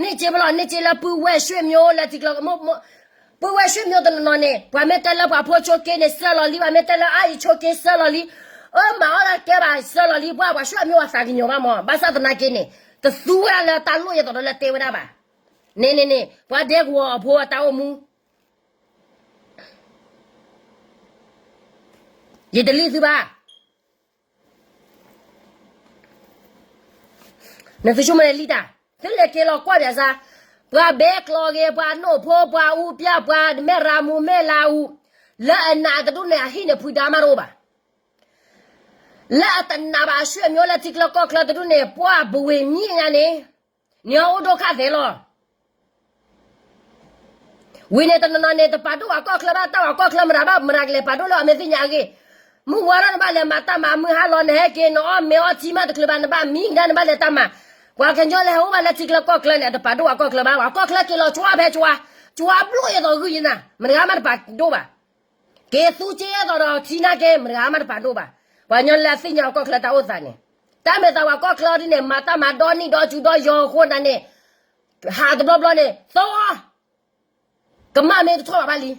န့ၢ်က့ၤဘၣ်လီၤ န့ၢ်က့ၤလၢပုၢ်ဝဲၢ်ဆွေမျိုးလၢထံချၢ, ပုၢ်ဝဲၢ်ဆွေမျိုးတနီၤနီၤန့ၣ် ပှၤမ့ၢ်တဲလၢပှၤဖိဆိက့န့ၣ် စၢလီၤလံ, ပှၤမ့ၢ်တဲလၢအအံၤဆိက့စၢလီၤလံ, အၢ မၤအီၣ်လၢကဲဘၣ်စၢလီၤလံ, ပှၤ ပှၤဆွေမျိုးအသးကညီၤဘၣ်မး, ဘၣ်ဆၣ်သနာ်က့န့ၣ် တသူဝဲဒၣ်လၢတၢ်လိၣ်အသိးဒီးလၢတဲဝဲဒၣ်ဘၣ်. န့ၣ်န့ၣ်န့ၣ် ပှၤဒဲကဝီၤအဖိအတၢ်အိၣ်မူ ယတလံၣ်သုဘၣ်. နသုဆိကမိၣ်လံတၢ်, သုလဲၤက့ၤလီၤကွၢ်ပၠးစါ, ပှၤဘဲကျီဂ့ၤ, ပှၤနိၣ်ဖိ, ပှၤအူပျၢ်, ပှၤမဲၢ်ရၤမူ, မဲၢ်လၤအူ, လၢအနာ်တဒူၣ်န့ၣ် အဟံၣ်န့ၣ်ဖုဒါမးတအိၣ်ဘၣ်. လၢအတနာ်ဘၣ်အဆွေမျိုးလၢထံချၢကီၢ်ချၢတဒူၣ်န့ၣ် ပှၤဘဝ့ၤမံညါန့ၣ် န့ၣ်အိၣ်ဒိၣ်ခၣ်သဲးလီၤ. ဝံၤန့ၣ်တနီၤနီၤန့ၣ် တပာ်ဒိၣ်ပှၤကီၢ်ချၢဘၣ်, တၢ်ပှၤကီၢ်ချၢမတၤဘၣ် မတၤကလဲၤပာ်ဒိၣ်လၢအမဲာ်သ့ၣ်ညါအဂ့ၢ်. မုၢ်ဝါထီၣ်နဘၣ်လဲၤမၤတၢ်မၤမုၢ်ဟါလီၤ နဟဲက့ၤ နအီၣ်မ့ၤအီထံမးတချုးဘၣ် နဘၣ်မံကဒါ နဘၣ်လဲၤတၢ်မၤ. ပှၤကညီလၢဟဲအိၣ်ဘၣ်လၢထံချၢကီၢ်ချၢန့ၣ် အတပာ်ဒိၣ်ပှၤကီၢ်ချၢဘၣ်, ပှၤကီၢ်ချၢက့ၤလီၤကွၢ်ဖဲကွၢ်, ကွၢ်ဘျိၣ်ယသိးဂုၢ်ယနၤ မတၤဂၤမးတပာ်ဒိၣ်ဘၣ်. က့ၤသူက့ယသိးဒီးထံနာ်က့ မတၤဂၤမးတပာ်ဒိၣ်ဘၣ်. ပှၤကညီလၢအသ့ၣ်ညါပှၤကီၢ်ချၢတၢ်အိၣ်သးန့ၣ်, တၢ်မ့ၢ်သးပှၤကီၢ်ချၢဒ်န့ၣ် မၤတၢ်မၤဒီနံၣ်ဒီစုဒီယီၤအဃိသတးန့ၣ်, ဟးတဘျီဘျီန့ၣ် သီၣ်ဝီၤ, ကမၣ်မ့ၢ်တထီၣ်ဘၣ်ဘၣ်လံ.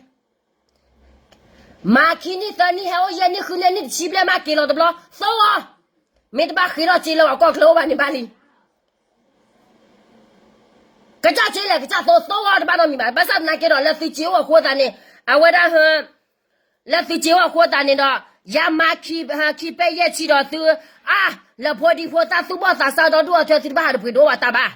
မၤခံနံၣ်သၢနံၣ် ဟဲအိၣ်ယဲၢ်နံၣ်ဃုနံၣ် နံၣ်တဆံဘျဲၣ်မးက့ၤလီၤတဘျီ သီၣ်ဝီၤ, မ့ၢ်တဘၣ်ဃ့ထီၣ်စ့လၢပှၤကီၢ်ချၢအိၣ်ဘၣ်န့ၣ်ဘၣ်လံ. ကစၢ်စ့လဲၣ် ကစၢ်သိသီၣ်ဝီၤတဘၣ်နီတမံၤဘၣ်. ဘၣ်ဆၣ်သနာ်က့ဒီး လၢသုစ့အိၣ်အဃိသတးန့ၣ် အဝဲဒၣ်ဟၢ လၢသုစ့အိၣ်အဃိသတးန့ၣ်ဒီး ယါမါခံ ခံပဲယဲၢ်ဆံဒီးသု အါ လၢဖိဒံဖိသၣ်သူၣ်ဘီၣ်သးစၢ်ဒီဒူၣ်အီၤ သုတဘၣ်ဟးတပှ့ၤဒိၣ်ဘၣ်တၢ်ဘၣ်.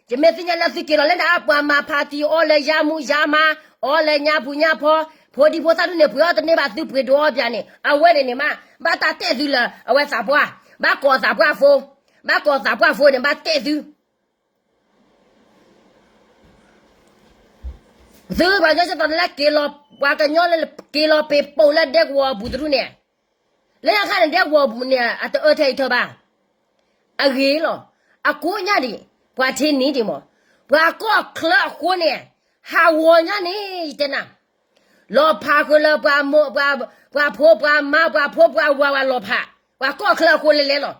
ယမ့ၢ်သ့ၣ်ညါလၢသုက့ၤလီၤလၢန့ၣ် ပှၤမၤဖါတံၢ်အီၣ်လၢယါမူယါမါ အီၣ်လၢညါပူၤညါဖီ ဖိဒံဖိသၣ်ဒူၣ်န့ၣ် ပှ့ၤအီၣ်တန့ၢ်ဘၣ် သုပှ့ၤဒိၣ်အီၣ်ပၠးန့ၣ် အဝဲန့ၣ်န့ၣ်မး ဘၣ်တၢ်တဲသုလၢအဝဲသးပှၢ် ဘၣ်ကိးသးပှၢ်ဖိ ဘၣ်ကိးသးပှၢ်ဖိန့ၣ် ဘၣ်တဲသု သုပှၤကညီသိးန့ၣ်လၢက့ၤလီၤ ပှၤကညီလၢက့ၤလီၤပ့ၤပိာ်လၢဒဲကဝီၤအပူၤတဒူၣ်န့ၣ် လၢညါခါန့ၣ် ဒဲကဝီၤအပူၤန့ၣ် အတအၢထဲအံၤထၢဘၣ်. အဂ့ၤလီၤ. အကိးညါဒံး ပှၤထံနံၤဒံးမး ပှၤကီၢ်ချၢအဃိန့ၣ် ဟးဂီၤညါန့ၣ် ယတဲနၤ လီၤဖးဃုာ်လၢပှၤမိၢ် ပှၤဖိပှၤမါ ပှၤဖိပှၤဝၤ ပှၤလီၤဖး ပှၤကီၢ်ချၢအဃိလဲၤလဲၤလီၤ.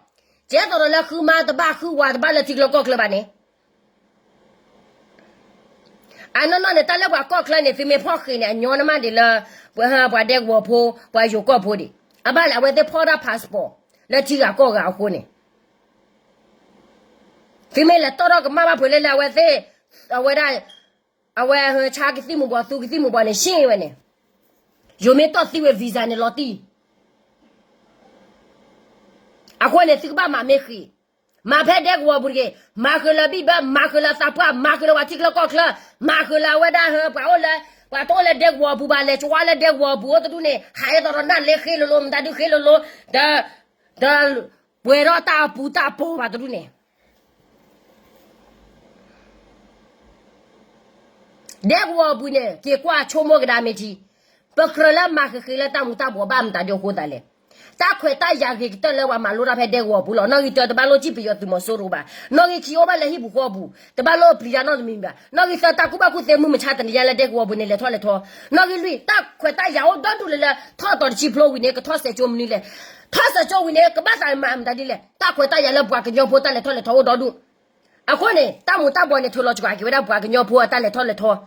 ကဲသိးဒီးလၢဃုမါတဘၣ် ဃုဝၤတဘၣ်လၢထံချၢကီၢ်ချၢဘၣ်န့ၣ် အနီၢ်နီၢ်န့ၣ် တၢ်လၢပှၤကီၢ်ချၢန့ၣ် သုမ့ၢ်ဖီၣ်ဃ့န့ၣ် အညီနမးဒံးလၢ ပှၤဒဲကဝီၤဖိ ပှၤယိၤကီၢ်ဖိဒံး အဘၣ်လၢအဝဲသ့ၣ်ဖီၣ်တၢ် passport လၢထံဂၤကီၢ်ဂၤအဃိန့ၣ် သုမ့ၢ်လဲၤတီၣ်ထီၣ်ကမၣ်ဘၣ်ဖုးလၢလၢအဝဲသ့ၣ် အဝဲဒၣ် အဝဲဆါကသံၣ်မူၤဘှီး သူကသံၣ်မူၤဘှီးန့ၣ် ရှ့ဝဲန့ၣ် ယိၤမ့ၢ်တီၢ်သံဝဲ visa န့ၣ်လီၤတံၢ် အဃိန့ၣ် သုကဘၣ်မၤမ့ၢ်ဃ့ၢ်, မၤဖဲဒဲကဝီၤပူၤတဂ့ၤ, မၤဃုာ်လၢဘံၣ်ဘၢ, မၤဃုာ်လၢသးပှၢ်, မၤဃုာ်လၢပှၤထံချၢကီၢ်ချၢ, မၤဃုာ်လၢအဝဲဒၣ်ဟၢ ပှၤအိၣ်လၢ ပှၤတအိၣ်လၢဒဲကဝီၤပူၤဘၣ် လဲၤကဝါလၢဒဲကဝီၤပူၤအိၣ်တဒူၣ်န့ၣ် ဟးအဲၣ်သီဒီးနၢ်လ့ဃ့လိၤလိၤ မတၤဒုဃ့လိၤလိၤ, ဒီး ဒီးပှဲၤထီၣ်တၢ်အပူၤတၢ်ပီၤဘၣ်တဒူၣ်န့ၣ် ဒဲကဝီၤပူၤန့ၣ် က့ၤကွၢ်ဆိကမိၣ်ကဒါမ့ၢ်ထံ, ပကြၢးလၢမၤဃ့ဃ့လၢတၢ်မူၤတၢ်ဘှီးဘၣ်မတၤဒုအဃိသးလဲၣ်. တၢ်ခွဲးတၢ်ယာ်ဂ့ၤကတၢၢ်လၢပှၤမၤလိတၢ်ဖဲဒဲကဝီၤပူၤလီၤ. နီၣ်ဂံၢ်တၢတဘၣ်လိၣ်စံၣ်ပယီၤသုးမီၤစိရိၤဘၣ်. နီၣ်ဂံၢ်ခံအိၣ်ဘၣ်လၢဟံၣ်ပူၤဃီပူၤ တဘၣ်လိၣ်ပျံၤတၢ်နီတမံၤဘၣ်. နီၣ်ဂံၢ်သၢတၢ်ကူၣ်ဘၣ်ကူၣ်သ့မုၢ်မဆါတနံၤညါလၢဒဲကဝီၤပူၤန့ၣ် လဲၤထီၣ်လဲၤထီ. နီၣ်ဂံၢ်လွံၢ် တၢ်ခွဲးတၢ်ယာ်အိၣ်ဒီဒူၣ်လၢလၢ ထီၣ်သီတဆံဖျိဝံၤန့ၣ် ကထီၣ်စဲးကၠိမနုၤလဲၣ်. ထီၣ်စဲးကၠိဝံၤန့ၣ် ကဘၣ်သးမၤမတၤဒ်လဲၣ်. တၢ်ခွဲးတၢ်ယာ်လၢပှၤကညီဖိတၢ်လဲၤထီၣ်လဲၤထီအိၣ်ဒီဒူၣ် အဃိန့ၣ် တၢ်မူၤတၢ်ဘှီးန့ၣ် ထုးလီၤစှၤက့ၤဝဲဒၣ်ပှၤကညီဖိအတၢ်လဲၤထီၣ်လဲၤထီ,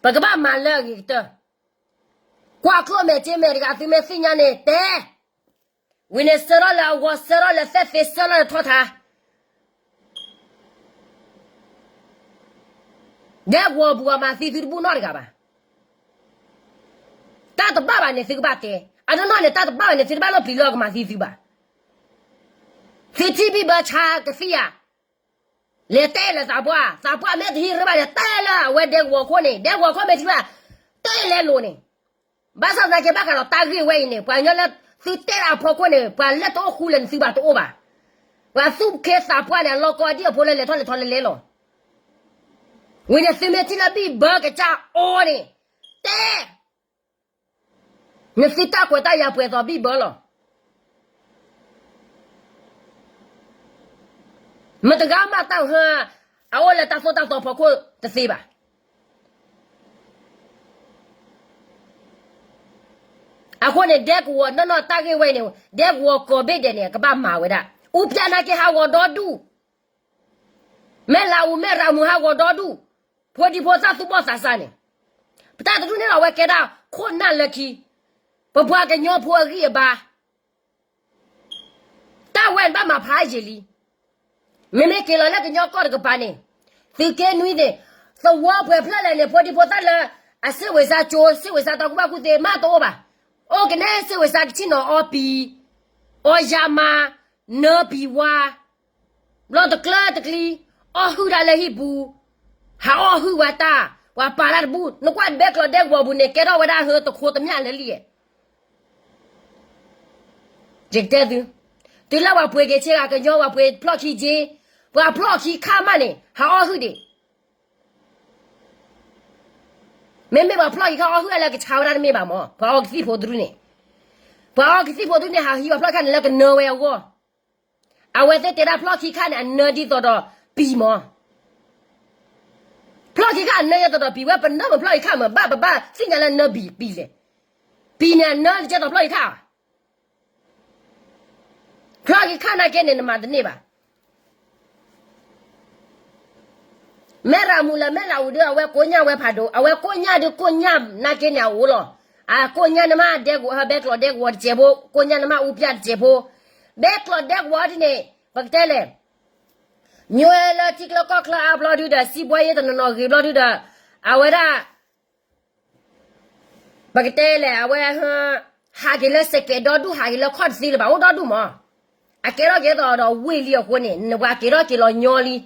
ပကဘၣ်မၤလၢအဂ့ၤကတၢၢ်. ကွၢ်ကျိၣ်မဲာ်စ့မဲာ်တဂၤ သုမ့ၢ်သ့ၣ်ညါန့ၣ် တဲ, ဝံၤန့ၣ်ဆၢထီၣ်လၢအဂီၤ ဆၢထီၣ်လၢသဲသ့ ဆၢထီၣ်လၢထီၣ်ထါ ဒဲကဝီၤပူၤအမၤသံသုတဘူၣ်နီတဂၤဘၣ်. တၢ်တဘၣ်ဘၣ်န့ၣ် သုကဘၣ်တဲ, အနီၢ်နီၢ်န့ၣ် တၢ်တဘၣ်ဘၣ်န့ၣ် သုတဘၣ်လိၣ်ပျံၤလၢအကမၤသံသုဘၣ်. သုထံၣ်ဘံၣ်ဘၢဆါကသံၣ်ဧါ, လဲၤတဲလၢသးပှၢ်, သးပှၢ်မ့ၢ်တဟံးရ့ဘၣ်န့ၣ် တဲလၢအဝဲဒဲကဝီၤခိၣ်န့ၣ်, ဒဲကဝီၤခိၣ်မ့ၢ်ထံၣ်ဘၣ် တဲလဲၤလိၤန့ၣ်, ဘၣ်ဆၣ်သနာ်က့ဘၣ်ဃးဒီးတၢ်ဂ့ၢ်ဝဲအံၤန့ၣ် ပှၤကညီလၢသုတဲတၢ်အဖီခိၣ်န့ၣ် ပှၤလၢတအိၣ်ဃူလၢာ်န့ၣ်သုဘၣ်တအိၣ်ဘၣ်. ပှၤသူၣ်က့သးပှၢ်န့ၣ် အလီၢ်ကီအဒံၣ်အဖိလၢလဲၤထီၣ်လဲၤထီလဲၤလဲၤလီၤ. ဝံၤန့ၣ် သုမ့ၢ်ထံၣ်လၢဘံၣ်ဘၢကစၢ်အီၤန့ၣ်, တဲ နသုတၢ်ခွဲးတၢ်ယာ်ပှဲၤသိးဘံၣ်ဘၢလီၤ. မတဂၤမးတၢ်ဟၢ အအိၣ်လၢတၢ်သိၣ်တၢ်သီဖီခိၣ်တသ့ဘၣ်. အဃိန့ၣ် ဒဲကဝီၤနီၢ်နီၢ်တၢ်ဂ့ၢ်ဝဲအံၤန့ၣ် ဒဲကဝီၤကိးဘ့ၣ်ဒဲးန့ၣ် အကဘၣ်မၤဝဲဒၣ် အူပျၢ်နာ်က့ဟးဂီၤဒီဒူၣ်, မဲၢ်လးအူ မဲၢ်ရၤမူဟးဂီၤဒီဒူၣ်, ဖိဒံဖိသၣ်သူၣ်ဘီၣ်သးစၢ်န့ၣ်, ပတၢ်တဒူၣ်န့ၣ်လီၤ အဝဲကဲဒၣ်ခိၣ်နၢ်လၢခံ, ပပှၤကညီဖိအဂံၢ်အဘါ တၢ်ဝဲန့ၣ်ဘၣ်မၤဖးယံာ်လံ. မ့မ့ၢ်က့ၤလီၤလၢကညီကီၢ်တကပၤန့ၣ်, သုးက့နွံန့ၣ်, သဝီပှဲၤဖျၢၣ်လဲၣ်န့ၣ် ဖိဒံဖိသၣ်လၢ အစ့ၣ်ဝ့ၤစါကၠိ စ့ၣ်ဝ့ၤစါတၢ်ကူၣ်ဘၣ်ကူၣ်သ့မးတအိၣ်ဘၣ်. အိၣ်ကနဲစ့ၣ်ဝ့ၤစါကဆ့ၣ်နီၤအီပံၤ, အီယါမါ, နၢပံၤဝါ ဘျီတကျၢတကျံ, အီၣ်ဟုၣ်တၢ်လၢဟံၣ်ပူၤ, ဟးအီၣ်ဟုၣ်ဝဲတၢ်, ပှၤပာ်တၢ်တဘူၣ်, နကွၢ်ဘဲကျီးဒဲကဝီၤပူၤန့ၣ် ကဲထီၣ်ဝဲဒၣ်ဟၢတခိးတမျၢ်လၢလံဧါ. ယကတဲသု, တုၤလၢပှၤပှ့ၤက့ၤဆ့ကၤကညီ ပှၤပှ့ၤဖျီၣ်ခံက့, ပှၤဖျီၣ်ခံခါမးန့ၣ် ဟးအီၣ်ဟုၣ်ဒံး. မ့မ့ၢ်ပှၤဖျီၣ်ခံခါအီၣ်ဟုၣ်အလၢကဆါဝဲဒၣ်တမ့ၢ်ဘၣ်မး, ပှၤအီကသံၣ်ဖိတဒူၣ်န့ၣ်, ပှၤအီကသံၣ်ဖိတဒူၣ်န့ၣ် ဟးဟံးပှၤဖျီၣ်ခံခါန့ၣ်လၢကနၢဝဲအဂီၢ်. အဝဲသ့ၣ်တဲဒၣ်ဖျီၣ်ခံခါန့ၣ် အနၢဒ်သိးဒီးပံၤမး. ဖျီၣ်ခံခါအနၢဒ်သိးဒီးပံၤ ဝဲပနၢမုာ်ဖျီၣ်ခံခါမး ဘၣ်ပဘၣ်သ့ၣ်ညါလၢနၢပံၤပံၤလဲၣ်. ပံၤန့ၣ်အနၢဒ်သိးဖျီၣ်ခံခါဘၣ်. ဖျီၣ်ခံခါနာ်က့န့ၣ် နမၤတန့ၢ်ဘၣ်. မဲၢ်ရၤမူလၢမဲၢ်လးအူဒုး အဝဲကိးညၣ်ဝဲဖးဒိၣ်, အဝဲကိးညၣ်ဒုးကိးညၣ်နာ်က့န့ၣ်အအိၣ်လီၤ. အကိးညၣ်န့ၣ်မး ဒဲကဝီၤ ဘဲကျီးဒဲကဝီၤတစဲးဖိ, ကိးညၣ်န့ၣ်မး အူပျၢ်တစဲးဖိ, ဘဲကျီးဒဲကဝီၤဒ်န့ၣ် ပကတဲလဲၣ် မ့ၢ်ဝဲလၢထံကျၢကီၢ်ကျၢအါဘျီဒုဒီး စံးဘှီယ့တနီၤနီၤဂ့ၤဘျီဒုဒီး အဝဲဒၣ် ပကတဲလဲၣ် အဝဲ ဟးက့ၤလၢစဲးကဲးဒီဒူၣ် ဟးက့ၤလၢခီၣ်တသ့လၢၤဘၣ် အိၣ်ဒီဒူၣ်မး. အကဲထီၣ်က့ၤသိးဒီးဝ့ၢ်လံအဃိန့ၣ် နပှၤက့ၤထီၣ်က့ၤလီၤညီလံ.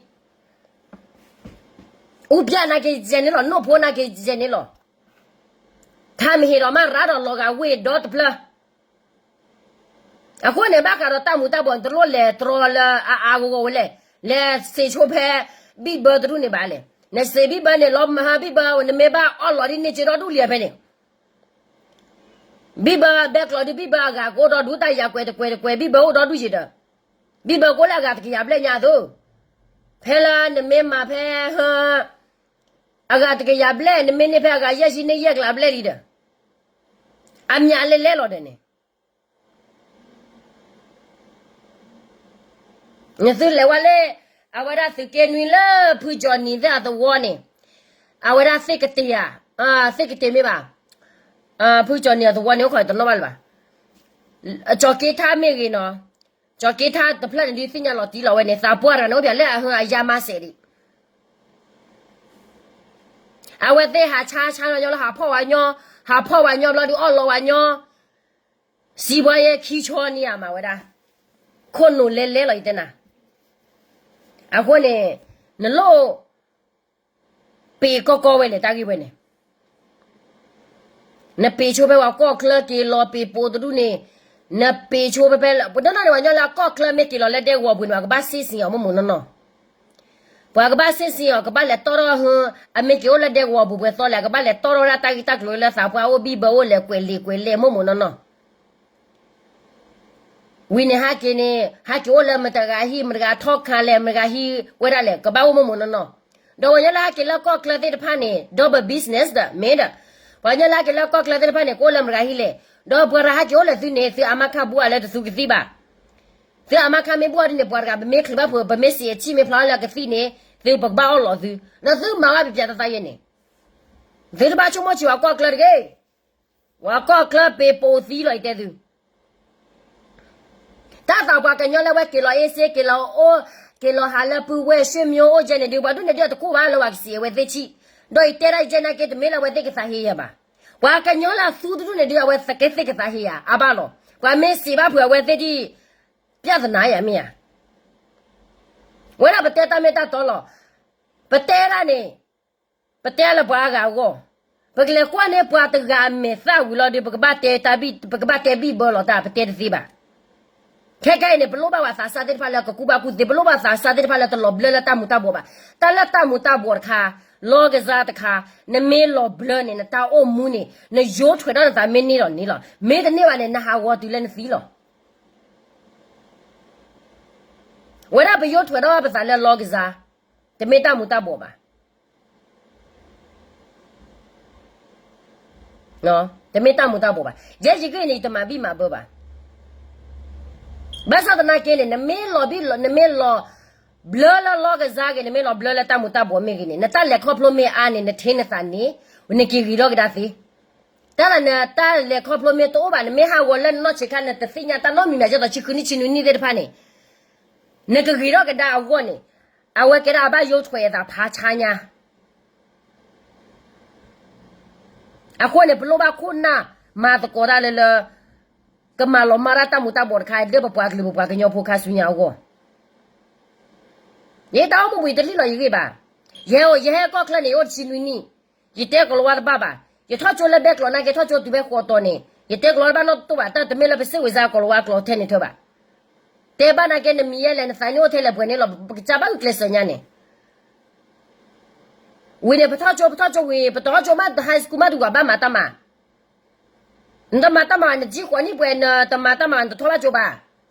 အူပျၢ်နာ်က့ၤယဲန့ၣ်လီၤ နိၣ်ဖိနာ်က့ၤယဲန့ၣ်လီၤ. ထါမ့ၢ်ဟ့ၣ်ဒီးမးရၤဒီးလီၤဂာ်ဝ့ၢ်ဒီတဖျၢၣ် အဃိန့ၣ် ဘၣ်ဃးဒီးတၢ်မူၤတၢ်ဘှီး နတလိၣ်လဲၤတြီလၢအအါဂီၢ်ဂီၢ်ဝဲလဲၣ်, လဲၤစံးဆိဖဲ ဘံၣ်ဘၢတဒူၣ်န့ၣ်ဘၣ်လဲၣ်. နစံးဘံၣ်ဘၢန့ၣ် လီၤမဟါဘံၣ်ဘၢ နမ့ၢ်ဘၣ်အီၣ်လီၤဒ်န့ၣ် စ့ဒီဒူၣ်လံဖဲန့ၣ်. ဘံၣ်ဘၢဘဲကျီးဒုး ဘံၣ်ဘၢအဂၤကအိၣ်ဒီဒူၣ် တၢ်ယၤကွဲးတကွဲးတကွဲး ဘံၣ်ဘၢအိၣ်ဒီဒူၣ်ယံၤဒီး ဘံၣ်ဘၢကအိၣ်လၢအဂၤတကယၤဘျဲၣ်ညါအသိး, ဖဲလၢနမ့ၢ်မၤဖဲ အဂၤတကယၤဘျဲၣ် နမ့ၢ်န့ၢ်ဖဲအဂၤယဲၢ်ဆံန့ၢ်ယဲၢ်ကျးဘျဲၣ်လံဒီး အမ့ၢ်အလဲၤလဲၤလီၤဒီးန့ၣ် နသုလဲၤဝဲလၢ အဝဲဒၣ်သုးက့နွံလၢဖုကၠီနံၤသ့ၣ်အသဝီန့ၣ်, အဝဲဒၣ်သ့ၣ်ကတ့ၤဧါ, သ့ၣ်ကတ့ၤမ့ၢ်ဘၣ်, ဖုကၠီၤန့ၣ်အသဝီန့ၣ်အိၣ်ခိးတနီၣ်ဘၣ်လၢၤဘၣ်, ကၠီၤက့ထါမ့ၢ်ဂ့ၤနီၤ, ကၠီၤက့ထါတဖျၢၣ်န့ၣ်ဒုးသ့ၣ်ညါလီၤတံၢ်လီၤဝဲန့ၣ် သးပှၢ်တဂၤန့ၣ်အိၣ်ပၠးလၢအဟၢအယါမါစဲးဒံး အဝဲသ့ၣ်ဟးဆါဆါညီညီလၢဟးဖီၣ်ဝဲညီ, ဟးဖီၣ်ဝဲညီဘျီဒုးအီၣ်လီၤဝဲညီ, စံးဘှါယဲခံဆီန့ၣ်ဧါမၤဝဲဒၣ်, ခိၣ်နူာ်လဲလဲလီၤယတဲနၤ, အဃိန့ၣ်, နလိၣ် ပ့ၤကီကီဝဲလဲၣ်တၢ်ဂ့ၢ်ဝဲန့ၣ် နပ့ၤဆိဖဲပှၤကီၢ်ချၢက့ၤလီၤပ့ၤပိာ်တဒူၣ်န့ၣ်, နပ့ၤဆိဖဲဖဲလၢ ပဒိၣ်နီၢ်န့ၣ် ပှၤညီလၢအကီၢ်ချၢမ့ၢ်က့ၤလီၤလၢဒဲကဝီၤပူၤန့ၣ် ပှၤကဘၣ်စ့ၢ်စ့ၢ်အီၤမိၢ်မိၢ်နီၢ်နီၢ်, ပှၤကဘၣ်စ့ၢ်စ့ၢ်အီၤ ကဘၣ်လဲၤတီၣ်ထီၣ်ဟၢ, အမ့ၢ်က့ၤအိၣ်လၢဒဲကဝီၤပူၤပှဲၤသီလဲၣ် ကဘၣ်လဲၤတီၣ်ထီၣ်ဝဲဒၣ်တၢ်ဂ့ၢ်တၢ်ကျိၤလၢသးပှၢ်အိၣ်ဘံၣ်ဘၢအိၣ်လဲၤကွဲးလံာ်ကွဲးလဲၢ် မိၢ်မိၢ်နီၢ်နီၢ် ဝံၤန့ၣ်ဟဲက့ၤန့ၣ် ဟဲက့ၤအိၣ်လၢမတၤဂၤဟံၣ် မတၤဂၤထီၣ်ခါလဲၣ် မတၤဂၤဟံၣ်ဝဲဒၣ်လဲၣ် ကဘၣ်အိၣ်မိၢ်မိၢ်နီၢ်နီၢ်, ဒီးပှၤညီလၢဟဲက့ၤလၢကီၢ်ချၢသ့ၣ်တဖၣ်န့ၣ် ဒီးပ business ဒီး မ့ၢ်ဒီး, ပှၤညီလၢဟဲက့ၤလၢကီၢ်ချၢသ့ၣ်တဖၣ်န့ၣ် ကအိၣ်လၢမတၤဂၤဟံၣ်လဲၣ်, ဒီးပှၤရၤဟဲက့ၤအိၣ်လၢသုန့ၣ် သုအမါခါဘူးအလဲတသူကသံၣ်ဘၣ်, သုအမါခါမ့ၢ်ဘူးအဒ်န့ၣ် ပှၤတဂၤပမ့ၢ်ချုးဘၣ်ဖိ ပမ့ၢ်စံးအထံၣ်မ့ၢ်ဖျါလၢကသံၣ်န့ၣ် သုပကဘၣ်အီၣ်လီၤသု, ဒီးသုမၤဝဲပပျဲတသးယဲန့ၣ်, သုတဘၣ်ဆိကမိၣ်ဆံးပှၤကီၢ်ချၢတဂ့ၤ ပှၤကီၢ်ချၢပ့ၤပိာ်သံလီၤယတဲသု, တၢ်သးပှၤကညီလၢဝဲက့ၤလီၤအ့စ့ က့ၤလီၤအိၣ်, က့ၤလီၤဟးလၢပုၢ်ဝဲၢ် ဆွေမျိုး အိၣ်ယဲန့ၣ်ဒုး ပှၤဒိၣ်န့ၣ်ဒုးတကိၢ်ဘၣ်လၢပှၤကစံးအဝဲသ့ၣ်ထံၣ်, ဒီးယတဲဒၣ်ယဲနာ်က့ တမ့ၢ်လၢအဝဲသ့ၣ်ကသးဟ့ယၤဘၣ်, ပှၤကညီလၢအသူတဒူၣ်န့ၣ်ဒုး အဝဲသကဲသ့ၣ်ကသးဟ့ယၤအါဘၣ်လီၤ, ပှၤမ့ၢ်စံးဘၣ်ဖုးအဝဲသ့ၣ်ဒ် ပြဿနာယၤမ့ၢ်ဧါ, ဝဲဒၣ်ပတဲတၢ်မ့ၢ်တၢ်တီလီၤ, ပတဲဒၣ်န့ၣ် ပတဲလၢပှၤအါဂၤအဂီၢ်, ပကလဲၤကွၢ်န့ၢ်ပှၤတဂၤအမဲာ်သၣ်ဝံၤလီၤဒီး ပကဘၣ်တဲတၢ်ဘံၣ် ပကဘၣ်တဲဘံၣ်ဘၢလီၤတၢ် ပတဲတသ့ဘၣ်. ခဲကနံၣ်အံၤန့ၣ် ပလိၣ်ဘၣ်ပှၤသးစၢ်သ့ၣ်တဖၣ်လၢကကူဘၣ်ကူသ့, ပလိၣ်ဘၣ်သးစၢ်သ့ၣ်တဖၣ်လၢတလီၤဘျၢလၢတၢ်မူၤတၢ်ဘှီးဘၣ်. တၢ်လၢတၢ်မူၤတၢ်ဘှီးတခါ, လီကစၢ်တခါ, နမ့ၢ်လီၤဘျၢန့ၣ် နတၢ်အိၣ်မူန့ၣ် နယိးထွဲးထီၣ်နသးမ့ၢ်န့ၢ်လီၤန့ၣ်လီၤ. မ့ၢ်တန့ၢ်ဘၣ်န့ၣ် နဟးဂီၤတုၤလၢနသံလီၤ. ဝဲဒၣ်ပယိးထွဲးထီၣ်ပသးလၢလီကစၢ်, တမ့ၢ်တၢ်မူၤတၢ်ဘှီးဘၣ်. တမ့ၢ်တၢ်မူၤတၢ်ဘှီးဘၣ်. ယဲယဂ့ၢ်န့ၣ် ယတမၤဘံၣ်မၤဘၢဘၣ်. ဘၣ်ဆၣ်သနာ်က့န့ၣ် နမ့ၢ်လီၤဘံၣ်လီၤ, နမ့ၢ်လီၤဘျၢလၢလီကစၢ်ဂ့ၤ, နမ့ၢ်လီၤဘျၢလၢတၢ်မူၤတၢ်ဘှီးမ့ၢ်ဂ့ၤန့ၣ် နတၢ်လဲၤခီဖျိမ့ၢ်အါန့ၣ် နထ့နသးန့ၣ် နက့ၤဂ့ၤထီၣ်ကဒါသ့. တၢ်လၢနတၢ်လဲၤခီဖျိမ့ၢ်တအိၣ်ဘၣ်, နမ့ၢ်ဟးဂီၤလၢနနီၢ်ဆံးခါ နတသ့ၣ်ညါတၢ်နီတမံၤမံၤ ဒ်သိးဆံဃုနံၣ်ဆံနွံနံၣ်သ့ၣ်တဖၣ်န့ၣ် နကဂ့ၤထီၣ်ကဒါအဂီၢ်န့ၣ်, အဝဲကဲဒၣ်အဘၣ်ယိးထွဲးအသးဖးဆါညါ. အဃိန့ၣ် ပလိၣ်ဘၣ်ခိၣ်နၢ်မၤသကိးတၢ်လၢလၢ ကမၤလီၤမၢ်ဒၣ်တၢ်မူၤတၢ်ဘှီးတခါ လၢပပှၤကလုာ်ပပှၤကညီဖိခါဆူညါအဂီၢ်. ယတၢ်အိၣ်မူပူၤ ယတလံၣ်လီၤယဂ့ၢ်ဘၣ်. ယဟဲအိၣ် ယဟဲကီၢ်ချၢန့ၣ် ယအိၣ်တဆံနွံနံၣ်, ယတဲကီၤလၤဝါတဘၣ်ဘၣ်. ယထီၣ်ကၠိလၢဘဲကျိးနာ်က့ ထီၣ်ကၠိတုၤဖဲဃိးတီၤန့ၣ် ယတဲကီၤလၤဝါတဘၣ်နီတတိၢ်ဘၣ်. တၢ်တမ့ၢ်လၢပစ့ၣ်ဝဲစါကီၤလၤဝါကျိာ်ထဲန့ၣ်ထၢဘၣ်. တဲဘၣ်နာ်က့ နမံၤယဲလဲၣ် နသးန့ၣ်အိၣ်ထဲလဲၣ် ပှဲၤန့ၣ်လီၤ ပကစၢ်ဘၣ်ဂုာ်ကျဲးစၢးညါန့ၣ်. ဝံၤန့ၣ် ပထီၣ်ကၠိ ပထီၣ်ကၠိဝံၤ ပတဟီၣ်ကၠိမး high school မး ဒုးကွၢ်ဘၣ်မၤတၢ်မၤ နတမၤတၢ်မၤ နကံဃိးနံၣ်ပှဲၤ နတမၤတၢ်မၤ နတထီၣ်ဘၣ်ကၠိဘၣ်.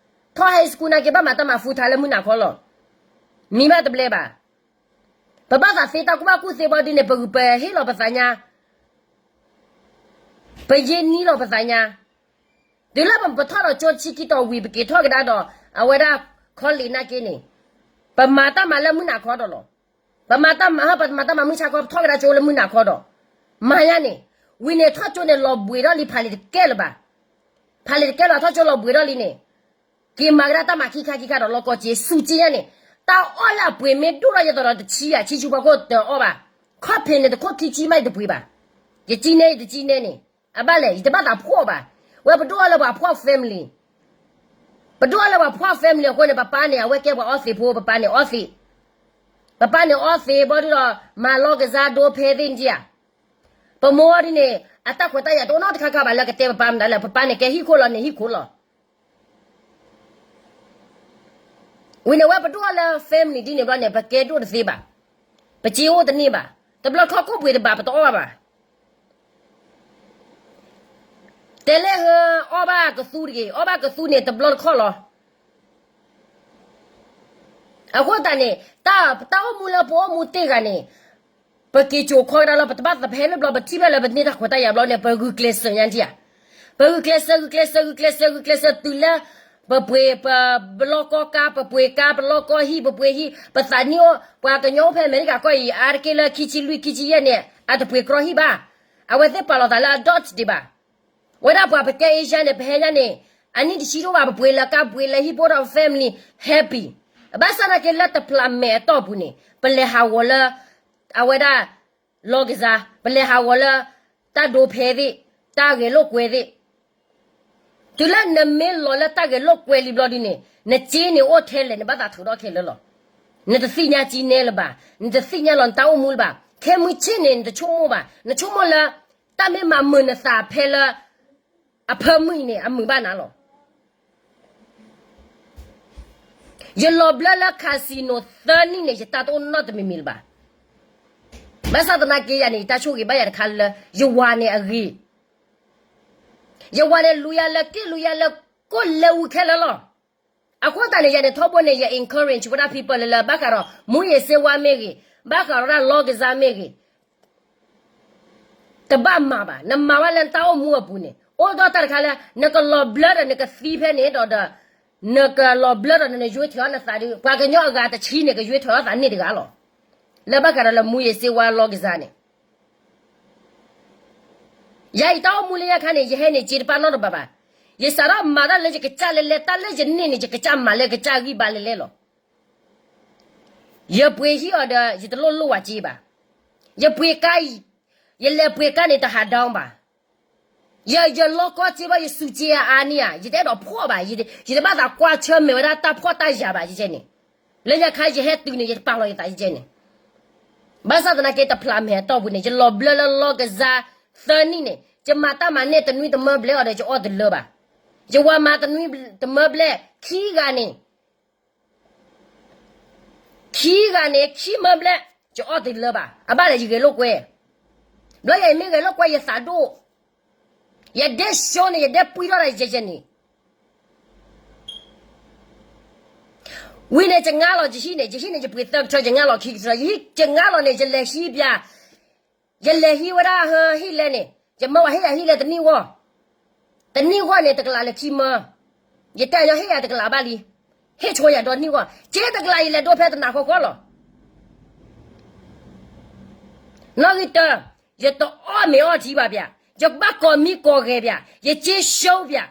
ထီၣ် high school နာ်က့ ဘၣ်မၤတၢ်မၤ full time လၢမုၢ်နၤခီလီၤ. မံဘၣ်တဘျဲဘၣ်. ပဘၣ်သးသ့တၢ်ကူၣ်ဘၣ်ကူၣ်သ့ဘၣ်ဒ်န့ၣ် ပပဟ့ၣ်လီၤပသးညါ, ပယ့ၢ်နံၣ်လီၤပသးညါ. တုၤလၢပထီၣ်ဒီးကၠိဆံခံတီၤဝံၤ ပက့ၤထီၣ်ကဒါဒီး အဝဲဒၣ် college နာ်က့န့ၣ် ပမၤတၢ်မၤလၢမုၢ်နၤခီဒီးလီၤ. ပမၤတၢ်မၤ ပမၤတၢ်မၤမုၢ်ဆါခီ ပထီၣ်ကဒါကၠိလၢမုၢ်နၤခီဒီး မၤညါန့ၣ်. ဝံၤန့ၣ် ထီၣ်ကၠိန့ၣ် လီၤဘှံးထီၣ်လံ ဖးလံာ်တကဲလၢၤဘၣ်. ဖးလံာ်တကဲလၢၤ ထီၣ်ကၠိလီၤဘှံးထီၣ်လံန့ၣ် က့ၤမၤကဒါတၢ်မၤခံခါခံခါဒီး လီၤကီးက့ၤ စူၢ်က့ၤညါန့ၣ်. တၢ်အီၣ်လၢအပှ့ၤမ့ၢ်ဒိၣ်ထီၣ်ယဲသိးဒီးတဆံဘၣ် ဆံဆူဖီခိၣ်တအီၣ်ဘၣ်. ခီၣ်ဖံးန့ၣ် တခိၣ်ခံဆံမး ယတပှ့ၤဘၣ်. ယကံနဲ ယတကံနဲန့ၣ် အဘၣ်လဲၣ် ယတဘၣ်သးဖှီၣ်ဘၣ်. ဝဲပဒိၣ်အီၣ်လၢပှၤဖှီၣ် family, ပဒိၣ်အီၣ်လၢပှၤဖှီၣ် family အဃိန့ၣ် ပပၢ်န့ၣ် အဝဲကဲပှၤအီသံးဖိ ပပၢ်န့ၣ်အီသံး, ပပၢ်န့ၣ်အီသံးဘၣ်ဒုးဒီး မၤလီၤကစၢ်ဒိဖဲသ့ၣ်န့ၣ်ဧါ. ပမိၢ်ဒ်န့ၣ် အတၢ်ခွဲးတၢ်ယာ်တအိၣ်နီတခါခါဘၣ် လၢကတဲပပၢ်မတၤလဲၣ် ပပၢ်န့ၣ်ကဲဟံၣ်ခိၣ်လီၤန့ၣ်ဟံၣ်ခိၣ်လီၤ. ဝံၤန့ၣ် ဝဲပဒိၣ်အီၣ်လၢ family ဒ်န့ၣ်ဘျီန့ၣ် ပကဲဒိၣ်တသ့ဘၣ်. ပစ့အိၣ်တန့ၢ်ဘၣ်. တဘျီတခီၣ်ခိၣ်ပှ့ၤတဘၣ် ပတအီၣ်ဘၣ်ဘၣ်. တဲလၢဟၢ အီၣ်ဘၣ်ကသူတဂ့ၤ, အီၣ်ဘၣ်ကသူန့ၣ် တဘျီတခီၣ်လီၤ. အဃိသတးန့ၣ် တၢ် တၢ်အိၣ်မူလၢပအိၣ်မူတ့ၢ်ဂၤန့ၣ် ပက့ၤစိာ်ခီကဒါလီၤ. ပတဘၣ်သးပဟဲလၢဘျီ ပထံၣ်ဘၣ်လၢပန့ၢ်တၢ်ခွဲးတၢ်ယာ်ဘျီန့ၣ် ပဂုာ်ကျဲးစၢးညါထံၣ်ဧါ. ပဂုာ်ကျဲးစၢး ဂုာ်ကျဲးစၢး ဂုာ်ကျဲးစၢး ဂုာ်ကျဲးစၢးတုၤလၢ ပပှ့ၤပဘျီကီကါ, ပပှ့ၤကါ, ပလီကီဟံၣ်, ပပှ့ၤဟံၣ်, ပသးနံၣ်အိၣ်, ပှၤကညီအိၣ်ဖဲအမဲရကၤကီၢ်အံၤ အါတက့ၢ်လၢခံဆံလွံၢ် ခံဆံယဲၢ်န့ၣ် အတပှ့ၤကြီဟံၣ်ဘၣ်. အဝဲသ့ၣ်ပာ်လီၤသးလၢအ adult ဒံးဘၣ်. ဝဲဒၣ်ပှၤပကဲ Asian န့ၣ် ပဟဲညါန့ၣ် အနံၣ်တဆံတအိၣ်ဘၣ် ပပှ့ၤလၢကါ ပှ့ၤလၢဟံၣ် ပအိၣ်ဒီး family happy. ဘၣ်ဆၣ်သနာ်က့လၢတဖျးမဲာ်အတီၢ်ပူၤန့ၣ် ပလဲၤဟးဂီၤလၢ အဝဲဒၣ် လီၢ်ကစၢ်, ပလဲၤဟးဂီၤလၢ တၢ်ဒိးဖဲးသ့ၣ်, တၢ်ဂဲၤလိာ်ကွဲသ့ၣ်. တုၤလၢနမ့ၢ်လီၤလၢတၢ်ဂဲၤလိာ်ကွဲလံဘျီဒုန့ၣ် နစ့န့ၣ်အိၣ်ထဲလဲၣ် နဘၣ်သးထုးထီၣ်ခဲလၢာ်လီၤ. နတသ့ၣ်ညါစ့နဲလၢၤဘၣ်, နတသ့ၣ်ညါလီၤနတၢ်အိၣ်မူလၢၤဘၣ်. ခဲမုၢ်ဆ့ၣ်န့ၣ် နတဆိကမိၣ်ဘၣ်, နဆိကမိၣ်လၢ တၢ်မ့ၢ်မၤမုာ်နသးဖဲလၢ အဖၢမုၢ်အံၤန့ၣ် အမုာ်ဘၣ်နၤလီၤ. ယလီၤဘျၢလၢ casino သၢနံၣ်န့ၣ် ယတၢ်တအိၣ်နီတမံၤမံၤလၢၤဘၣ်. ဘၣ်ဆၣ်သနာ်က့ယၤန့ၣ် ယတၢ်ဆိၣ်ဂ့ၤဘၣ်ယၤတခါလၢ ယဝၤန့ၣ်အဂ့ၤ, ယဝၤန့ၣ်လူၤယၤလၢက့ၣ် လူၤယၤလၢကိၣ်လၢဝံခဲလၢာ်လီၤ. အဃိသတးန့ၣ် ယၤန့ၣ်ထီဘိန့ၣ် ယ encourage ဝဲဒၣ် people လၢလၢ ဘၣ်ဃးဒီး မူးယစ်ဆေးဝါးမ့ၢ်ဂ့ၤ, ဘၣ်ဃးဒီးတၢ်လီၢ်ကစၢ်မ့ၢ်ဂ့ၤ တဘၣ်မၤဘၣ်, နမၤဘၣ်လၢနတၢ်အိၣ်မူအပူၤန့ၣ် အိၣ်ဒီးတၢ်တခါလၢ နကလီၤဘျၢဒီးနကသံဖဲန့ၣ်ဒီး နကလီၤဘျၢဒီးနယွ့ထီၣ်နသးဒီး ပှၤကညီအဂၤတဆံန့ၣ် ကယွ့ထီၣ်အသးန့ၢ်တဂၤလီၤ. လၢဘၣ်ဃးဒီးလၢ မူးယစ်ဆေးဝါး လီၢ်ကစၢ်န့ၣ် ယၤအံၤတၢ်အိၣ်မူလၢညါခါန့ၣ် ယဟဲန့ၣ်စ့တပာ်နီတဘၣ်ဘၣ်. ယစးထီၣ်မၤတၢ်လၢယကစၢ်လဲၤလဲၤ တၢ်လၢယန့ၢ်န့ၣ် ယကစၢ်မၤလၢကစၢ်ဂံၢ်ဘါလဲၤလဲၤလီၤ. ယပှ့ၤဟံၣ်အီၤဒီး ယတလိၣ်လိၣ်ဝဲစ့ဘၣ်. ယပှ့ၤကါ, ယလဲၤပှ့ၤကါန့ၣ် တဟးဒီဘၣ်. ယ, ယလီၢ်ကီၢ်စ့ဘၣ် ယစူးစ့အါအါန့ၣ်ဧါ, ယတအဲၣ်ဒိးဖှီၣ်ဘၣ်, ယတဘၣ်သးကွၢ်ဆၢၣ်မဲာ်ဝဲဒၣ်တၢ်ဖှီၣ်တၢ်ယာ်ဘၣ် ယကဲန့ၣ်. လၢညါခါယဟဲတုၤန့ၣ် ယတပာ်လီၤယသး ယကဲန့ၣ်. ဘၣ်ဆၣ်သနာ်က့တဖျးမဲာ်အတီၢ်ပူၤန့ၣ် ယလီၤဘျၢလၢလီၢ်ကစၢ်သၢနံၣ်န့ၣ် ယမၤတၢ်မၤန့ၢ်တနွံတမၢဘျဲၣ်အီၤဒီး ယအီၣ်တလၢဘၣ်. ယဝၤမၤတနွံတမၢဘျဲၣ် ခံဂၤန့ၣ် ခံဂၤန့ၣ် ခံမၢဘျဲၣ် ယအီၣ်တလၢဘၣ်. အဘၣ်လဲၣ် ယဂဲၤလိာ်ကွဲ. ဘျီယၤအံၤမ့ၢ်ဂဲၤလိာ်ကွဲ ယသးဒိၣ်, ယဒဲစိန့ၣ် ယဒဲပှံၢ်ထီၣ်ဒီးယကဲန့ၣ်. ဝံၤန့ၣ် ယငါလီၤယဟံၣ်န့ၣ်, ယဟံၣ်န့ၣ် ယပှ့ၤသၢကထၢ ယငါလီၤခံကထၢ, ယဟံၣ် ယငါလီၤန့ၣ် ယလဲၤဟံးဘၣ်, ယလဲၤဟံးဝဲဒၣ်ဟံၣ်လဲန့ၣ်, ယမၢဝဲဟ့ၣ်ယၤဟံၣ်လဲတနံၣ်ဂီၢ်, တနံၣ်ဂီၢ်န့ၣ် တကလးလၢခံမၢ, ယတဲညီဟ့ၣ်ယၤတကလးဘၣ်လံ, ဟ့ၣ်ဆိယၤဒီနံၣ်ဂီၢ်, က့တကလးယလဲၤဒိဖဲတနၤဃီဃီလီၤ. နီၣ်ဂံၢ်တၢ, ယတအီၣ်မ့ၤအီထံဘၣ်ဘၣ်, ယဘၣ်ကိးမံကိးဂဲၤဘၣ်, ယစ့ရှုံးဘၣ်.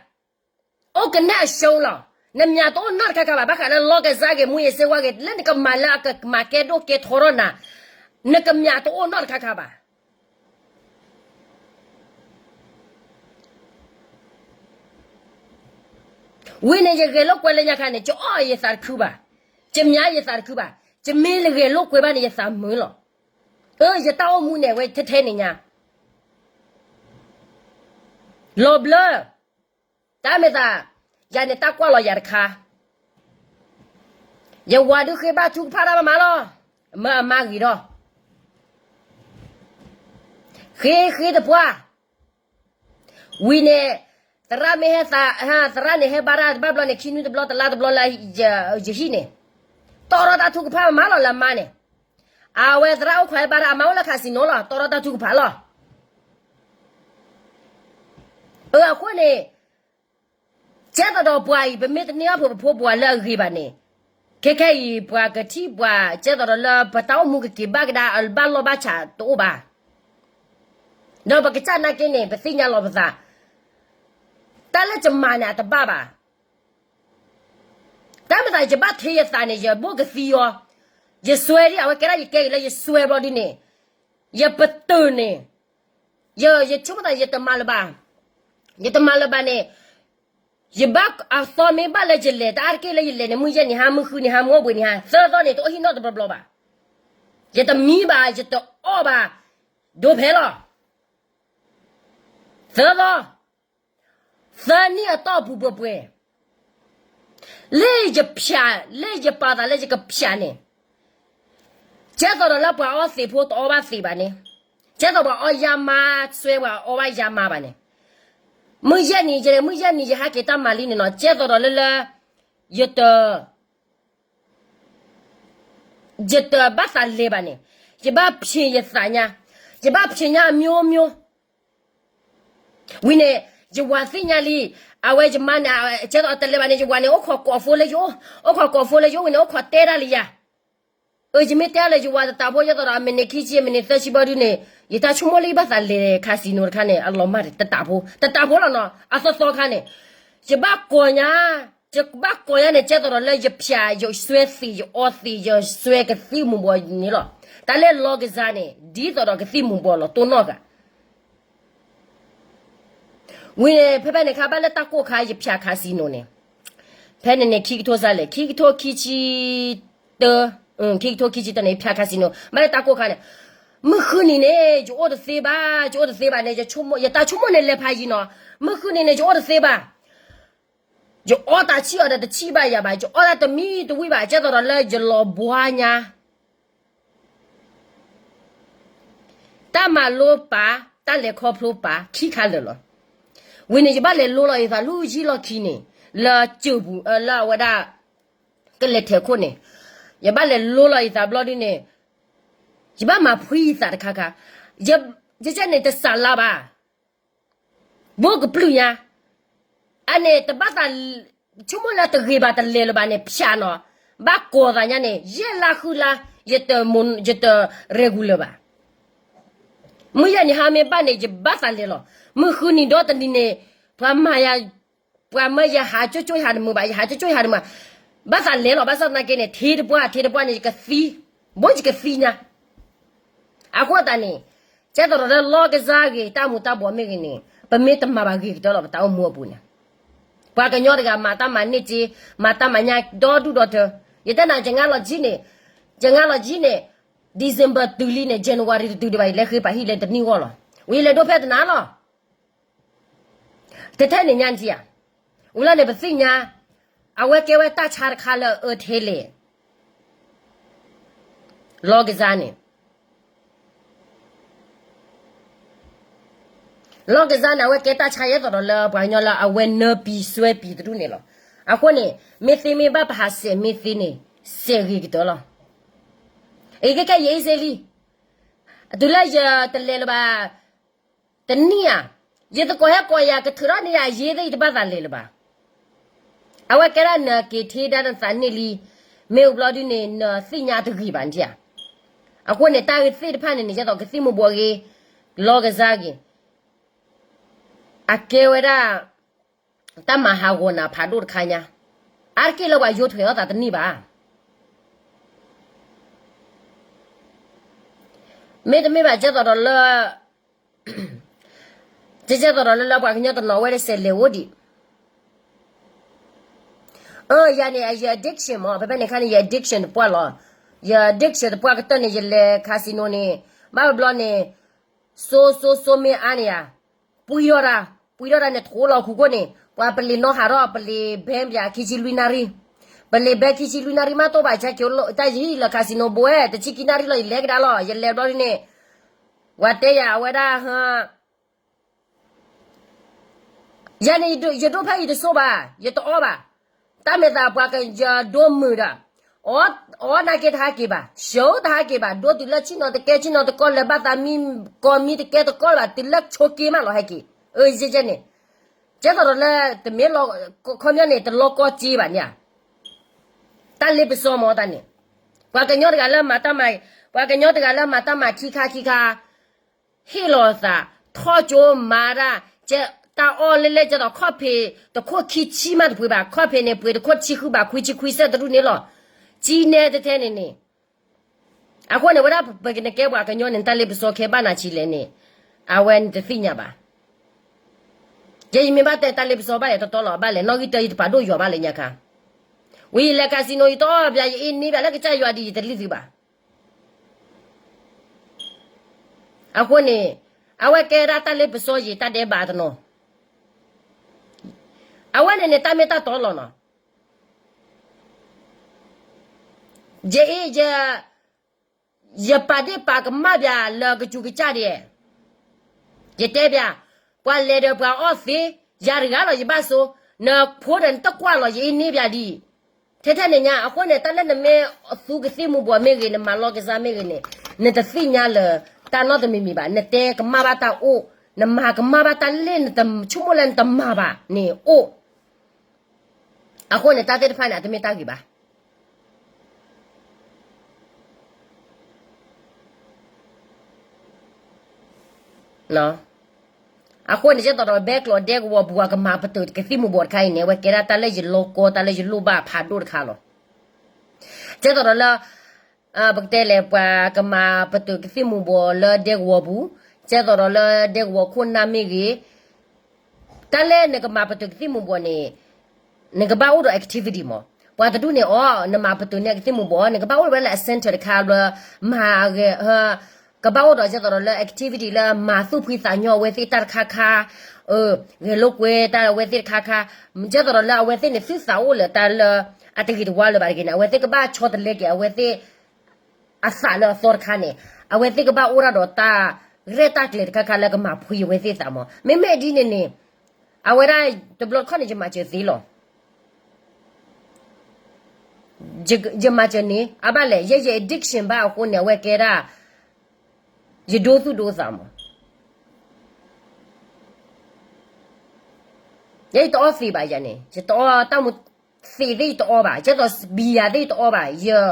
အိၣ်ကနဲအရှုံးလီၤ. နမၠးတအိၣ်နီတခါခါဘၣ်, ဘၣ်ဃးလၢလီၢ်ကစၢ်ဂ့ၤ မူးယစ်ဆေးဝါးဂ့ၤ လၢနကမၤလၢအကမၤကဲဒိၣ်ကဲထီထီၣ်နၤ, နကမၠးတအိၣ်နီတခါခါဘၣ်. ဝံၤန့ၣ် ယဂဲၤလိာ်ကွဲလၢညါခါန့ၣ် ယအီၣ်ယသးတခုဘၣ်, ယမၠးယသးတခုဘၣ်, ယမ့ၢ်လၢဂဲၤလိာ်ကွဲဘၣ်န့ၣ် ယသးမုာ်လီၤ. အၢ ယတၢ်အိၣ်မူန့ၣ် အဝဲထဲထဲန့ၣ်ညါ လီၤဘျၢ တၢ်မ့ၢ်သး, ယၤန့ၣ်တၢ်ကွၢ်လီၤယၤတခါ, ယဝၤဒုးဃ့ဘါထုကဖၣ်တၢ်မးမးလီၤ, မၢအမါဂ့ၤဒီး, ဃ့ဃ့တပှၢ်, ဝံၤန့ၣ်, သရၣ်မ့ၢ်ဟဲသး, သရၣ်န့ၣ်ဟဲဘါတၢ် တဘၣ်ဘျီန့ၣ် ခံနွံတဘျီ တလါတဘျီလၢယဟံၣ်န့ၣ်, တီထီၣ်တၢ်ထုကဖၣ်မးမးလီၤလၢအမါန့ၣ်, အဝဲသရၣ်အိၣ်ခိးဟဲဘါတၢ် အမါအိၣ်လၢ casino လီၤ တီထီၣ်တၢ်ထုကဖၣ်လီၤ. အဃိန့ၣ်, ကဲသိးဒီးပှၤအံၤ ပမ့ၢ်တန့ၢ်ဘၣ်ဖိပဖိပဝၤလၢအဂ့ၤဘၣ်န့ၣ်, ခဲခဲအံၤ ပှၤကထံၣ်ပှၤ ကဲသိးဒီးလၢပတၢ်အိၣ်မူကက့ၤဘၣ်ကဒါ အဘၣ်လီၢ်ဘၣ်ဆးတအိၣ်ဘၣ်. ဒီးပကစၢ်နာ်က့န့ၣ် ပသ့ၣ်ညါလီၤပသး, တၢ်လၢယမၤန့ၣ် အတဘၣ်ဘၣ်. တၢ်မ့ၢ်သး ယဘၣ်ထ့ယသးန့ၣ် ယဘိၣ်ကသံအီၤ, ယစွဲဒ်အဝဲကဲဒၣ်ယကဲအံၤလၢယစွဲဘျီဒ်န့ၣ်, ယပတုာ်န့ၣ်, ယဆိကမိၣ်သး ယတမၤလၢၤဘၣ်, ယတမၤလၢၤဘၣ်န့ၣ်, ယဘၣ်အသီမ့ၢ်ဘၣ်လၢယလဲၤ တၢ်အါတက့ၢ်လၢယလဲၤန့ၣ် မုၢ်ယဲၢ်နံၤဟါ မုၢ်ဃုနံၤဟါ မုၢ်အိၣ်ဘှံးနံၤဟါ သၢသီန့ၣ် တအိၣ်ဟံၣ်နီတဘျီဘျီဘၣ်. ယတမံဘၣ် ယတအီၣ်ဘၣ်, ဒိဖဲလီၤ. သၢသီ, သၢနံၣ်အတီၢ်ပူၤပှဲၤပှဲၤ, လၢယဖျး, လၢယပာ်သးလၢယကဖျးန့ၣ်, ကဲသိးဒီးလၢပှၤအီသံးဖိတအီဘၣ်သံးဘၣ်န့ၣ်, ကဲသိးပှၤအီယါမါ စွဲပှၤအီဘၣ်ယါမါဘၣ်န့ၣ်, မုၢ်ယဲၢ်နံၤ ယဲ မုၢ်ယဲၢ်နံၤ ယဟဲက့ၤတၢ်မၤလံန့ၣ်နီၤ ကဲသိးဒီးလၢလၢ ယတ ယတဘၣ်သးလဲၤဘၣ်န့ၣ်, ယဘၣ်ဖံးယသးညါ, ယဘၣ်ဖံးညါအမျိုးမျိုး. ဝံၤန့ၣ်, ယဝၤသ့ၣ်ညါလံ, အဝဲယမါန့ၣ် ကဲသိးအတလဲၤဘၣ်န့ၣ် ယဝၤန့ၣ် အိၣ်ခိးကိးဖိလၢယအိၣ်, အိၣ်ခိးကိးဖိလၢယအိၣ်ဝံၤန့ၣ် အိၣ်ခိးတဲဒၣ်လၢယၤ, အၢ ယမ့ၢ်တဲလၢယဝၤတတးဖိ ယဲသိးဒီးအမံးနံးခံဆံ မံးနံးသၢဆံဘျီဒုန့ၣ် ယတၢ်ဆိကမိၣ်လၢယဘၣ်သးလဲၤ casino တခါန့ၣ် အလီၤမၢ်တတးဖိ တတးဖိလီၤနီၤ အသီသီခါန့ၣ်, ယဘၣ်ကိးညါ, ယဘၣ်ကိးညါန့ၣ် ကဲသိးဒီးလၢယဖၠး ယစွဲသ့ၣ် ယအီသ့ၣ် ယစွဲကသံၣ်မူၤဘှီးန့ၣ်လီၤ. တၢ်လၢလီကစၢ်န့ၣ် ဒ်သိးဒီးကသံၣ်မူၤဘှီးလီၤ တိၢ်နီၣ်ဂၤ ဝံၤန့ၣ် ဖဲဖဲန့ၣ်ခါ ဘၣ်လၢတၢ်ကိၢ်ခါ ယဖၠး casino န့ၣ်, ဖဲန့ၣ်န့ၣ် ခံကထိစၢ်လဲၣ် ခံကထိခံဆံတၢ, ခံကထိခံဆံတၢန့ၣ် ယဖၠး casino ဘၣ်လၢတၢ်ကိၢ်ခါန့ၣ်, မုၢ်ဃုနံၤန့ၣ် ယအိၣ်တသ့ဘၣ်, ယအိၣ်တသ့ဘၣ်န့ၣ် ယတၢ်ဆိကမိၣ်န့ၣ် လဲၤဖးယံၤနီၤ, မုၢ်ဃုနံၤန့ၣ် ယအိၣ်တသ့ဘၣ်, ယအီတၢ်ဆံၣ်အီၤဒီးတဆံၣ်ဘၣ်ယၤဘၣ်, ယအီတၢ်တမံတဝံၣ်ဘၣ်, ကဲသိးဒီးလၢယလီၤဘှါညါ တၢ်မၤလိပာ် တၢ်လဲၤခီဖျိပာ် ခံခါလၢာ်လီၤ. ဝံၤန့ၣ် ယဘၣ်လဲၤလိလီၤယသး လၢယံာ်လီၢ်ခံန့ၣ် လၢစၢၢ်ပူၤ လၢအဝဲဒၣ် ကလဲၤထဲးခိၣ်န့ၣ်, ယဘၣ်လဲၤလိလီၤယသးဘျီဒုန့ၣ်, ယဘၣ်မၤဖှံယသးတခါခါ, ယကဲန့ၣ် တစးလါဘၣ် ဘိကပျုၢ်ညါ, အန့ၣ်တဘၣ်သး, ဆိကမိၣ်လၢတဂ့ၤဘၣ်တလဲၤလၢၤဘၣ်န့ၣ် ဖၠးနီၤ, ဘၣ်ကိးသးညါန့ၣ် ယဲၢ်လါဃုလါ, ယတ, ယတregularလၢၤဘၣ်. မုၢ်ယဲၢ်နံၤဟါမ့ၢ်ဘၣ်န့ၣ် ယဘၣ်သးလဲၤလီၤ. မုၢ်ဃုနံၤဒီတနံၤန့ၣ်, ပှၤမၤယၤ, ပှၤမၢယဟးကၠိကၠိယဟးတမုာ်ဘၣ်, ယဟးကၠိကၠိယဟးတမုာ်ဘၣ်, ဘၣ်သးလဲၤလီၤ. ဘၣ်ဆၣ်သနာ်က့န့ၣ် ထံတပှၢ် ထံတပှၢ်န့ၣ် ယကသံ, ဘိယကသံညါ အဃိသတးန့ၣ်, ကဲသိးဒီးလၢလီကစၢ်ဂ့ၤ တၢ်မူၤတၢ်ဘှီးမ့ၢ်ဂ့ၤန့ၣ်, ပမ့ၢ်တမၤဘၣ်ဂ့ၤကတၢၢ်လီၤ ပတၢ်အိၣ်မူအပူၤန့ၣ်, ပှၤကညီတဂၤမၤတၢ်မၤန့ၢ်စ့, မၤတၢ်မၤညါဒီဒူၣ်ဒီထၢ, ယတဲနၤ ယငါလီၤကံန့ၣ်, ယငါလီၤကံန့ၣ်, Decemberတုၤလံန့ၣ် January တတုၤဒံးဘၣ် ယလဲၤဃ့ပာ်ဟံၣ်လၢတနံၣ်ဂီၢ်လီၤ. ဝံၤယလဲၤဒိဖဲတနၤလီၤ တထဲန့ၣ်ညါနထံၣ်ဧါ, ဝံၤလီၤန့ၣ် ပသ့ၣ်ညါ, အဝဲကဲဝဲတၢ်ဆါတခါလၢအအၢထဲလဲၣ်, လီကစၢ်န့ၣ်, လီကစၢ်န့ၣ် အဝဲကဲတၢ်ဆါယဲသိးဒီးလၢပှၤကညီလၢအဝဲနၢပံၤစွဲပံၤတဒူၣ်န့ၣ်လီၤ. အဃိန့ၣ် မ့ၢ်သ့မ့ၢ်ဘၣ်ပဟးစဲးမ့ၢ်သ့န့ၣ်, စဲးဂ့ၤကတၢၢ်လီၤ. အံၤကဲခဲအံၤအ့စ့လံ, တုၤလၢယတလဲၤလၢၤဘၣ် တနံၣ်ဧါ, ယသကိးဟဲကိးယၤ ကထုးထီၣ်န့ၢ်ယၤအယ့သ့ၣ် ယတဘၣ်သးလဲၤလၢၤဘၣ်. အဝဲကဲဒၣ်နက့ၤထံဒၣ်နသးန့ၣ်လံ, မ့ၢ်အိၣ်ဘျီဒုန့ၣ် နသ့ၣ်ညါတဂ့ၤဘၣ်နထံၣ်ဧါ. အဃိန့ၣ် တၢ်ဂ့ၢ်သ့ၣ်တဖၣ်န့ၣ်န့ၣ် ယဲသိးကသံၣ်မူၤဘှီးဂ့ၤ, လီကစၢ်ဂ့ၤ, အကဲဝဲဒၣ် တၢ်မၤဟးဂီၤနၤဖးဒိၣ်တခါညါ, အါတက့ၢ်လၢပှၤယိထွဲးအီၣ်သးတန့ၢ်ဘၣ်. မ့တမ့ၢ်ဘၣ် ကဲသိးဒီးလၢ ကဲသိးဒီးလၢ လၢပှၤကညီတနီၤဝဲဒၣ်စဲးလဲၤအိၣ်ဒံး, အၢ ယၤန့ၣ် ယ addiction မ့ၢ် ဖဲဖဲန့ၣ်ခါန့ၣ် ယ addiction တပှၢ်လီၤ. ယ addiction တပှၢ်ကတၢၢ်န့ၣ် ယလဲၤ casino န့ၣ်, ဘၣ်ဘျီန့ၣ် စိစိစိမ့ၢ်အါန့ၣ်ဧါ, ပှံထီၣ်တၢ်, ပှံထီၣ်တၢ်န့ၣ် ထိးလီၤခူခိၣ်န့ၣ် ပှၤပလံးနီၣ်ဟးထီၣ် ပလံး bank ပယၤခံဆံလွံၢ်နၣ်ရံၣ်, ပလံး bank ခံဆံလွံၢ်နၣ်ရံၣ် မ့ၢ်တိၢ်ဘၣ်ဆဲးက့ၤ တၢ်ယဟံၣ်လၢ casino ဘိဝဲ တဆံခံနၣ်ရံၣ်လီၤ ယလဲၤကဒါလီၤ ယလဲၤဘျီဒ်န့ၣ်, ပှၤတဲယၤအဝဲဒၣ်ဟ ယၤန့ၣ် ယဒိဖဲယတဆိဘၣ်, ယတအီၣ်ဘၣ်, တၢ်မဲာ်သးပှၤကယဒိမုာ်ဒီး, အီၣ်နာ်က့တဟးက့ၤဘၣ်, ဆၢတဟးက့ၤဘၣ်, ဒိတုၤလၢဆ့ၣ်နီၤတကဲဆ့ၣ်နီၤတကီၢ် လဲၤဘၣ်သးမံကီၢ်မံတကဲတကီၢ်ဘၣ်, တုၤလၢဆိက့မးလီၤဟဲက့ၤ, အၢ ယဲန့ၣ်, ကဲသိးဒီးလၢ တမ့ၢ်လီၤ, ခီပညီန့ၣ် တလီၤကီက့ဘၣ်န့ၣ်ဧါ, တၢ်လ့ပစီမ့ၢ်တၢ်န့ၣ်, ပှၤကညီတဂၤလၢမၤတၢ်မၤ, ပှၤကညီတဂၤလၢမၤတၢ်မၤခံခါခံခါ ဟ့ၣ်လီၤသး, ထီၣ်ကၠိမၤတၢ်, တၢ်အီၣ်လဲလဲကဲသိး ခီၣ်ဖံးတခိၣ်ခံဆံမးတပှ့ၤဘၣ်, ခီၣ်ဖံးန့ၣ် ပှ့ၤတခိၣ်တဆံဃုဘၣ် ခွံဆံခွံဆဲးတရူၣ်န့ၣ်လီၤ. ကံနဲတထဲန့ၣ်န့ၣ်, အဃိန့ၣ် ဝဲဒၣ်ပကနကဲပှၤကညီန့ၣ် တၢ်လ့ပစီခဲဘၣ်နၤဆံးလဲၣ်န့ၣ်, အဝဲနတသ့ၣ်ညါဘၣ်. ယဲယမ့ၢ်ဘၣ်တဲတၢ်လ့ပစီဘၣ်ယၤတီတီလီၤ ဘၣ်လဲၣ် နီၣ်ဂံၢ်တၢယတပာ်ဒိၣ်ယွၤဘၣ်လၢညါခါ, ဝံၤယလဲၤ casino ယတအီၣ်ဘၣ် ယအ့န့ၢ်ဘၣ်လၢကစၢ်ယွၤဒ်ယတလံသုဘၣ်. အဃိန့ၣ်, အဝဲကဲဒၣ်တၢ်လ့ပစီယံာ် တၢ်ဒဲးဘးတနီၤ, အဝဲန့ၣ်န့ၣ် တၢ်မ့ၢ်တၢ်တီလီၤနီၤ. ယအ့, ယ, ယပာ်ဒ့ၣ်ပာ်ကမၣ်ဘၣ်လၢကစူးကစၢ်ဒ်, ယတဲဘၣ်, ပှၤလဲၤဒီးပှၤအီၣ်သ့, ယၤတဂၤလီၤယဘၣ်စိ, နဖိဒီးနတကွၢ်လီၤ ယအ့န့ၢ်ဘၣ်ဒ် ထဲထဲန့ၣ်ညါ အဃိန့ၣ် တၢ်လၢနမ့ၢ်သူကသံၣ်မူၤဘှီးမ့ၢ်ဂ့ၤ နမၤလီကစၢ်မ့ၢ်ဂ့ၤန့ၣ်, နတသ့ၣ်ညါလၢၤတၢ်နီတမံၤမံၤဘၣ်, နတဲကမၣ်ဘၣ်တၢ်အိၣ်, နမၤကမၣ်ဘၣ်တၢ်လၢနတဆိကမိၣ်လၢနတမၤဘၣ်န့ၣ်အိၣ်, အဃိန့ၣ် တၢ်သ့ၣ်တဖၣ်န့ၣ် အတမ့ၢ်တၢ်ဂ့ၤဘၣ်. အဃိန့ၣ် ကဲသိးဒီး ဘဲကျိးဒဲကဝီၤပူၤ အကမၤပတုာ်ကသံၣ်မူၤဘှီးတခါအံၤန့ၣ် အဝဲကဲဒၣ်တၢ်လၢယလီကီ တၢ်လၢယလိၣ်ဘၣ်ဖးဒိၣ်တခါလီၤ. ကဲသိးဒီးလၢ ပကတဲလဲၣ် ပှၤကမၤပတုာ်ကသံၣ်မူၤဘှီးလၢဒဲကဝီၤပူၤ, ကဲသိးဒီးလၢဒဲကဝီၤခိၣ်နၢ်မ့ၢ်ဂ့ၤ, တၢ်လၢနကမၤပတုာ်ကသံၣ်မူၤဘှီးန့ၣ် နကဘၣ်အိၣ်ဒီး activity မး. ပှၤတဒူၣ်န့ၣ်အီၤ နမၤပတုာ်န့ၢ်ကသံၣ်မူၤဘှီး နကဘၣ်အိၣ်ဝဲလၢအ center တခါလၢ မၤဂဲၤ ကဘၣ်အိၣ်ဒီးကဲသိးဒီးလၢ activity လၢမၤသူၣ်ဖှံသးညီအဝဲသ့ၣ်တၢ်တခါခါ, ဂဲၤလိာ်ကွဲတၢ်အဝဲသ့ၣ်တခါခါ, ကဲသိးဒီးလၢအဝဲသ့ၣ်န့ၣ် သုသးအိၣ်လၢတၢ်လၢ အတဂ့ၤတဝါလၢၤဘၣ်တဂ့ၤန့ၣ် အဝဲသ့ၣ်ကဘၣ်ဆီတလဲက့ၤအဝဲသ့ၣ် အသးလၢအသီတခါန့ၣ်, အဝဲသ့ၣ်ကဘၣ်အိၣ်ဒၣ်ဒီးတၢ်ရဲၣ်တၢ်ကျဲၤတခါခါလၢကမၤဖှံအဝဲသ့ၣ်သးမး. မ့မ့ၢ်ဒ်န့ၣ်န့ၣ် အဝဲဒၣ်တဘျီတခီၣ်န့ၣ် ယမၤစၢၤသ့လီၤ. ယမၤစၢၤန့ၣ် အဘၣ်လဲၣ် ယဲယ addiction ဘၣ်အဃိန့ၣ် အဝဲကဲဒၣ် ယဒိသူၣ်ဒိသးမး. ယဲယတအီသံးဘၣ်ယၤန့ၣ် ယတအီတၢ်မူသံးသ့ၣ်ယတအီဘၣ်, ကဲသိး beer သ့ၣ်ယတအီဘၣ်,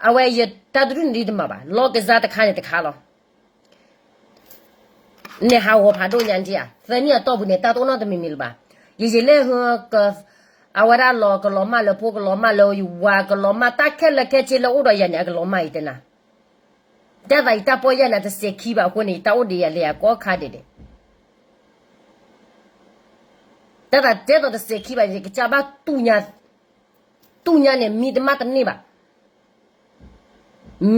အဝဲယတၢ်တဒူၣ်န့ၣ်ဒ်တမၤဘၣ်, လီကစၢ်တခါန့ၣ်တခါလီၤ. နဟးဂီၤဖးဒိၣ်ညါဒံးဧါ, သၢနံၣ်အတီၢ်ပူၤန့ၣ် တၢ်တအိၣ်နီတမံၤမံၤလၢၤဘၣ်. ယယလဲၤဟ အဝဲဒၣ်လီၤကလီၤမၢ်လၢဖိ ကလီၤမၢ်လၢယဝၤ ကလီၤမၢ်တၢ်ခဲလၢာ်ခဲဆ့လၢအိၣ်ဒီးယၤန့ၣ် အကလီၤမၢ်ယတဲနၤ. တၢ်သးယတၢ်ပီၢ်ယၢ်န့ၣ် တစဲးခံဘၣ်အဃိန့ၣ် ယတၢ်အိၣ်ဒံးယၤလဲၤယၤကိးခါဒဲးဒဲး. တၢ်သးတဲသိးတစဲးခံဘၣ်န့ၣ် ယကစၢ်ဘၣ် တူၢ်ညါန့ၣ် မံတမၣ်တန့ၢ်ဘၣ်.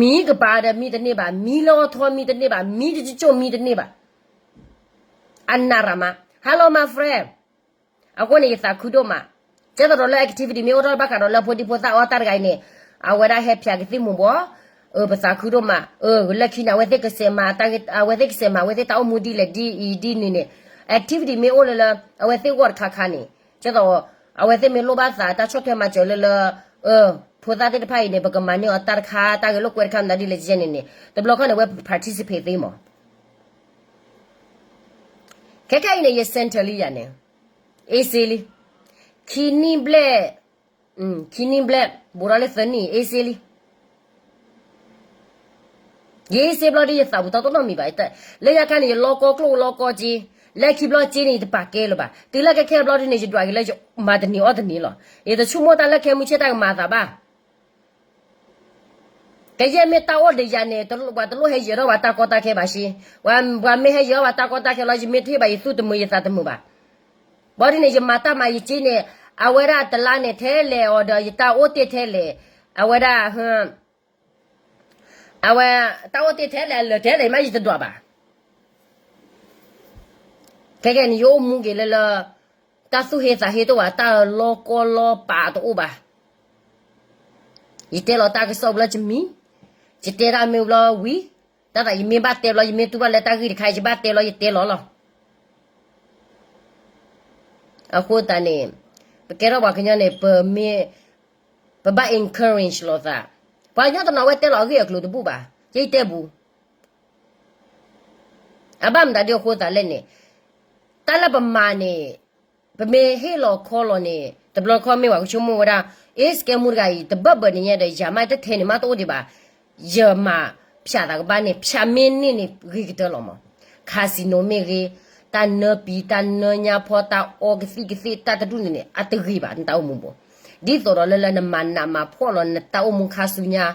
မံကပၤဒီးမံတန့ၢ်ဘၣ်, မံလၢအီထီမံတန့ၢ်ဘၣ်, မံတကၠိၣ်မံတန့ၢ်ဘၣ်. အနၢ်ရၢ်မး Hello my friend. အဃိန့ၣ် ယသးခုဒိၣ်မး. ကဲသိးဒီးလၢ activity မ့ၢ်အိၣ်ထီၣ်ဘၣ်ဃးဒီးလၢဖိဒံဖိသၣ်အီၣ်တၢ်တဂၤအံၤန့ၣ် အဝဲဒၣ်ဟဲဖျါကသံၣ်မူၤဘှီး, ပသးခုဒိၣ်မး. လၢခံန့ၣ် အဝဲသ့ၣ်ကစဲးမၤ, အဝဲသ့ၣ်ကစဲးမၤ အဝဲသ့ၣ်တၢ်အိၣ်မူဒ်လဲၣ်ဒ်အံၤဒ်နုၤန့ၣ် activity မ့ၢ်အိၣ်လၢလၢ အဝဲသ့ၣ်ဂီၢ်တခါခါန့ၣ် ကဲသိး အဝဲသ့ၣ်မ့ၢ်လိၣ်ဘၣ်သးတၢ်ဆီၣ်ထွဲမၤစၢၤလၢလၢ ဖိသၣ်သ့ၣ်တဖၣ်အံၤန့ၣ် ပကမၤန့ၢ်အီၤတၢ်တခါ တၢ်ဂဲၤလိာ်ကွဲတခါမတၤဒ်လဲၣ်ကဲန့ၣ်န့ၣ် တဘျီခီန့ၣ် အဝဲ participate သ့မး. ခဲခဲအံၤန့ၣ် ယ center လံယၤန့ၣ် easy လံ. ခံနံၣ်ဘျဲၣ်, ခံနံၣ်ဘျဲၣ် ဘူးထီၣ်လၢသၢနံၣ် easy လံ. ယ easy ဘျီဒ်ယသးပူၤတၢ်တအိၣ်နီတမံၤဘၣ်. လၢညါခါန့ၣ် ယလီကီကျိၣ်လီကီစ့, လၢခံဘျီစ့န့ၣ် ယတပာ်ကဲလၢၤဘၣ်. တုၤလၢခဲခဲဘျီဒ်န့ၣ် ယဒွးက့ၤလၢယမၤတနံၤအီၣ်တနံၤလီၤ. ယတဆိကမိၣ်တၢ်လၢခဲမုၢ်ဆ့ၣ်တၢ်ကမၤအသးဘၣ်. ကယဲၢ်မ့ၢ်တၢ်အိၣ်ဒီးယၤန့ၣ် ပှၤတလိၣ်ဟဲယၢၤထီၣ်ပှၤတၢ်ကီတၢ်ခဲဘၣ်စ့, ပှၤမ့ၢ်ဟဲယၢၤထီၣ်ပှၤတၢ်ကီတၢ်ခဲလီၤ ယမ့ၢ်တဟ့ၣ်ဘၣ်ယသူၣ်တမုာ်ယသးတမုာ်ဘၣ်. ဘၣ်ဒ်န့ၣ် ယမၤတၢ်မၤယစ့န့ၣ် အဝဲဒၣ်တလါန့ၣ်ထဲလဲၣ်အီၤဒီး ယတၢ်အိၣ်တ့ၢ်ထဲလဲၣ်, အဝဲဒၣ် အဝဲ တၢ်အိၣ်တ့ၢ်ထဲလဲၣ် အလၢာ်ထဲလဲၣ် မ့ၢ်ယတဒွးဘၣ်. ခဲကဲန့ၣ် ယအိၣ်မူက့ၤလၢလၢ တၢ်သူၣ်ဟ့သးဟ့တအိၣ်ဘၣ် တၢ်လီကီလီပာ်တအိၣ်ဘၣ်. ယတဲလီၤတၢ်ကစီၣ်ဘျီယမံ, ယတဲတၢ်မ့ၢ်ဘျီဝံၤ, တၢ်သးယမ့ၢ်ဘၣ်တဲဘျီ ယမ့ၢ်တူၢ်ဘၣ်လၢတၢ်ဂ့ၢ်တခါ ယဘၣ်တဲဘျီယတဲလီၤလီၤ. အဃိသတးန့ၣ် ပကဲထီၣ်ပှၤကညီန့ၣ် ပမ့ၢ် ပဘၣ် encourage လိာ်သး, ပှၤကညီတနီၤဝဲတဲလီၤအဂ့ၢ်အကျိၤတဘူၣ်ဘၣ်, ယတဲဘူး အဘၣ်မတၤဒ်အဃိသးလဲၣ်န့ၣ်, တၢ်လၢပမၤန့ၣ် ပမ့ၢ်ဟ့ၣ်လီၤခီလီၤန့ၣ် တဘျီတခီမ့ၢ်ပှၤကဆိကမိၣ်ဝဲဒၣ် အ့ စကဲမူတဂၤအံၤ တဘၣ်ဘၣ်န့ၣ်ညါဒီး ယၤမ့ၢ်တထဲန့ၣ်မ့ၢ်တအိၣ်ဒံးဘၣ်, ယမၤဖၠးသးကဘၣ်န့ၣ် ဖၠးမ့ၢ်န့ၢ်န့ၣ်ဂ့ၤကတၢၢ်လီၤမး. casino မ့ၢ်ဂ့ၤ, တၢ်နၢပံၤ တၢ်နၢညါဖီ တၢ်အီကသံၣ်ကသ့ၣ် တၢ်တဒူၣ်န့ၣ်န့ၣ် အတဂ့ၤဘၣ် နတၢ်အိၣ်မူဘိး, ဒ်သိးဒီးလၢလၢနမၤနးမၤဖှီၣ်လီၤ နတၢ်အိၣ်မူခါဆူညါ,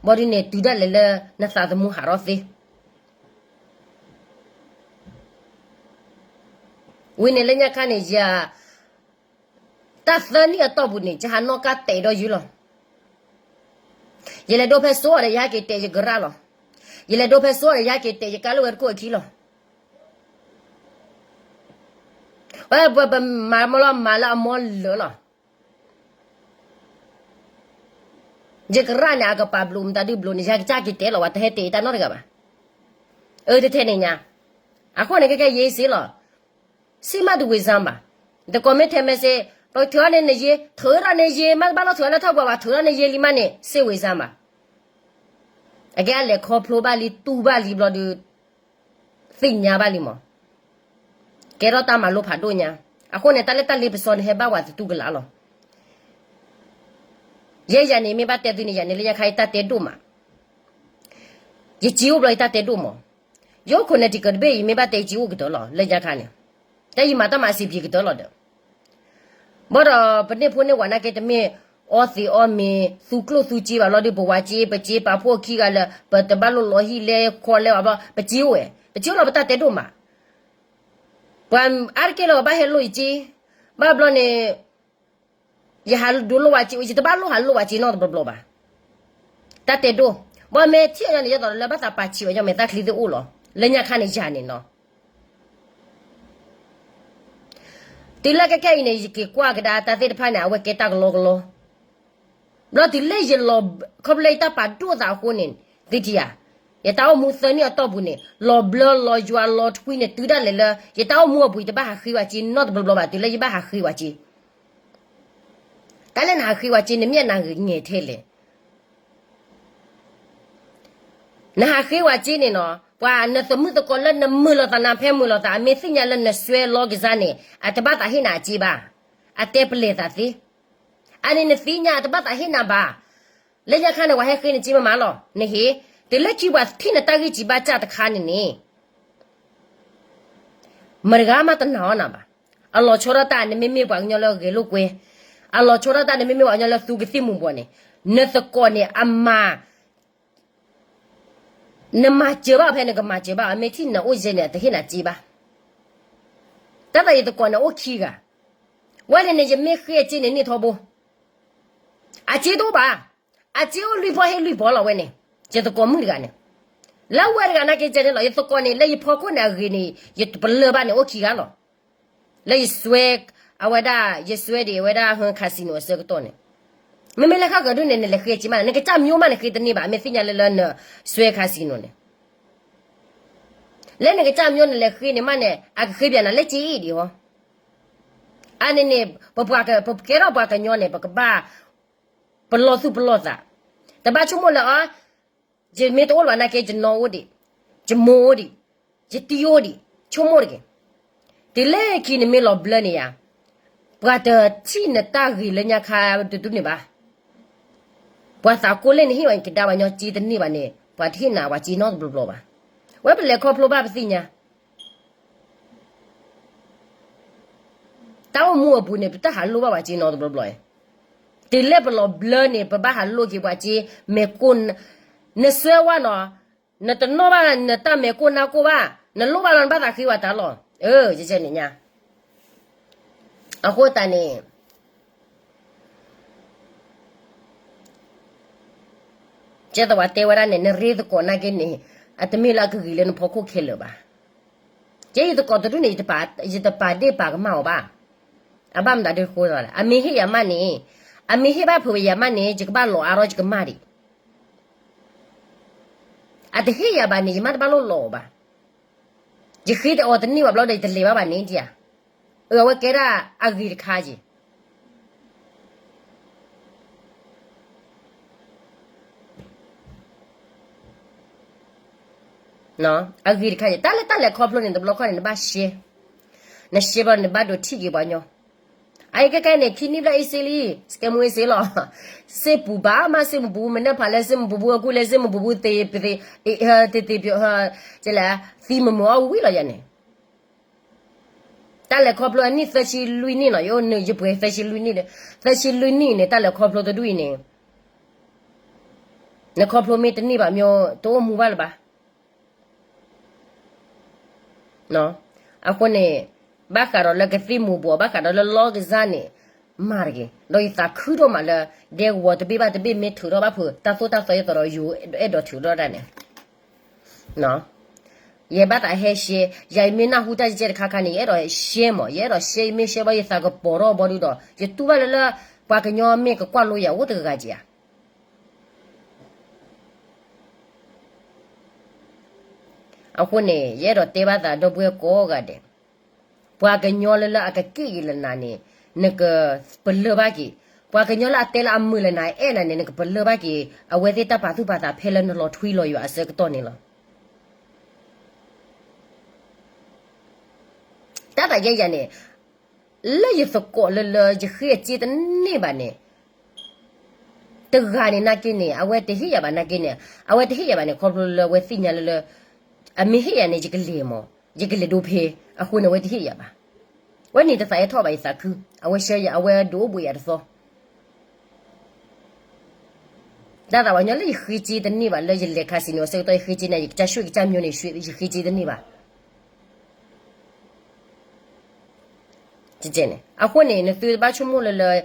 ဘၣ်ဒ်န့ၣ် တုၤဒၣ်လဲာ်လၢနသးသမူဟးထီၣ်သ့ ဝံၤန့ၣ်လၢညါခါန့ၣ် ယၤ တၢ်သၢနံၣ်အတီၢ်ပူၤန့ၣ် ယဟးနီၣ်ကါတဲာ်ဒီးယုၢ်လီၤ. ယလဲၤဒိဖဲစိဒီး ယဟဲက့ၤတဲာ်ယကရၣ်လီၤ. ယလဲၤဒိဖဲစိဒီး ယဟဲက့ၤတဲာ်ယကါလၢဝဲတခိၣ်အခံလီၤ. ဝဲပမၤမီၢ်လီၤ မၤလၢအမီၢ်လၢာ်လီၤ. ယကရၣ်န့ၣ် အကပာ်ဘျုးမတၤဒုဘျုးန့ၣ် ယကစၢ်က့ၤတဲလီၤဝဲ တဟဲတဲာ်ယတၢ်နီတဂၤဘၣ်. အၢ တထဲန့ၣ်ညါ, အဃိန့ၣ် ခဲကဲယ့စ့လီၤ. စံးမးတဝံၤစၢ်ဘၣ်, တကိးမ့ၢ်ထဲမဲစ့, ပထုးထီၣ်န့ၣ်ယ့, ထုးထီၣ်န့ၣ်ယ့, မ့ၢ်တဘၣ်လီၤထုးလၢထီၣ်ပှၤဘၣ် ထုးထီၣ်န့ၣ်ယ့လံမးန့ၣ် စ့ဝံၤစၢ်ဘၣ်. အကဲအလဲၤခီဖျိဘၣ်လံ တူၢ်ဘၣ်လံဘျီဒီး သ့ၣ်ညါဘၣ်လံမး. ကဲထီၣ်တၢ်မၤလိဖးဒိၣ်ညါ. အဃိန့ၣ် တၢ်လၢတၢ်လ့ပစီန့ၣ် ဟဲဘၣ်ဝဲသတူၢ်ကလာ်လီၤ. ယဲယၤန့ၣ် မ့ၢ်ဘၣ်တဲသုန့ၣ် ယၤန့ၣ် လၢညါခါအံၤတၢ်တဲဒိၣ်မး, ယစ့အိၣ်ဘျီယတၢ်တဲဒိၣ်မး, ယအိၣ်ခိၣ်နၢ်တံၢ်ကတဘ့ၣ်အံၤ မ့ၢ်ဘၣ်တဲယစ့အိၣ်ကတၢၢ်လီၤ လၢညါခါန့ၣ်, တၢ်ယမၤတၢ်မၤအစံးပှဲၤကတၢၢ်လီၤဒီး ဘၣ်ဒီးပန့ၢ်ဖိန့ၢ်ဝၤနာ်က့တမ့ၢ်အီသံးအီမ့ၤ သူကျိၣ်သူစ့ဘၣ်လီၤဒီး ပဝၤစ့ ပစ့ပာ်ဖှိၣ်ခံဂၤလၢ ပတဘၣ်လိၣ်လီၤဟံၣ်လဲၤခီလဲၤဘၣ်ဘျီ ပစ့အိၣ်ဝဲ, ပစ့အိၣ်လီၤပတၢ်တဲဒိၣ်မး. ပှၤအါတက့ၢ်လၢပဘၣ်ဟဲလိၣ်ယစ့, ဘၣ်ဘျီန့ၣ် ယဟးဒိးလိၣ်ဝၤစ့, ယတဘၣ်လိၣ်ဟးလိၣ်ဝၤစ့နီတဘျီဘျီဘၣ်. တၢ်တဲဒိၣ်, ဘၣ်မ့ၢ်ထံၣ်အီၤန့ၣ် ယသးလၢဘၣ်သးပာ်ဆံးဝဲညီမဲာ်သၣ်ချံသ့ၣ်အိၣ်လီၤ, လၢညါခါန့ၣ်ယၤန့ၣ်နီၤ. တုၤလၢခဲခဲအံၤန့ၣ် ယက့ၤကွၢ်ကဒါတၢ်သ့ၣ်တဖၣ်န့ၣ် အဝဲကဲတၢ်ကလီကလီ. ဘျီတုၤလၢယလီၤ, ခီဖျိလၢယတၢ်ပာ်ဒိၣ်သးအဃိန့ၣ်, သုထံၣ်ဧါ, ယတၢ်အိၣ်မူသၢနံၣ်အတီၢ်ပူၤန့ၣ် လီၤဘျၢလီၤယွၤလီၤထွံန့ၣ် တုၤဒၣ်လဲာ်လၢ ယတၢ်အိၣ်မူအပူၤ ယတဘၣ်ဟးဃ့ဝၤစ့နီတဘျီဘျီဘၣ်, တုၤလၢယဘၣ်ဟးဃ့ဝၤစ့. တၢ်လၢနဟးဃ့ဝၤစ့ နမ့ၢ်နဂ့ၤထဲလဲၣ်. နဟးဃ့ဝၤစ့န့ၣ်နီၤ, ပှၤနသမုၣ်သကိးလၢနမုာ်လိာ်သး နဖဲမုာ်လိာ်သး အမ့ၢ်သ့ၣ်ညါလၢနစွဲလီၤကစၢ်န့ၣ် အတဘၣ်သးဟ့ၣ်နၤအစ့ဘၣ်. အတဲပလဲၤသးသ့. အန့ၣ်နသ့ၣ်ညါအတဘၣ်သးဟ့ၣ်နၤဘၣ်. လၢညါခါန့ၣ် ပှၤဟဲဃ့နစ့မးမးလီၤ. နဟ့ၣ်, တုၤလၢခံပှၤထံၣ်နတၢ်ဂံၢ်စံးဘါစၢ်တခါန့ၣ်န့ၣ် မတဂၤမးတနာ်အီၤနၤဘၣ်. အလီၤဆီဒၣ်တၢ် နမ့မ့ၢ်ပှၤကညီလၢဂဲၤလိာ်ကွဲ, အလီၤဆီဒၣ်တၢ် နမ့မ့ၢ်ပှၤကညီလၢသူကသံၣ်မူၤဘှီးန့ၣ်, နသကိးန့ၣ် အမၤ နမၤစၢၤဘၣ်ဖဲနကမၤစၢၤဘၣ်, အမ့ၢ်ထံၣ်နအိၣ်ယဲန့ၣ် အတဟ့ၣ်နၤစ့ဘၣ်. တၢ်သးယသကိးန့ၣ်အိၣ်ခံဂၤ, ဝဲန့ၣ်န့ၣ် ယမ့ၢ်ဃ့အစ့န့ၣ်န့ၢ်ထီဘိ, အစ့တအိၣ်ဘၣ်, အစ့အိၣ်လွံၢ်ဖီဟ့ၣ်လွံၢ်ဖီလီၤဝဲန့ၣ်, ယသကိးမုၣ်တဂၤန့ၣ်, လၢဝဲတဂၤနာ်က့န့ၣ်လီၤ, ယသကိးန့ၣ် လၢယဖီခိၣ်န့ၣ်အဂ့ၤန့ၣ် ယပလၢၢ်ဘၣ်န့ၣ် အိၣ်ခံဂၤလီၤ. လၢယစွဲ, အဝဲဒၣ် ယစွဲဒံးအဝဲဒၣ် casino အဆၢကတီၢ်န့ၣ်, မ့မ့ၢ်လၢဃၣ်ဃၢၤဒုန့ၣ် နလဲၤဃ့စ့မးန့ၣ် နကစၢ်မၠိမးန့ၣ်ဃ့တန့ၢ်ဘၣ်, မ့ၢ်သ့ၣ်ညါလၢလၢနစွဲ casino န့ၣ်, လၢနကစၢ်မၠိနလဲၤဃ့န့ၣ်မးန့ၣ် အကဃ့ပၠးနၤလၢစ့အံၤဒံးဟီ. အန့ၣ်န့ၣ် ပပှၤက, ပကဲထီၣ်ပှၤကညီန့ၣ် ပကဘၣ် ပလီၢ်သူၣ်ပလီၢ်သး, တဘၣ်ဆိကမိၣ်လၢအီၤ, ယမ့ၢ်တအိၣ်လၢၤဘၣ်နာ်က့ ယနီၢ်အိၣ်ဒံး, ယမိၢ်အိၣ်ဒံး, ယတံၤအိၣ်ဒံး, ဆိကမိၣ်တဂ့ၤ. တုၤလၢခံနမ့ၢ်လီၤဘျၢန့ၣ်ယၤ, ပှၤတထံၣ်နတၢ်ဂ့ၤလၢညါခါတဒူၣ်န့ၣ်ဘၣ်. ပှၤသးကိၢ်လၢနဟ့ၣ်ဝဲကဒါဝဲညီစ့တန့ၢ်ဘၣ်န့ၣ် ပှၤတဟ့ၣ်နၤဝဲစ့နီတဘျီဘျီဘၣ်. ဝဲပလဲၤခီဖျိဘၣ်ပသ့ၣ်ညါ တၢ်အိၣ်မူအပူၤန့ၣ် ပတဟးလိၣ်ဘၣ်ဝဲစ့နီတဘျီဘျီ, တုၤလၢပလီၤဘျၢန့ၣ် ပဘၣ်ဟးလိၣ်က့ၤပှၤစ့, မဲာ်ကိၢ်, နစွဲဝဲနီၤ, နတနီၣ်ဘၣ်နတၢ်မဲာ်ကိၢ်နါကိၢ်ဘၣ်, နလိၣ်ဘၣ်လီၤနဘၣ်သးဃ့ဝဲတၢ်လီၤ. ယဲန့ၣ်ညါ, အဃိသတးန့ၣ် ကဲသးဝဲတဲဝဲဒၣ်န့ၣ် နရ့သကိးနာ်က့န့ၣ် အတမ့ၢ်လၢအကဂ့ၤလၢနဖီခိၣ်ခဲလၢာ်ဘၣ်. ကဲယသကိးတဒူၣ်န့ၣ် ယတပာ်ဒ့ၣ်ပာ်ကမၣ်အီၤဘၣ်. အဘၣ်မတၤဒ်ဃိသးလဲၣ်, အမ့ၢ်ဟ့ၣ်ယၤမးန့ၣ်, အမ့ၢ်ဟ့ၣ်ဘၣ်ဖုးဝဲယၤမးန့ၣ် ယကဘၣ်လီၤအါထီၣ်ယကမၢ်ဒံး. အတဟ့ၣ်ယၤဘၣ်န့ၣ် ယမ့ၢ်တဘၣ်လိၣ်လီၤအီၤဘၣ်. ယဃ့အီၤတန့ၢ်ဘၣ်ဘျီဒီး ယတလဲၤဘၣ်ဘၣ်န့ၣ်ဧါ. အဝဲကဲဒၣ်အဂ့ၤတခါက့ၤ အဂ့ၤတခါက့ၤ တၢ်လၢတၢ်လဲၤခီဖျိန့ၣ် တဘျီခီန့ၣ် နဘၣ်ရှဲ, နရှဲဘျီန့ၣ် နဘၣ်ဒိးထံၣ်က့ၤပှၤညီ. အအံၤခဲကဲန့ၣ် ခံနံၣ်ဘျီအံၤစ့လံ, စကဲမူအံၤစ့လီၤ. စ့ပူၤဘၣ်မး စ့မပူၤ မနုၤဖးလၢစ့မပူၤဘူး အကူၣ်လၢစ့မပူၤဘူး သ့သ့, သ့သ့ပျိ, သံမုာ်မုာ်အီၣ်ဝံၤလီၤယၤန့ၣ် တၢ်လဲၤခီဖျိအနံၣ်သၢဆံလွံၢ်နံၣ်နီၤ, ယအိၣ်နုာ်ယပှဲၤသၢဆံလွံၢ်နံၣ်, သၢဆံလွံၢ်နံၣ်န့ၣ် တၢ်လဲၤခီဖျိတဒူၣ်အံၤန့ၣ်, နခီဖျိမ့ၢ်တန့ၢ်ဘၣ် မ့ၢ်တအိၣ်မူဘၣ်လၢၤဘၣ်. အဃိန့ၣ် ဘၣ်ဃးဒီးလၢကသံၣ်မူၤဘှီး ဘၣ်ဃးဒီးလၢလီၢ်ကစၢ်န့ၣ် မၤတဂ့ၤ. ဒီးယသးခုဒိၣ်မးလၢ ဒဲကဝီၤတဘ့ၣ်ဘၣ်တဘ့ၣ်မ့ၢ်ထုးထီၣ်ဘၣ်ဖုး တၢ်သိၣ်တၢ်သီယသးဒီးယအဲၣ်ဒိးထုးထီၣ်ဒၣ်န့ၣ် ယဘၣ်သးဟဲရှဲ, ယမ့ၢ်နၢ်ဟူတၢ်ကဲတခါခါန့ၣ် ယအဲၣ်ဒိးရှဲမး, ယအဲၣ်ဒိးရှဲ ယမ့ၢ်ရှဲဘၣ်ယသးကပီၤထီၣ်ဘီဒုဒီး ယတူၢ်ဘၣ်လၢလၢ ပှၤကညီမ့ၢ်ကကွၢ်လိယၤအိၣ်တဂၤက့ၤဧါ. အဃိန့ၣ် ယအဲၣ်ဒိးတဲဘၣ်သးဒီပုၢ်ဝဲၢ်ကိးဂၤဒဲး, ပှၤကညီလၢလၢအကက့ၣ်က့ၤလၢနၤန့ၣ် နကပလၢၢ်ဘၣ်က့ၤ, ပှၤကညီလၢအတဲလၢအမုာ်လၢနၤအဲၣ်နၤန့ၣ် နကပလၢၢ်ဘၣ်က့ၤ အဝဲသ့ၣ်တၢ်ပာ်သူၣ်ပာ်သးဖဲလၢနလီၤထွံလီၤယွၤအဆၢကတီၢ်န့ၣ်လီၤ. တၢ်သးယဲယၤန့ၣ် လၢယသကိးလၢလၢယဃ့အစ့တန့ၢ်ဘၣ်န့ၣ် တဂၤန့ၣ်နာ်က့န့ၣ် အဝဲတဟ့ၣ်ယၤဘၣ်နာ်က့န့ၣ် အဝဲတဟ့ၣ်ယၤဘၣ်န့ၣ် ခီဖျိလၢအဝဲသ့ၣ်ညါလၢလၢ အမ့ၢ်ဟ့ၣ်ယၤန့ၣ် ယကလဲၤမး ယကလဲၤဒိဖဲ အဃိန့ၣ် အဝဲတဟ့ၣ်ယၤဘၣ်. ဝဲန့ၣ်တသးအဲၣ်ထီၣ်ဘၣ်ယသးခု အဝဲဆှၢယၤ အဝဲဒုးအိၣ်ဘှံးယၤတသီ တၢ်သးပှၤကညီလၢယဃ့စ့တန့ၢ်ဘၣ် လၢယလဲၤ casino အဆၢကတီၢ် ယဃ့စ့န့ၣ် ယကစၢ်ရွှ့ၣ်ကစၢ်မျိုးန့ၣ် ယဃ့စ့တန့ၢ်ဘၣ်. အဃိန့ၣ် နသုတဘၣ်ဆိကမိၣ်လၢလၢ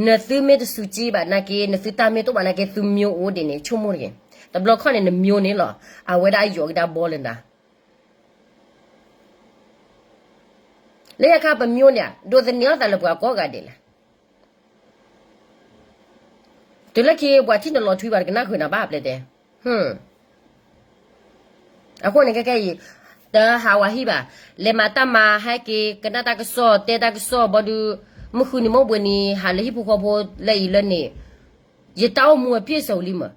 နသုမ့ၢ်တစူးစ့ဘၣ်နာ်က့ နသုတၢ်မ့ၢ်တအိၣ်ဘၣ်နာ်က့ သုမျိုးအိၣ်ဒံးန့ၣ် ဆိကမိၣ်တဂ့ၤ. တဘျီခီၣ်န့ၣ် နမျိုးန့ၣ်လီၤ အဝဲဒၣ်အယိာ်ကဒါဘီလၢနၤ လၢယခါပမျိုးန့ၣ် ဒိးသန့ၤအီၣ်သးလၢပှၤကိးဂၤဒဲးလဲၣ်. တုၤလၢခံပှၤထံၣ်နလီၤထွံဘၣ် တကနၣ်ဃုာ်နၤဘၣ်အပျဲၢ်တဲ. အဃိန့ၣ် ခဲကဲအံၤ တဟးဝဲဟံၣ်ဘၣ်. လဲၤမၤတၢ်မၤ ဟဲက့ၤကနၣ်တၢ်ကစီၣ် တဲတၢ်ကစီၣ်ဘီဒုး မုၢ်ဃုနံၤမုၢ်ဘှ့ၤနံၤ ဟးလၢဟံၣ်ဖိဃီဖိလၢအံၤလၢန့ၣ် ယတၢ်အိၣ်မူအပြည့်စုံလံမး.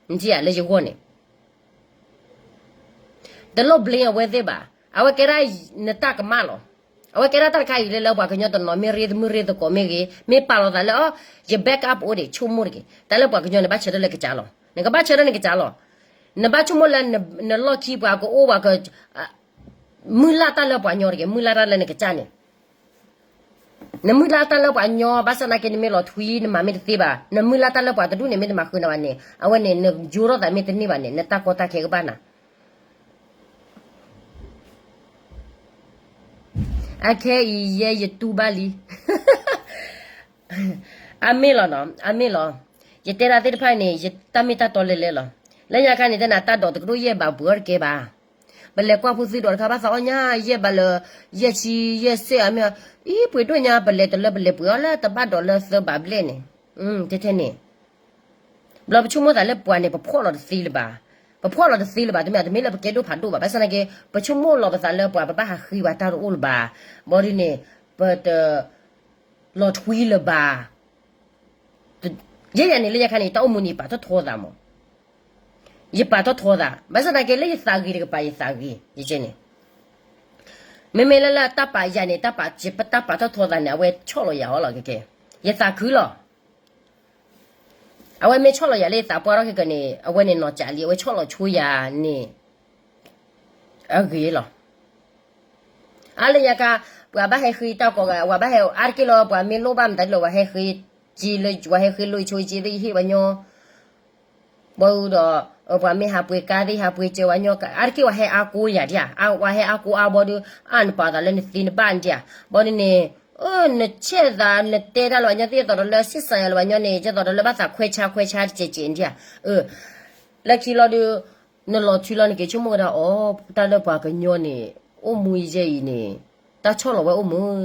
နထံၣ်ဧါ လၢယဂီၢ်န့ၣ် တလိၣ် blame အဝဲသ့ၣ်ဘၣ်. အဝဲကဲဒၣ်နတၢ်ကမၣ်လီၤ. အဝဲကဲဒၣ်တၢ်တခါအံၤလၢလၢပှၤကညီတနီၤ မ့ၢ်ရ့တမုၢ်ရ့သကိးမ့ၢ်ဂ့ၤ မ့ၢ်ပာ်လီၤသးလၢအီၤ ယ back up အိၣ်ဒံး ဆိကမိၣ်တက့ၢ်. တၢ်လၢပှၤကညီန့ၣ် ဘၣ်ဆၢထၢၣ်လၢကစၢ်လီၤ. နကဘၣ်ဆၢထၢၣ်နကစၢ်လီၤ. နဘၣ်ဆိကမိၣ်လၢနလီၢ်ခံပှၤကအိၣ်ပှၤက မုၢ်လၢ်တၢ်လၢပှၤကညီတဂ့ၤ မုၢ်လၢ်တၢ်လၢနကစၢ်န့ၣ် နမုၢ်လၢ်တၢ်လၢပှၤကညီ ဘၣ်ဆၣ်နာ်က့နမ့ၢ်လီၤထွံ နမၤမ့ၢ်တသ့ဘၣ် နမုၢ်လၢ်တၢ်လၢပှၤတဒူၣ်န့ၣ် မ့ၢ်တမၤဃုာ်နၤဘၣ်န့ၣ် အဝဲန့ၣ် နယိထီၣ်သးမ့ၢ်တန့ၢ်ဘၣ်န့ၣ် နတၢ်ကီတၢ်ခဲကဘၣ်နၤ အခဲအံၤယဲယတူၢ်ဘၣ်လံ အမ့ၢ်လီၤနီၤ အမ့ၢ်လီၤ. ယတဲဒၣ်သ့ၣ်တဖၣ်န့ၣ် ယတၢ်မ့ၢ်တၢ်တီလဲၤလဲၤလီၤ. လၢညါခါန့ၣ် တဲနၤတၢ်ဒိးတကဒိၣ်ယဲၢ်ဘးပှ့ၤအီၣ်တကဲဘၣ်. ပလဲၤကွၢ်ဖိသုဒီးတခါဘၣ်သးအီၣ်ညါ ယဲၢ်ဘးလၢ ယဲၢ်ဆံယဲၢ်စဲးအမ့ၢ် အံၤပှ့ၤဒိၣ်ညါ ပလဲၤတလၢပလဲၤပှ့ၤအီၣ်လၢတဘၣ်ဒိးလၢသၢဘးဘျဲၣ်န့ၣ် တဲထဲန့ၣ် ဘျီပဆိကမိၣ်သးလၢပှၤန့ၣ် ပဖှီၣ်လီၤတသ့လၢၤဘၣ်. ပဖှီၣ်လီၤတသ့လၢၤဘၣ် တမ့ၢ် တမ့ၢ်လၢပကဲဒိၣ်ဖးဒိၣ်ဘၣ် ဘၣ်ဆၣ်နာ်က့ ပဆိကမိၣ်လီၤပသးလၢပှၤ ပဘၣ်ဟးဃ့ဘၣ်တၢ်တအိၣ်လၢၤဘၣ်. ဘီဒ်န့ၣ် ပတ လီၤထွံလၢၤဘၣ်. ယဲယၤန့ၣ်လၢညါခါန့ၣ် ယတၢ်အိၣ်မူန့ၣ် ယပာ်ထီၣ်ထီသးမး. ယပာ်ထီၣ်ထီသး ဘၣ်ဆၣ်သနာ်က့လၢယသးဂ့ၤတကပၤ ယသးဂ့ၤ ယကဲန့ၣ် မ့မ့ၢ်လၢလၢတၢ်ပာ်ယၤန့ၣ် တၢ်ပာ်ထီၣ်ထီသးန့ၣ် အဝဲဆီၣ်လီၤယၤအီၤလီၤ ကဲကဲ ယသးခုလီၤ. အဝဲမ့ၢ်ဆီၣ်လီၤယၤလၢယသးပှၢ်ထီၣ်ခဲကနံၣ်န့ၣ် အဝဲန့ၣ်နီၢ်ကးလံ အဝဲဆီၣ်လီၤဆိယၤန့ၣ် အဂ့ၤလီၤ. အါလၢညါခါ ပှၤဘၣ်ဟဲဃ့တၢ်ကိးဂၤ ပှၤဘၣ်ဟဲအါတက့ၢ်လီၤ ပှၤမ့ၢ်လိၣ်ဘၣ်မတၤဒ်လီၤ ပှၤဟဲဃ့က့ၤလၢ ပှၤဟဲဃ့လိာ်ဆိက့ၤသ့ၣ် ယဟ့ၣ်ပှၤညီ ဘီဒီး ပှၤမ့ၢ်ဟးပှ့ၤကါသ့ၣ် ဟးပှ့ၤစၢၤပှၤညီ အါတက့ၢ်ပှၤဟဲအါကိးယၤဒၣ်ဧါ ပှၤဟဲအါကိးအါဘီဒီး အါနပာ်သးလၢနသ့နဘၣ်ဒၣ်ဧါ ဘီဒ်န့ၣ် နဆဲးသး နတဲတၢ်လၢပှၤညီသ့ၣ် ယသးဒီးလၢစ့ၢ်စၢ်ယၤလၢပှၤညီန့ၣ် ယသးဒီးလၢဘၣ်သးခွဲးဆါခွဲးဆါတကဲးကဲးဒၣ်ဧါ လၢခံလီၤဒီး နလီၤထွံလီၤနက့ၤဆိကမိၣ်ဝဲဒၣ်အီၤ တၢ်လၢပှၤကညီန့ၣ် အိၣ်မူယဲအံၤန့ၣ် တၢ်ဆီၣ်လီၤဝဲအိၣ်မုာ်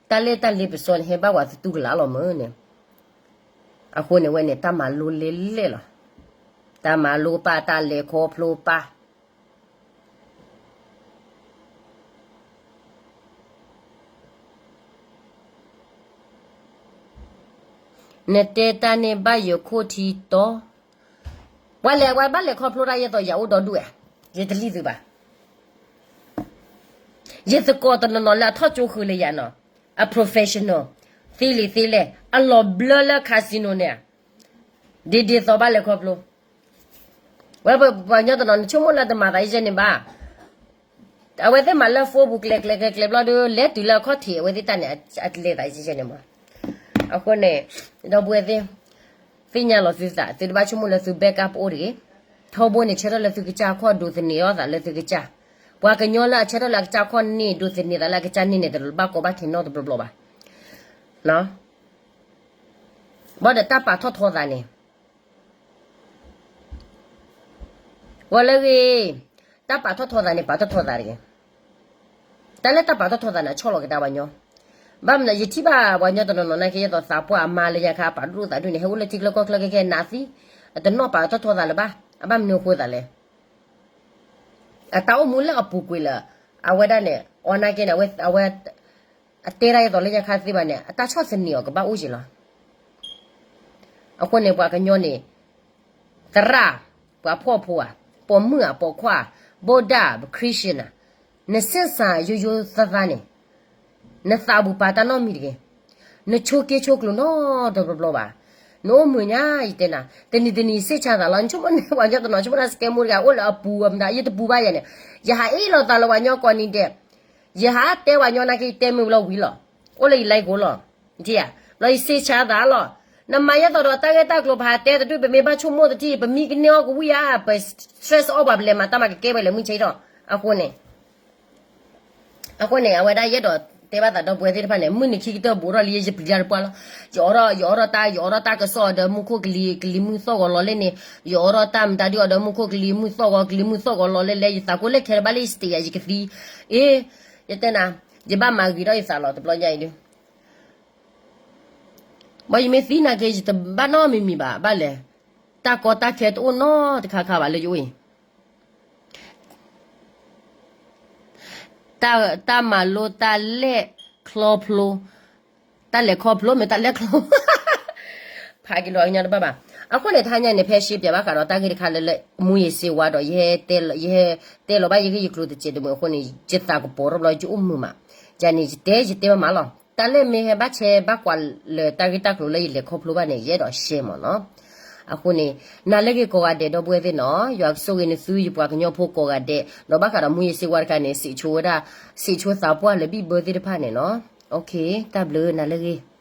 တၢ်လဲၢ်တၢ်လ့ပစီန့ၣ် ဟဲဘၣ်ပှၤသတူၢ်ကလာ်လီၤမုာ်န့ၣ် အဃိန့ၣ်ဝဲန့ၣ် တၢ်မၤလိလဲၢ်လဲၢ်လီၤ. တၢ်မၤလိပၢ် တၢ်လဲၤခီဖျိပၢ် နတဲတၢ်န့ၣ်ဘၣ်ယခိၣ်ထံတီ ပှၤလဲၤဝဲဘၣ်လဲၤခီဖျိတၢ် ယဲသိးယအိၣ်ဒီဒူၣ်ဧါ ယတလံသုဘၣ်. ယသကိးတနီၤနီၤလၢအထီၣ်ကၠိဃုာ်လၢယၤနီၤ အ professional သ့လံာ်သ့လဲၢ် အလီၤဘျၢလၢ casino န့ၣ် ဒ်ဒ်သိးဘၣ်လဲၤခီဖျိ ဝဲပှၤကညီတနီၤ နဆိကမိၣ်လၢတမၤသးယဲန့ၣ်ဘၣ်. အဝဲသ့ၣ်မၤလၢ phone ပူၤကျဲၤကျဲၤကျဲၤကျဲၤဘျီဒီး လဲၤတုၤလၢအခီၣ်ထံး အဝဲသ့ၣ်တၢ်န့ၣ် အလဲၤသးယဲန့ၣ်မး. အဃိန့ၣ် ဒီပုၢ်ဝဲၢ်သ့ၣ် သ့ၣ်ညါလီၤသုသး သုတဘၣ်ဆိကမိၣ်လၢသု back up အိၣ်တဂ့ၤ. ထီဘိန့ၣ် ဆၢထၢၣ်လၢသုကစၢ်ခီၣ် ဒိးသန့ၤအီၣ်သးလၢသုကစၢ်. ပှၤကညီလၢအဆၢထၢၣ်လၢအကစၢ်ခီၣ်န့ၣ် ဒိးသန့ၤသးလၢအကစၢ်န့ၣ်န့ၣ် တဘၣ်ကီဘၣ်ခဲနီတဘျီဘျီဘၣ်. ဘၣ်ဒီးတၢ်ပာ်ထီၣ်ထီသးန့ၣ် ဂီၤလၢဂ့ၤ, တၢ်ပာ်ထီၣ်ထီသးန့ၣ် ပာ်ထီၣ်ထီသးတဂ့ၤ. တၢ်လၢတၢ်ပာ်ထီၣ်ထီသးန့ၣ် အဆီၣ်လီၤကဒါပှၤကညီ. ဘၣ်မနုၤ ယထံၣ်ဘၣ်ပှၤကညီတနီၤနီၤနာ်က့ ယသိးသးပှၢ်အမါလၢညါခါ အပာ်ဒိၣ်သးဒိၣ်န့ၣ် ဟဲအိၣ်လၢထံကျၢၢ်ကီၢ်ချၢခဲခဲနးသံ, အတနီၣ်ပာ်ထီၣ်ထီသးလၢၤဘၣ်. အဘၣ်မနုၤအဃိသးလဲၣ်. အတၢ်အိၣ်မူလၢအပူၤကွံာ်လၢ အဝဲဒၣ်န့ၣ် အီၤနာ်က့န့ၣ် အဝဲ အတဲဒၣ်ယသိးလၢညါခါသ့ဘၣ်န့ၣ် အတၢ်ဆီၣ်သနံးအီၤကဘၣ်အိၣ်က့ၤလီၤ. အဃိန့ၣ် ပှၤကညီန့ၣ် သရၣ်, ပှၤဖှီၣ်ဖိဧါ, ပိာ်မုၣ်ဧါ, ပိာ်ခွါဧါ, ဗုဒ္ဓဧါ, Christianဧါ, နစ့ၢ်စၢ်ယိယိသးသးန့ၣ် နသးဘူးပာ်တၢ်နီတမံၤတဂ့ၤ. နဆိက့ဆိကျိၤနီတဘျီဘျီဘၣ်. နအိၣ်မုာ်ညါ ယတဲနၤ, တနံၤတနံၤစ့ၢ်ဆါသးလီၤ. နဆိကမိၣ်န့ၣ် ပှၤကညီတနီၤ ဆိကမိၣ်န့ၣ် စကဲမူတဂၤ အိၣ်လၢအပူၤမတၤ ယတပူၤဘၣ်ယၤန့ၣ်, ယဟးအ့ၣ်လိာ်သးလၢပှၤကညီကိးနံၤဒဲး, ယဟးတဲပှၤကညီနာ်က့ ယတဲမုာ်လီၤဝံၤလီၤ. အိၣ်လၢယ live ကိးလီၤ. နထံၣ်ဧါ, ဘျီယစ့ၢ်ဆါသးလီၤ. နမၤယဲသိးဒီးတၢ်ဂ့ၢ်တၢ်ကျိၤ ပဟးတဲတဒူၣ် ပမ့ၢ်ဘၣ်ဆိကမိၣ်တထံၣ် ပမံကန့ၢ်အီၣ်ကဝံၣ်ဧါ, ပ stress အီၣ်ပှၤ ပလဲၤမၤတၢ်မၤကကဲဝဲလဲၤမုၢ်ဆ့ထီၣ်. အဃိန့ၣ် အဃိန့ၣ် အဝဲဒၣ်ယအဲၣ်ဒိးတဲဘၣ်သးဒီပုၢ်ဝဲၢ်သ့ၣ်တဖၣ်န့ၣ် မုၢ်နံၤခံကတၢၢ်ဘူးထီၣ်လံ ယပျံၤတၢ်တပှၢ်လီၤ. ယအိးထီၣ် ယအိးထီၣ်တၢ် ယအိးထီၣ်တၢ်ကစီၣ်အီၤဒီးမူခိၣ်ကလံၤ ကလံၤမုၢ်သီၣ်ဂီၤလီၤလဲၣ်န့ၣ်, ယအိးထီၣ်တၢ်မတၤဒုအီၤဒီးမူခိၣ်ကလံၤမုၢ်သီၣ်ဂီၤ ကလံၤမုၢ်သီၣ်ဂီၤလီၤလဲၣ်လဲၣ် ယသးကိးလဲၣ်ခဲလၢာ်ဘၣ်လၢယစတ့ယၤ ယကသံ, အ့, ယတဲနၤ, ယဘၣ်မၤဂ့ၤထီၣ်ယသးလီၤတဘျီညါအံၤဒု ဘၣ်ယမ့ၢ်သံနာ်က့ ယတဘၣ်နီတမံၤမံၤဘၣ် ဘၣ်လဲၣ်. တၢ်ကီတၢ်ခဲတအိၣ်နီတခါခါဘၣ်လၢယအိၣ်အံၤ. တၢ်မၤလိတၢ်လဲၣ်ချီဖျိ, တၢ်လဲၤခီဖျိမ့ၢ်တၢ်လဲၣ်ချီ ဖးက့ၤလီၤကညီတဘၣ်ဘၣ်. အဃိန့ၣ် တဟါညါန့ၣ် ဖဲရှဲပၠးဘၣ်ဃးဒီးတၢ်ဂ့ၢ်တခါလၢ လၢ မူယ့ၤစ့ဝါဒီး ယဟဲတဲလီၤဘၣ်ယဂ့ၢ်ယကျိၤတစဲးတမုာ်အဃိန့ၣ် ယသးကပီၤထီၣ်ဘျီ ယအိၣ်မုာ်မး. ယၤန့ၣ် ယတဲ ယတဲဘၣ်မးလီၤ. တၢ်လၢမ့ၢ်ဟဲဘၣ်ဆဲဘၣ်ကွၢ်လၢတၢ်ဂ့ၢ်တၢ်ကျိၤလၢယလဲၤခီဖျိဘၣ်န့ၣ် ယအဲၣ်ဒိးရှဲမးနီၤ. အဃိန့ၣ် နၤလၢဂ့ၤကိးဂၤဒဲး ဒီပုၢ်ဝဲၢ်သ့ၣ်နီၤ, ယွၤကဆိၣ်ဂ့ၤနသု ယပှၤကညီဖိကိးဂၤဒဲး, ဒီးဘၣ်ဃးဒီးမူယ့ၤစ့ဝါတခါန့ၣ် စံးဆိဝဲဒၣ်, စံးဆိသးပှၢ်လၢဘံၣ်ဘၢသ့ၣ်တဖၣ်န့ၣ်နီၤ. တၢ်ဘျုးနၤလၢဂ့ၤ.